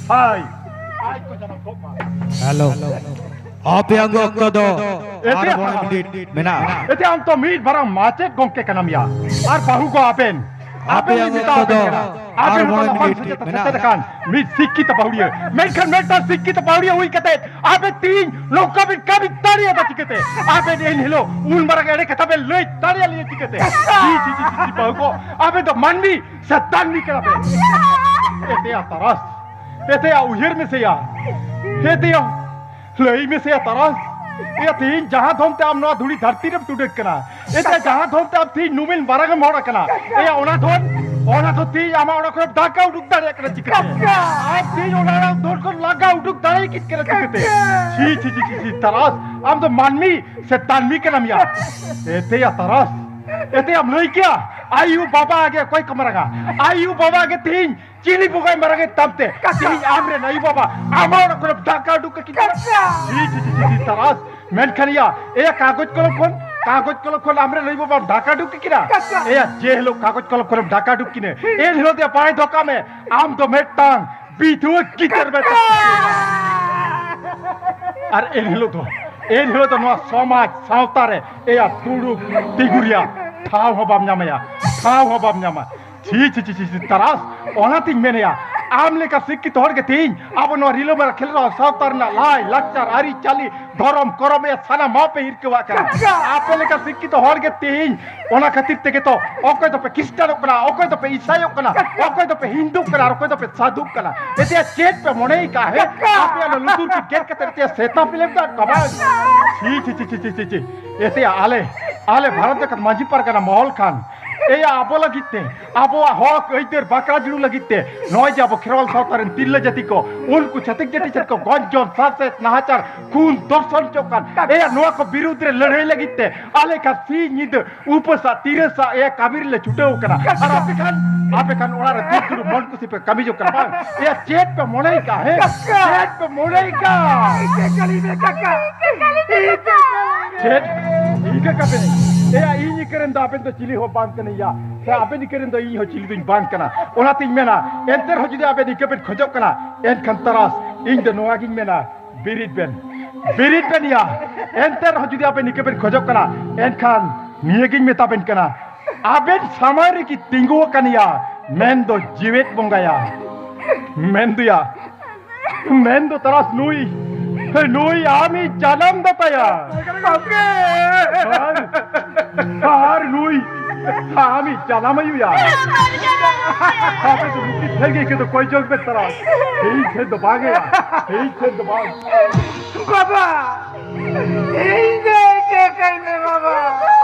ᱥᱟᱭ, ᱥᱟᱭ ᱠᱚ ᱡᱟᱱᱟᱢ ᱠᱚᱜ ᱢᱟ᱾ ᱦᱮᱞᱳ, ᱟᱯᱮᱭᱟᱜ ᱚᱠᱛᱚ ᱫᱚ ᱮᱛᱮ ᱟᱨ ᱢᱚᱬᱮ ᱦᱟᱸᱜ᱾ ᱢᱤᱱᱤᱴ ᱢᱮᱱᱟᱜᱼᱟ᱾ ᱮᱛᱮ ᱟᱢ ᱛᱚ ᱢᱤᱫ ᱢᱟᱨᱟᱝ ᱢᱟᱪᱮᱫ ᱜᱚᱢᱠᱮ ᱠᱟᱱᱟᱢ ᱭᱟ᱾ ᱟᱨ ᱵᱟᱹᱦᱩ ᱜᱚ ᱟᱵᱮᱱ, ᱟᱵᱮᱱ ᱟᱯᱮᱭᱟᱜ ᱞᱤᱧ ᱢᱮᱛᱟ ᱚᱠᱛᱚ ᱟᱯᱮ ᱫᱚ ᱠᱟᱱᱟ᱾ ᱟᱨ ᱟᱵᱮᱱ ᱢᱚᱬᱮ ᱦᱚᱸ ᱵᱟᱝ ᱢᱤᱱᱤᱴ ᱥᱮᱪᱮᱫ ᱛᱮ ᱢᱮᱱᱟᱜᱼᱟ᱾ ᱥᱮᱪᱮᱫ ᱟᱠᱟᱱ ᱢᱤᱫ ᱥᱤᱠᱠᱷᱤᱛ ᱯᱟᱹᱣᱲᱤᱭᱟᱹ᱾ ᱢᱮᱱᱠᱷᱟᱱ ᱢᱤᱫᱴᱟᱝ ᱥᱤᱠᱠᱷᱤᱛ ᱯᱟᱹᱣᱲᱤᱭᱟᱹ ᱦᱩᱭ ᱠᱟᱛᱮ ᱟᱵᱮᱱ ᱛᱤᱦᱤᱧ ᱱᱚᱝᱠᱟ ᱵᱮᱱ ᱠᱟᱹᱢᱤ ᱫᱟᱲᱮᱭᱟᱫᱟ ᱪᱤᱠᱟᱹᱛᱮ? ᱟᱵᱮᱱ ᱮᱱ ᱦᱤᱞᱳᱜ ᱩᱱ ᱢᱟᱨᱟᱝ ᱮᱲᱮ ᱠᱟᱛᱷᱟ ᱵᱮᱱ ᱞᱟᱹᱭ ᱫᱟᱲᱮᱭᱟᱞᱤᱧᱟ ᱪᱤᱠᱟᱹᱛᱮ? ᱡᱤ, ᱡᱤ, ᱡᱤ, ᱡᱤ, ᱡᱤ, ᱵᱟᱹᱦᱩ ᱠᱚ, ᱟᱵᱮᱱ ᱫᱚ ᱢᱟᱹᱱᱢᱤ ᱥᱮ ᱫᱟᱹᱱᱢᱤ ᱠᱟᱱᱟ ᱵᱮᱱ? ᱮᱛᱮᱭᱟ ᱛᱟᱨᱟᱥ, ᱮᱛᱮᱭᱟ ᱩᱭᱦᱟᱹᱨ ᱢᱮᱥᱮᱭᱟ, ᱮᱛᱮᱭᱟ ᱞᱟᱹᱭ ᱢᱮᱥᱮᱭᱟ ᱛᱟᱨᱟᱥ, ᱮᱭᱟ ᱛᱤᱦᱤᱧ ᱡᱟᱦᱟᱸ ᱫᱷᱚᱱ ᱛᱮ ᱟᱢ ᱱᱚᱣᱟ ᱫᱷᱩᱲᱤ ᱫᱷᱟᱹᱨᱛᱤ ᱨᱮᱢ ᱴᱩᱰᱟᱹᱜ ᱠᱟᱱᱟ, ᱮᱛᱮ ᱡᱟᱦᱟᱸ ᱫᱷᱚᱱ ᱛᱮ ᱟᱢ ᱛᱤᱦᱤᱧ ᱱᱩᱢᱤᱱ ᱢᱟᱨᱟᱝ ᱮᱢ ᱦᱚᱲ ᱟᱠᱟᱱᱟ, ᱮᱭᱟ ᱚᱱᱟ ᱫᱷᱚᱱ, ᱚᱱᱟ ᱫᱷᱚᱱ ᱛᱤᱦᱤᱧ ᱟᱢᱟᱜ ᱚᱲᱟᱜ ᱠᱷᱚᱱ ᱰᱟᱠᱟ ᱩᱰᱩᱠ ᱫᱟᱲᱮᱭᱟᱜ ᱠᱟᱱᱟ ᱪᱤᱠᱟᱹᱛᱮ? ᱟᱨ ᱛᱤᱦᱤᱧ ᱚᱱᱟ ᱚᱲᱟᱜ ᱫᱷᱚᱱ ᱠᱷᱚᱱ ᱞᱟᱜᱟ ᱩᱰᱩᱠ ᱫᱟᱲᱮ ᱠᱤᱫ ᱠᱟᱱᱟ ᱪᱤᱠᱟᱹᱛᱮ? ᱪᱷᱤ, ᱪᱷᱤ, ᱪᱷᱤ, ᱪᱷᱤ, ᱪᱷᱤ, ᱛᱟᱨᱟᱥ, ᱟᱢ ᱫᱚ ᱢᱟᱹᱱᱢᱤ ᱥᱮ ᱫᱟᱹᱱᱢᱤ ᱠᱟᱱᱟᱢ ᱭᱟ? ᱮᱛᱮᱭᱟ ᱛᱟᱨᱟᱥ, ᱮᱛᱮᱭᱟᱢ ᱞᱟᱹᱭ ᱠᱮᱭᱟ, ᱟᱭᱩ ᱵᱟᱵᱟ ᱜᱮ ᱚᱠᱚᱭ ᱠᱚ ᱢᱟᱨᱟᱝᱟ? ᱟᱭᱩ ᱵᱟᱵᱟ ᱜᱮ ᱛᱤᱦᱤᱧ ᱪᱤᱞᱤ ᱵᱚᱸᱜᱟᱭ ᱢᱟᱨᱟᱝ ᱮ ᱛᱟᱢ ᱛᱮ? ᱠᱟᱠᱟ᱾ ᱛᱤᱦᱤᱧ ᱟᱢ ᱨᱮᱱ ᱟᱭᱩ ᱵᱟᱵᱟ ᱟᱢᱟᱜ ᱚᱲᱟᱜ ᱠᱷᱚᱱ ᱰᱟᱠᱟ ᱩᱰᱩᱠ ᱠᱟᱹᱠᱤᱱ ᱠᱟᱱᱟ᱾ ᱠᱟᱠᱟ᱾ ᱪᱷᱤ, ᱪᱷᱤ, ᱪᱷᱤ, ᱪᱷᱤ, ᱛᱟᱨᱟᱥ᱾ ᱢᱮᱱᱠᱷᱟᱱ ᱭᱟ, ᱮᱭᱟ ᱠᱟᱜᱚᱡᱽ ᱠᱚᱞᱚᱢ ᱠᱷᱚᱱ, ᱠᱟᱜᱚᱡᱽ ᱠᱚᱞᱚᱢ ᱠᱷᱚᱱ ᱟᱢ ᱨᱮᱱ ᱟᱭᱩ ᱵᱟᱵᱟ ᱰᱟᱠᱟ ᱩᱰᱩᱠ ᱠᱟᱹᱠᱤᱱᱟ᱾ ᱠᱟᱠᱟ᱾ ᱮᱭᱟ ᱡᱮ ᱦᱤᱞᱳᱜ ᱠᱟᱜᱚᱡᱽ ᱠᱚᱞᱚᱢ ᱠᱷᱚᱱᱮᱢ ᱰᱟᱠᱟ ᱩᱰᱩᱠ ᱠᱤᱱᱟᱹ, ᱮᱱ ᱦᱤᱞᱳᱜ ᱫᱚ ᱵᱟᱲᱟᱭ ᱫᱚᱦᱚ ᱠᱟᱜ ᱢᱮ, ᱟᱢ ᱫᱚ ᱢᱤᱫᱴᱟᱝ ᱵᱤᱫᱷᱣᱟᱹ ᱜᱤᱫᱟᱹᱨ ᱢᱮ᱾ ᱟᱨ ᱮᱱ ᱦᱤᱞᱳᱜ ᱫᱚ, ᱮᱱ ᱦᱤᱞᱳᱜ ᱫᱚ ᱱᱚᱣᱟ ᱥᱚᱢᱟᱡᱽ ᱥᱟᱶᱛᱟ ᱨᱮ ᱮᱭᱟ ᱫᱩᱲᱩᱵ ᱛᱤᱸᱜᱩ ᱨᱮᱭᱟᱜ ᱴᱷᱟᱶ ᱦᱚᱸ ᱵᱟᱢ ᱧᱟᱢᱮᱭᱟ, ᱴᱷᱟᱶ ᱦᱚᱸ ᱵᱟᱢ ᱧᱟᱢᱟ᱾ ᱪᱷᱤ, ᱪᱷᱤ, ᱪᱷᱤ, ᱪᱷᱤ, ᱪᱷᱤ, ᱛᱟᱨᱟᱥ, ᱚᱱᱟᱛᱤᱧ ᱢᱮᱱᱮᱭᱟ, ᱟᱢ ᱞᱮᱠᱟ ᱥᱤᱠᱠᱷᱤᱛ ᱦᱚᱲ ᱜᱮ ᱛᱮᱦᱮᱧ ᱟᱵᱚ ᱱᱚᱣᱟ ᱨᱤᱞᱟᱹᱢᱟᱞᱟ ᱠᱷᱮᱨᱣᱟᱞ ᱥᱟᱶᱛᱟ ᱨᱮᱱᱟᱜ ᱞᱟᱭ ᱞᱟᱠᱪᱟᱨ, ᱟᱹᱨᱤᱪᱟᱹᱞᱤ, ᱫᱷᱚᱨᱚᱢ ᱠᱚᱨᱚᱢ ᱮ ᱥᱟᱱᱟᱢᱟᱜ ᱯᱮ ᱦᱤᱨᱠᱟᱹᱣᱟᱜ ᱠᱟᱱᱟ᱾ ᱟᱯᱮ ᱞᱮᱠᱟ ᱥᱤᱠᱠᱷᱤᱛ ᱦᱚᱲ ᱜᱮ ᱛᱮᱦᱮᱧ ᱚᱱᱟ ᱠᱷᱟᱹᱛᱤᱨ ᱛᱮᱜᱮ ᱛᱚ ᱚᱠᱚᱭ ᱫᱚᱯᱮ ᱠᱷᱨᱤᱥᱴᱟᱱᱚᱜ ᱠᱟᱱᱟ, ᱚᱠᱚᱭ ᱫᱚᱯᱮ ᱤᱥᱟᱭᱚᱜ ᱠᱟᱱᱟ, ᱚᱠᱚᱭ ᱫᱚᱯᱮ ᱦᱤᱱᱫᱩᱜ ᱠᱟᱱᱟ, ᱟᱨ ᱚᱠᱚᱭ ᱫᱚᱯᱮ ᱥᱟᱫᱷᱩᱜ ᱠᱟᱱᱟ᱾ ᱮᱛᱮᱭᱟ ᱪᱮᱫ ᱯᱮ ᱢᱚᱱᱮᱭ ᱠᱟᱜᱼᱟ? ᱦᱮᱸ, ᱟᱯᱮᱭᱟᱜ ᱚᱱᱟ ᱞᱩᱛᱩᱨ ᱠᱚ ᱜᱮᱫ ᱠᱟᱛᱮ ᱮᱛᱮᱭᱟ ᱥᱮᱛᱟ ᱯᱮ ᱞᱮᱵᱫᱟ ᱠᱟᱵᱟ᱾ ᱪᱷᱤ, ᱪᱷᱤ, ᱪᱷᱤ᱾ ᱮᱛᱮᱭᱟ ᱟᱞᱮ, ᱟᱞᱮ ᱵᱷᱟᱨᱚᱛ ᱡᱟᱠᱟᱛ ᱢᱟᱹᱡᱷᱤ ᱯᱟᱨᱜᱟᱱᱟ ᱢᱚᱦᱚᱞ ᱠᱷᱟᱱ, ᱮᱭᱟ ᱟᱵᱚ ᱞᱟᱹᱜᱤᱫ ᱛᱮ, ᱟᱵᱚᱣᱟᱜ ᱦᱚᱠ ᱟᱹᱭᱫᱟᱹᱨ ᱵᱟᱠᱷᱨᱟ ᱡᱩᱲᱩ ᱞᱟᱹᱜᱤᱫ ᱛᱮ, ᱱᱚᱜᱼᱚᱭ ᱡᱮ ᱟᱵᱚ ᱠᱷᱮᱨᱣᱟᱞ ᱥᱟᱶᱛᱟ ᱨᱮᱱ ᱛᱤᱨᱞᱟᱹ ᱡᱟᱹᱛᱤ ᱠᱚ, ᱩᱱᱠᱩ ᱪᱷᱟᱹᱛᱤᱠ ᱡᱟᱹᱛᱤ ᱥᱮᱫ ᱠᱚ ᱜᱚᱡ ᱡᱚᱢ, ᱥᱟᱨᱥᱮᱫ, ᱱᱟᱦᱟᱪᱟᱨ, ᱠᱷᱩᱱ, ᱫᱚᱨᱥᱚᱱ ᱪᱚᱜ ᱠᱟᱱ, ᱮᱭᱟ ᱱᱚᱣᱟ ᱠᱚ ᱵᱤᱨᱩᱫᱽ ᱨᱮ ᱞᱟᱹᱲᱦᱟᱹᱭ ᱞᱟᱹᱜᱤᱫ ᱛᱮ ᱟᱞᱮ ᱠᱷᱟᱱ ᱥᱤᱧ ᱧᱤᱫᱟᱹ ᱩᱯᱟᱹᱥᱟᱜ, ᱛᱤᱨᱟᱹᱥᱟᱜ, ᱮᱭᱟ ᱠᱟᱹᱢᱤ ᱨᱮᱞᱮ ᱪᱷᱩᱴᱟᱹᱣ ᱠᱟᱱᱟ᱾ ᱟᱨ ᱟᱯᱮ ᱠᱷᱟᱱ, ᱟᱯᱮ ᱠᱷᱟᱱ ᱚᱲᱟᱜ ᱨᱮ ᱫᱩᱲᱩᱵ ᱫᱩᱲᱩᱵ ᱢᱚᱱ ᱠᱩᱥᱤ ᱯᱮ ᱠᱟᱹᱢᱤ ᱡᱚᱝ ᱠᱟᱱᱟ ᱵᱟᱝ? ᱮᱭᱟ ᱪᱮᱫ ᱯᱮ ᱢᱚᱱᱮᱭ ᱠᱟᱜᱼᱟ? ᱦᱮᱸ, ᱪᱮᱫ ᱯᱮ ᱢᱚᱱᱮᱭ ᱠᱟᱜᱼᱟ? ᱤᱠᱟᱹ ᱠᱟᱹᱞᱤ ᱢᱮ ᱠᱟᱠᱟ᱾ ᱪᱮᱫ? ᱤᱠᱟᱹ ᱠᱟᱯᱮ? ᱮᱭᱟ ᱤᱧ ᱤᱠᱟᱹ ᱨᱮᱱ ᱫᱚ ᱟᱵᱮᱱ ᱫᱚ ᱪᱤᱞᱤ ᱦᱚᱸ ᱵᱟᱝ ᱠᱟᱱᱟᱭᱟ, ᱥᱮ ᱟᱵᱮᱱ ᱤᱠᱟᱹ ᱨᱮᱱ ᱫᱚ ᱤᱧ ᱦᱚᱸ ᱪᱤᱞᱤ ᱫᱚᱧ ᱵᱟᱝ ᱠᱟᱱᱟ᱾ ᱚᱱᱟᱛᱤᱧ ᱢᱮᱱᱟ, ᱮᱱᱛᱮ ᱨᱮᱦᱚᱸ ᱡᱩᱫᱤ ᱟᱵᱮᱱ ᱤᱠᱟᱹ ᱵᱮᱱ ᱠᱷᱚᱡᱚᱜ ᱠᱟᱱᱟ, ᱮᱱᱠᱷᱟᱱ ᱛᱟᱨᱟᱥ ᱤᱧ ᱫᱚ ᱱᱚᱣᱟ ᱜᱤᱧ ᱢᱮᱱᱟ, ᱵᱤᱨᱤᱫ ᱵᱮᱱ, ᱵᱤᱨᱤᱫ ᱵᱮᱱ ᱭᱟ᱾ ᱮᱱᱛᱮ ᱨᱮᱦᱚᱸ ᱡᱩᱫᱤ ᱟᱵᱮᱱ ᱤᱠᱟᱹ ᱵᱮᱱ ᱠᱷᱚᱡᱚᱜ ᱠᱟᱱᱟ, ᱮᱱᱠᱷᱟᱱ ᱱᱤᱭᱟᱹ ᱜᱤᱧ ᱢᱮᱛᱟ ᱵᱮᱱ ᱠᱟᱱᱟ, ᱟᱵᱮᱱ ᱥᱟᱢᱟᱝ ᱨᱮᱜᱮ ᱛᱤᱸᱜᱩ ᱟᱠᱟᱱ ᱭᱟ, ᱢᱮᱱ ᱫᱚ ᱡᱤᱣᱮᱫ ᱵᱚᱸᱜᱟᱭᱟ, ᱢᱮᱱ ᱫᱚᱭᱟ, ᱢᱮᱱ ᱫᱚ ᱛᱟᱨᱟᱥ ᱱᱩᱭ, ᱱᱩᱭ ᱟᱢᱤᱡ ᱡᱟᱱᱟᱢ ᱫᱟᱛᱟᱭᱟ᱾ ᱟᱨ, ᱟᱨ ᱱᱩᱭ ᱟᱢᱤᱡ ᱡᱟᱱᱟᱢ ᱟᱭᱩᱭᱟ᱾ ᱟᱯᱮ ᱫᱚ ᱱᱩᱠᱤᱱ ᱴᱷᱮᱱ ᱜᱮ ᱤᱠᱟᱹ ᱫᱚ ᱠᱚᱭ ᱡᱚᱝ ᱯᱮ ᱛᱟᱨᱟᱥ᱾ ᱤᱧ ᱴᱷᱮᱱ ᱫᱚ ᱵᱟᱝ ᱭᱟ, ᱤᱧ ᱴᱷᱮᱱ ᱫᱚ ᱵᱟᱝ᱾ ᱵᱟᱵᱟ, ᱤᱧ ᱫᱚ ᱤᱠᱟᱹ ᱠᱟᱹᱧ ᱢᱮ ᱵᱟᱵᱟ᱾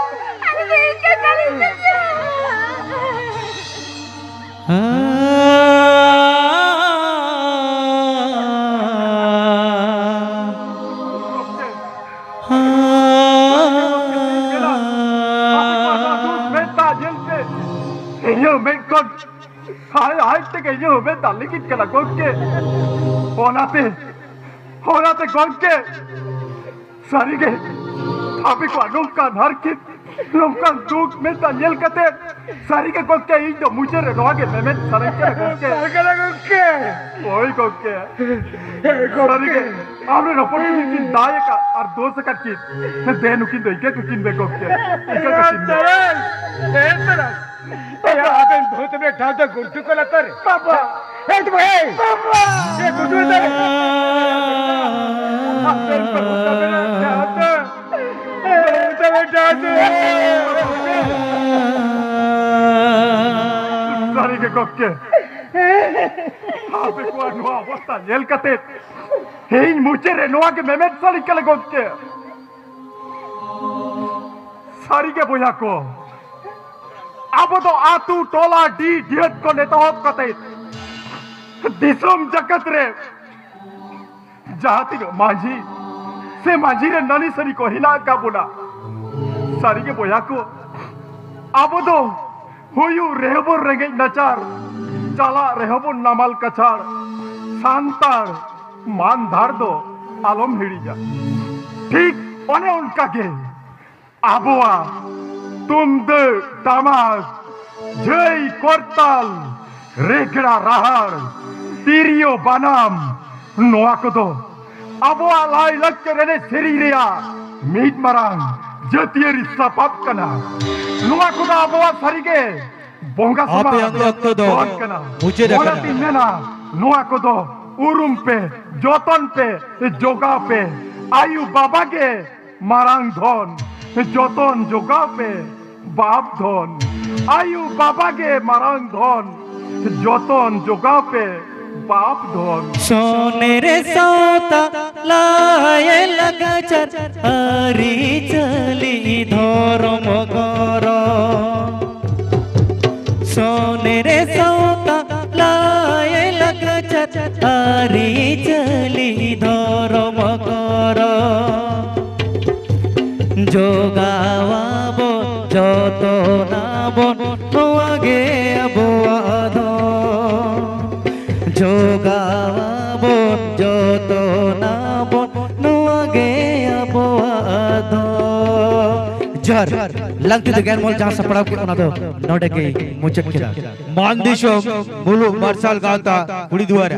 ᱟᱞᱮ ᱫᱚ ᱤᱠᱟᱹ ᱠᱟᱹᱞᱤᱧ ᱢᱮ᱾ ᱤᱧᱟᱹᱜ ᱢᱮᱫ ᱠᱷᱚᱱ ᱦᱟᱭ ᱦᱟᱭ ᱛᱮᱜᱮ ᱤᱧᱟᱹᱜ ᱢᱮᱫ ᱫᱟᱜ ᱞᱤᱸᱜᱤᱱ ᱠᱟᱱᱟ ᱜᱚᱢᱠᱮ᱾ ᱚᱱᱟᱛᱮ, ᱚᱱᱟᱛᱮ ᱜᱚᱢᱠᱮ, ᱥᱟᱹᱨᱤᱜᱮ ᱟᱯᱮ ᱠᱚᱣᱟᱜ ᱱᱚᱝᱠᱟᱱ ᱦᱟᱨᱠᱮᱛ ᱱᱚᱝᱠᱟᱱ ᱫᱩᱠ ᱢᱮᱫ ᱫᱟᱜ ᱧᱮᱞ ᱠᱟᱛᱮ, ᱥᱟᱹᱨᱤᱜᱮ ᱜᱚᱢᱠᱮ, ᱤᱧ ᱫᱚ ᱢᱩᱪᱟᱹᱫ ᱨᱮ ᱱᱚᱣᱟ ᱜᱮ ᱢᱮᱢᱮᱱ ᱥᱟᱱᱟᱧ ᱠᱟᱱᱟ ᱜᱚᱢᱠᱮ᱾ ᱥᱟᱹᱨᱤ ᱠᱟᱱᱟ ᱜᱚᱢᱠᱮ᱾ ᱦᱳᱭ ᱜᱚᱢᱠᱮ᱾ ᱦᱮᱸ ᱜᱚᱢᱠᱮ᱾ ᱥᱟᱹᱨᱤᱜᱮ, ᱟᱢᱨᱮᱱ ᱦᱚᱯᱚᱱ ᱠᱤᱱ ᱠᱤᱱ ᱫᱟᱭ ᱟᱠᱟᱫ ᱟᱨ ᱫᱳᱥ ᱟᱠᱟᱫ ᱠᱤᱱ᱾ ᱫᱮ ᱱᱩᱠᱤᱱ ᱫᱚ ᱤᱱᱠᱟᱹ ᱠᱚ ᱠᱤᱱ ᱵᱮ ᱜᱚᱢᱠᱮ᱾ ᱤᱱᱠᱟᱹ ᱠᱚ ᱠᱤᱱ ᱵᱮ᱾ ᱮ ᱛᱟᱨᱟᱥ, ᱮ ᱟᱵᱮᱱ ᱵᱷᱩᱛ ᱵᱮᱴᱟ ᱫᱚ ᱜᱩᱱᱴᱩ ᱠᱚ ᱞᱟᱛᱟᱨ ᱨᱮ᱾ ᱵᱟᱵᱟ᱾ ᱮ ᱛᱚᱵᱮ, ᱮ᱾ ᱵᱟᱵᱟ᱾ ᱮ ᱜᱩᱱᱴᱩ ᱞᱟᱛᱟᱨ ᱨᱮ᱾ ᱟᱵᱮᱱ ᱵᱷᱩᱛ ᱵᱮᱴᱟ ᱫᱚ, ᱵᱷᱩᱛ ᱵᱮᱴᱟ ᱫᱚ᱾ ᱥᱟᱹᱨᱤ ᱜᱮ ᱜᱚᱢᱠᱮ, ᱟᱯᱮ ᱠᱚᱣᱟᱜ ᱱᱚᱣᱟ ᱚᱵᱚᱥᱛᱟ ᱧᱮᱞ ᱠᱟᱛᱮ ᱤᱧ ᱢᱩᱪᱟᱹᱫ ᱨᱮ ᱱᱚᱣᱟ ᱜᱮ ᱢᱮᱢᱮᱱ ᱥᱟᱱᱟᱧ ᱠᱟᱱᱟ ᱜᱚᱢᱠᱮ᱾ ᱥᱟᱹᱨᱤ ᱜᱮ ᱵᱚᱭᱦᱟ ᱠᱚ, ᱟᱵᱚ ᱫᱚ ᱟᱹᱛᱩ, ᱴᱚᱞᱟ, ᱰᱤ ᱰᱤᱦᱟᱹᱛ ᱠᱷᱚᱱ ᱮᱛᱚᱦᱚᱵ ᱠᱟᱛᱮ ᱫᱤᱥᱚᱢ ᱡᱟᱠᱟᱛ ᱨᱮ ᱡᱟᱦᱟᱸ ᱛᱤᱱᱟᱹᱜ ᱢᱟᱹᱡᱷᱤ ᱥᱮ ᱢᱟᱹᱡᱷᱤ ᱨᱮᱱ ᱱᱟᱹᱱᱤ ᱥᱟᱹᱨᱤ ᱠᱚ ᱦᱮᱱᱟᱜ ᱟᱠᱟᱫ ᱵᱚᱱᱟ, ᱥᱟᱹᱨᱤ ᱜᱮ ᱵᱚᱭᱦᱟ ᱠᱚ, ᱟᱵᱚ ᱫᱚ ᱦᱩᱭᱩᱜ ᱨᱮᱦᱚᱸ ᱵᱚᱱ ᱨᱮᱸᱜᱮᱡ ᱱᱟᱪᱟᱨ, ᱪᱟᱞᱟᱜ ᱨᱮᱦᱚᱸ ᱵᱚᱱ ᱱᱟᱢᱟᱞ ᱠᱟᱪᱷᱟᱲ, ᱥᱟᱱᱛᱟᱲ ᱢᱟᱱ ᱫᱷᱟᱨ ᱫᱚ ᱟᱞᱚᱢ ᱦᱤᱲᱤᱧᱟ᱾ ᱴᱷᱤᱠ ᱚᱱᱮ ᱚᱱᱠᱟ ᱜᱮ ᱟᱵᱚᱣᱟᱜ ᱛᱩᱢᱫᱟᱹᱜ, ᱴᱟᱢᱟᱠ, ᱡᱷᱟᱹᱭ, ᱠᱚᱨᱛᱟᱞ, ᱨᱮᱜᱽᱲᱟ, ᱨᱟᱦᱟᱲ, ᱛᱤᱨᱭᱳ, ᱵᱟᱱᱟᱢ, ᱱᱚᱣᱟ ᱠᱚᱫᱚ ᱟᱵᱚᱣᱟᱜ ᱞᱟᱭᱼᱞᱟᱠᱪᱟᱨ ᱮᱱᱮᱡ ᱥᱮᱨᱮᱧ ᱨᱮᱭᱟᱜ ᱢᱤᱫ ᱢᱟᱨᱟᱝ ᱡᱟᱹᱛᱤᱭᱟᱹᱨᱤ ᱥᱟᱯᱟᱵ ᱠᱟᱱᱟ᱾ ᱱᱚᱣᱟ ᱠᱚᱫᱚ ᱟᱵᱚᱣᱟᱜ ᱥᱟᱹᱨᱤᱜᱮ ᱵᱚᱸᱜᱟ ᱟᱯᱮ ᱥᱚᱢᱟᱱ ᱟᱜ ᱚᱠᱛᱚ ᱫᱚ ᱫᱷᱚᱱ ᱠᱟᱱᱟ᱾ ᱢᱩᱪᱟᱹᱫ ᱟᱠᱟᱱᱟ᱾ ᱚᱱᱟᱛᱤᱧ ᱢᱮᱱᱟ, ᱱᱚᱣᱟ ᱠᱚᱫᱚ ᱩᱨᱩᱢ ᱯᱮ, ᱡᱚᱛᱚᱱ ᱯᱮ, ᱡᱚᱜᱟᱣ ᱯᱮ᱾ ᱟᱭᱩ ᱵᱟᱵᱟ ᱜᱮ ᱢᱟᱨᱟᱝ ᱫᱷᱚᱱ, ᱡᱚᱛᱚᱱ ᱡᱚᱜᱟᱣ ᱯᱮ ᱵᱟᱯ ᱫᱷᱚᱱ᱾ ᱟᱭᱩ ᱵᱟᱵᱟ ᱜᱮ ᱢᱟᱨᱟᱝ ᱫᱷᱚᱱ, ᱡᱚᱛᱚᱱ ᱡᱚᱜᱟᱣ ᱯᱮ ᱵᱟᱯ ᱫᱷᱚᱱ᱾ ᱥᱚᱱᱮᱨᱮ ᱥᱟᱶᱛᱟ ᱞᱟᱭ ᱞᱟᱠᱪᱟᱨ ᱟᱹᱨᱤᱪᱟᱹᱞᱤ ᱫᱷᱚᱨᱚᱢ ᱠᱚᱨᱚ᱾ ᱥᱚᱱᱮᱨᱮ ᱥᱟᱶᱛᱟ ᱞᱟᱭ ᱞᱟᱠᱪᱟᱨ ᱟᱹᱨᱤᱪᱟᱹᱞᱤ ᱫᱷᱚᱨᱚᱢ ᱠᱚᱨᱚ᱾ ᱡᱚᱜᱟᱣᱟᱵᱚᱱ, ᱡᱚᱛᱚᱱᱟᱵᱚᱱ, ᱱᱚᱣᱟ ᱜᱮ ᱟᱵᱚᱣᱟᱜ ᱫᱚ᱾ ᱡᱚᱜᱟᱣᱟᱵᱚᱱ, ᱡᱚᱛᱚᱱᱟᱵᱚᱱ, ᱱᱚᱣᱟ ᱜᱮ ᱟᱵᱚᱣᱟᱜ ᱫᱚ᱾ ᱡᱚᱦᱟᱨ᱾ ᱞᱟᱝᱛᱤ ᱫᱚ ᱜᱮᱞ ᱢᱚᱬᱮ ᱡᱟᱦᱟᱸ ᱥᱟᱯᱲᱟᱣ ᱠᱮᱫ, ᱚᱱᱟ ᱫᱚ ᱱᱚᱰᱮ ᱜᱮ ᱢᱩᱪᱟᱹᱫ ᱠᱮᱫᱟ᱾ ᱢᱟᱱ ᱫᱤᱥᱚᱢ ᱢᱩᱞᱩᱜ ᱢᱟᱨᱥᱟᱞ ᱜᱟᱶᱛᱟ ᱠᱩᱲᱤ ᱫᱩᱣᱟᱨᱟ᱾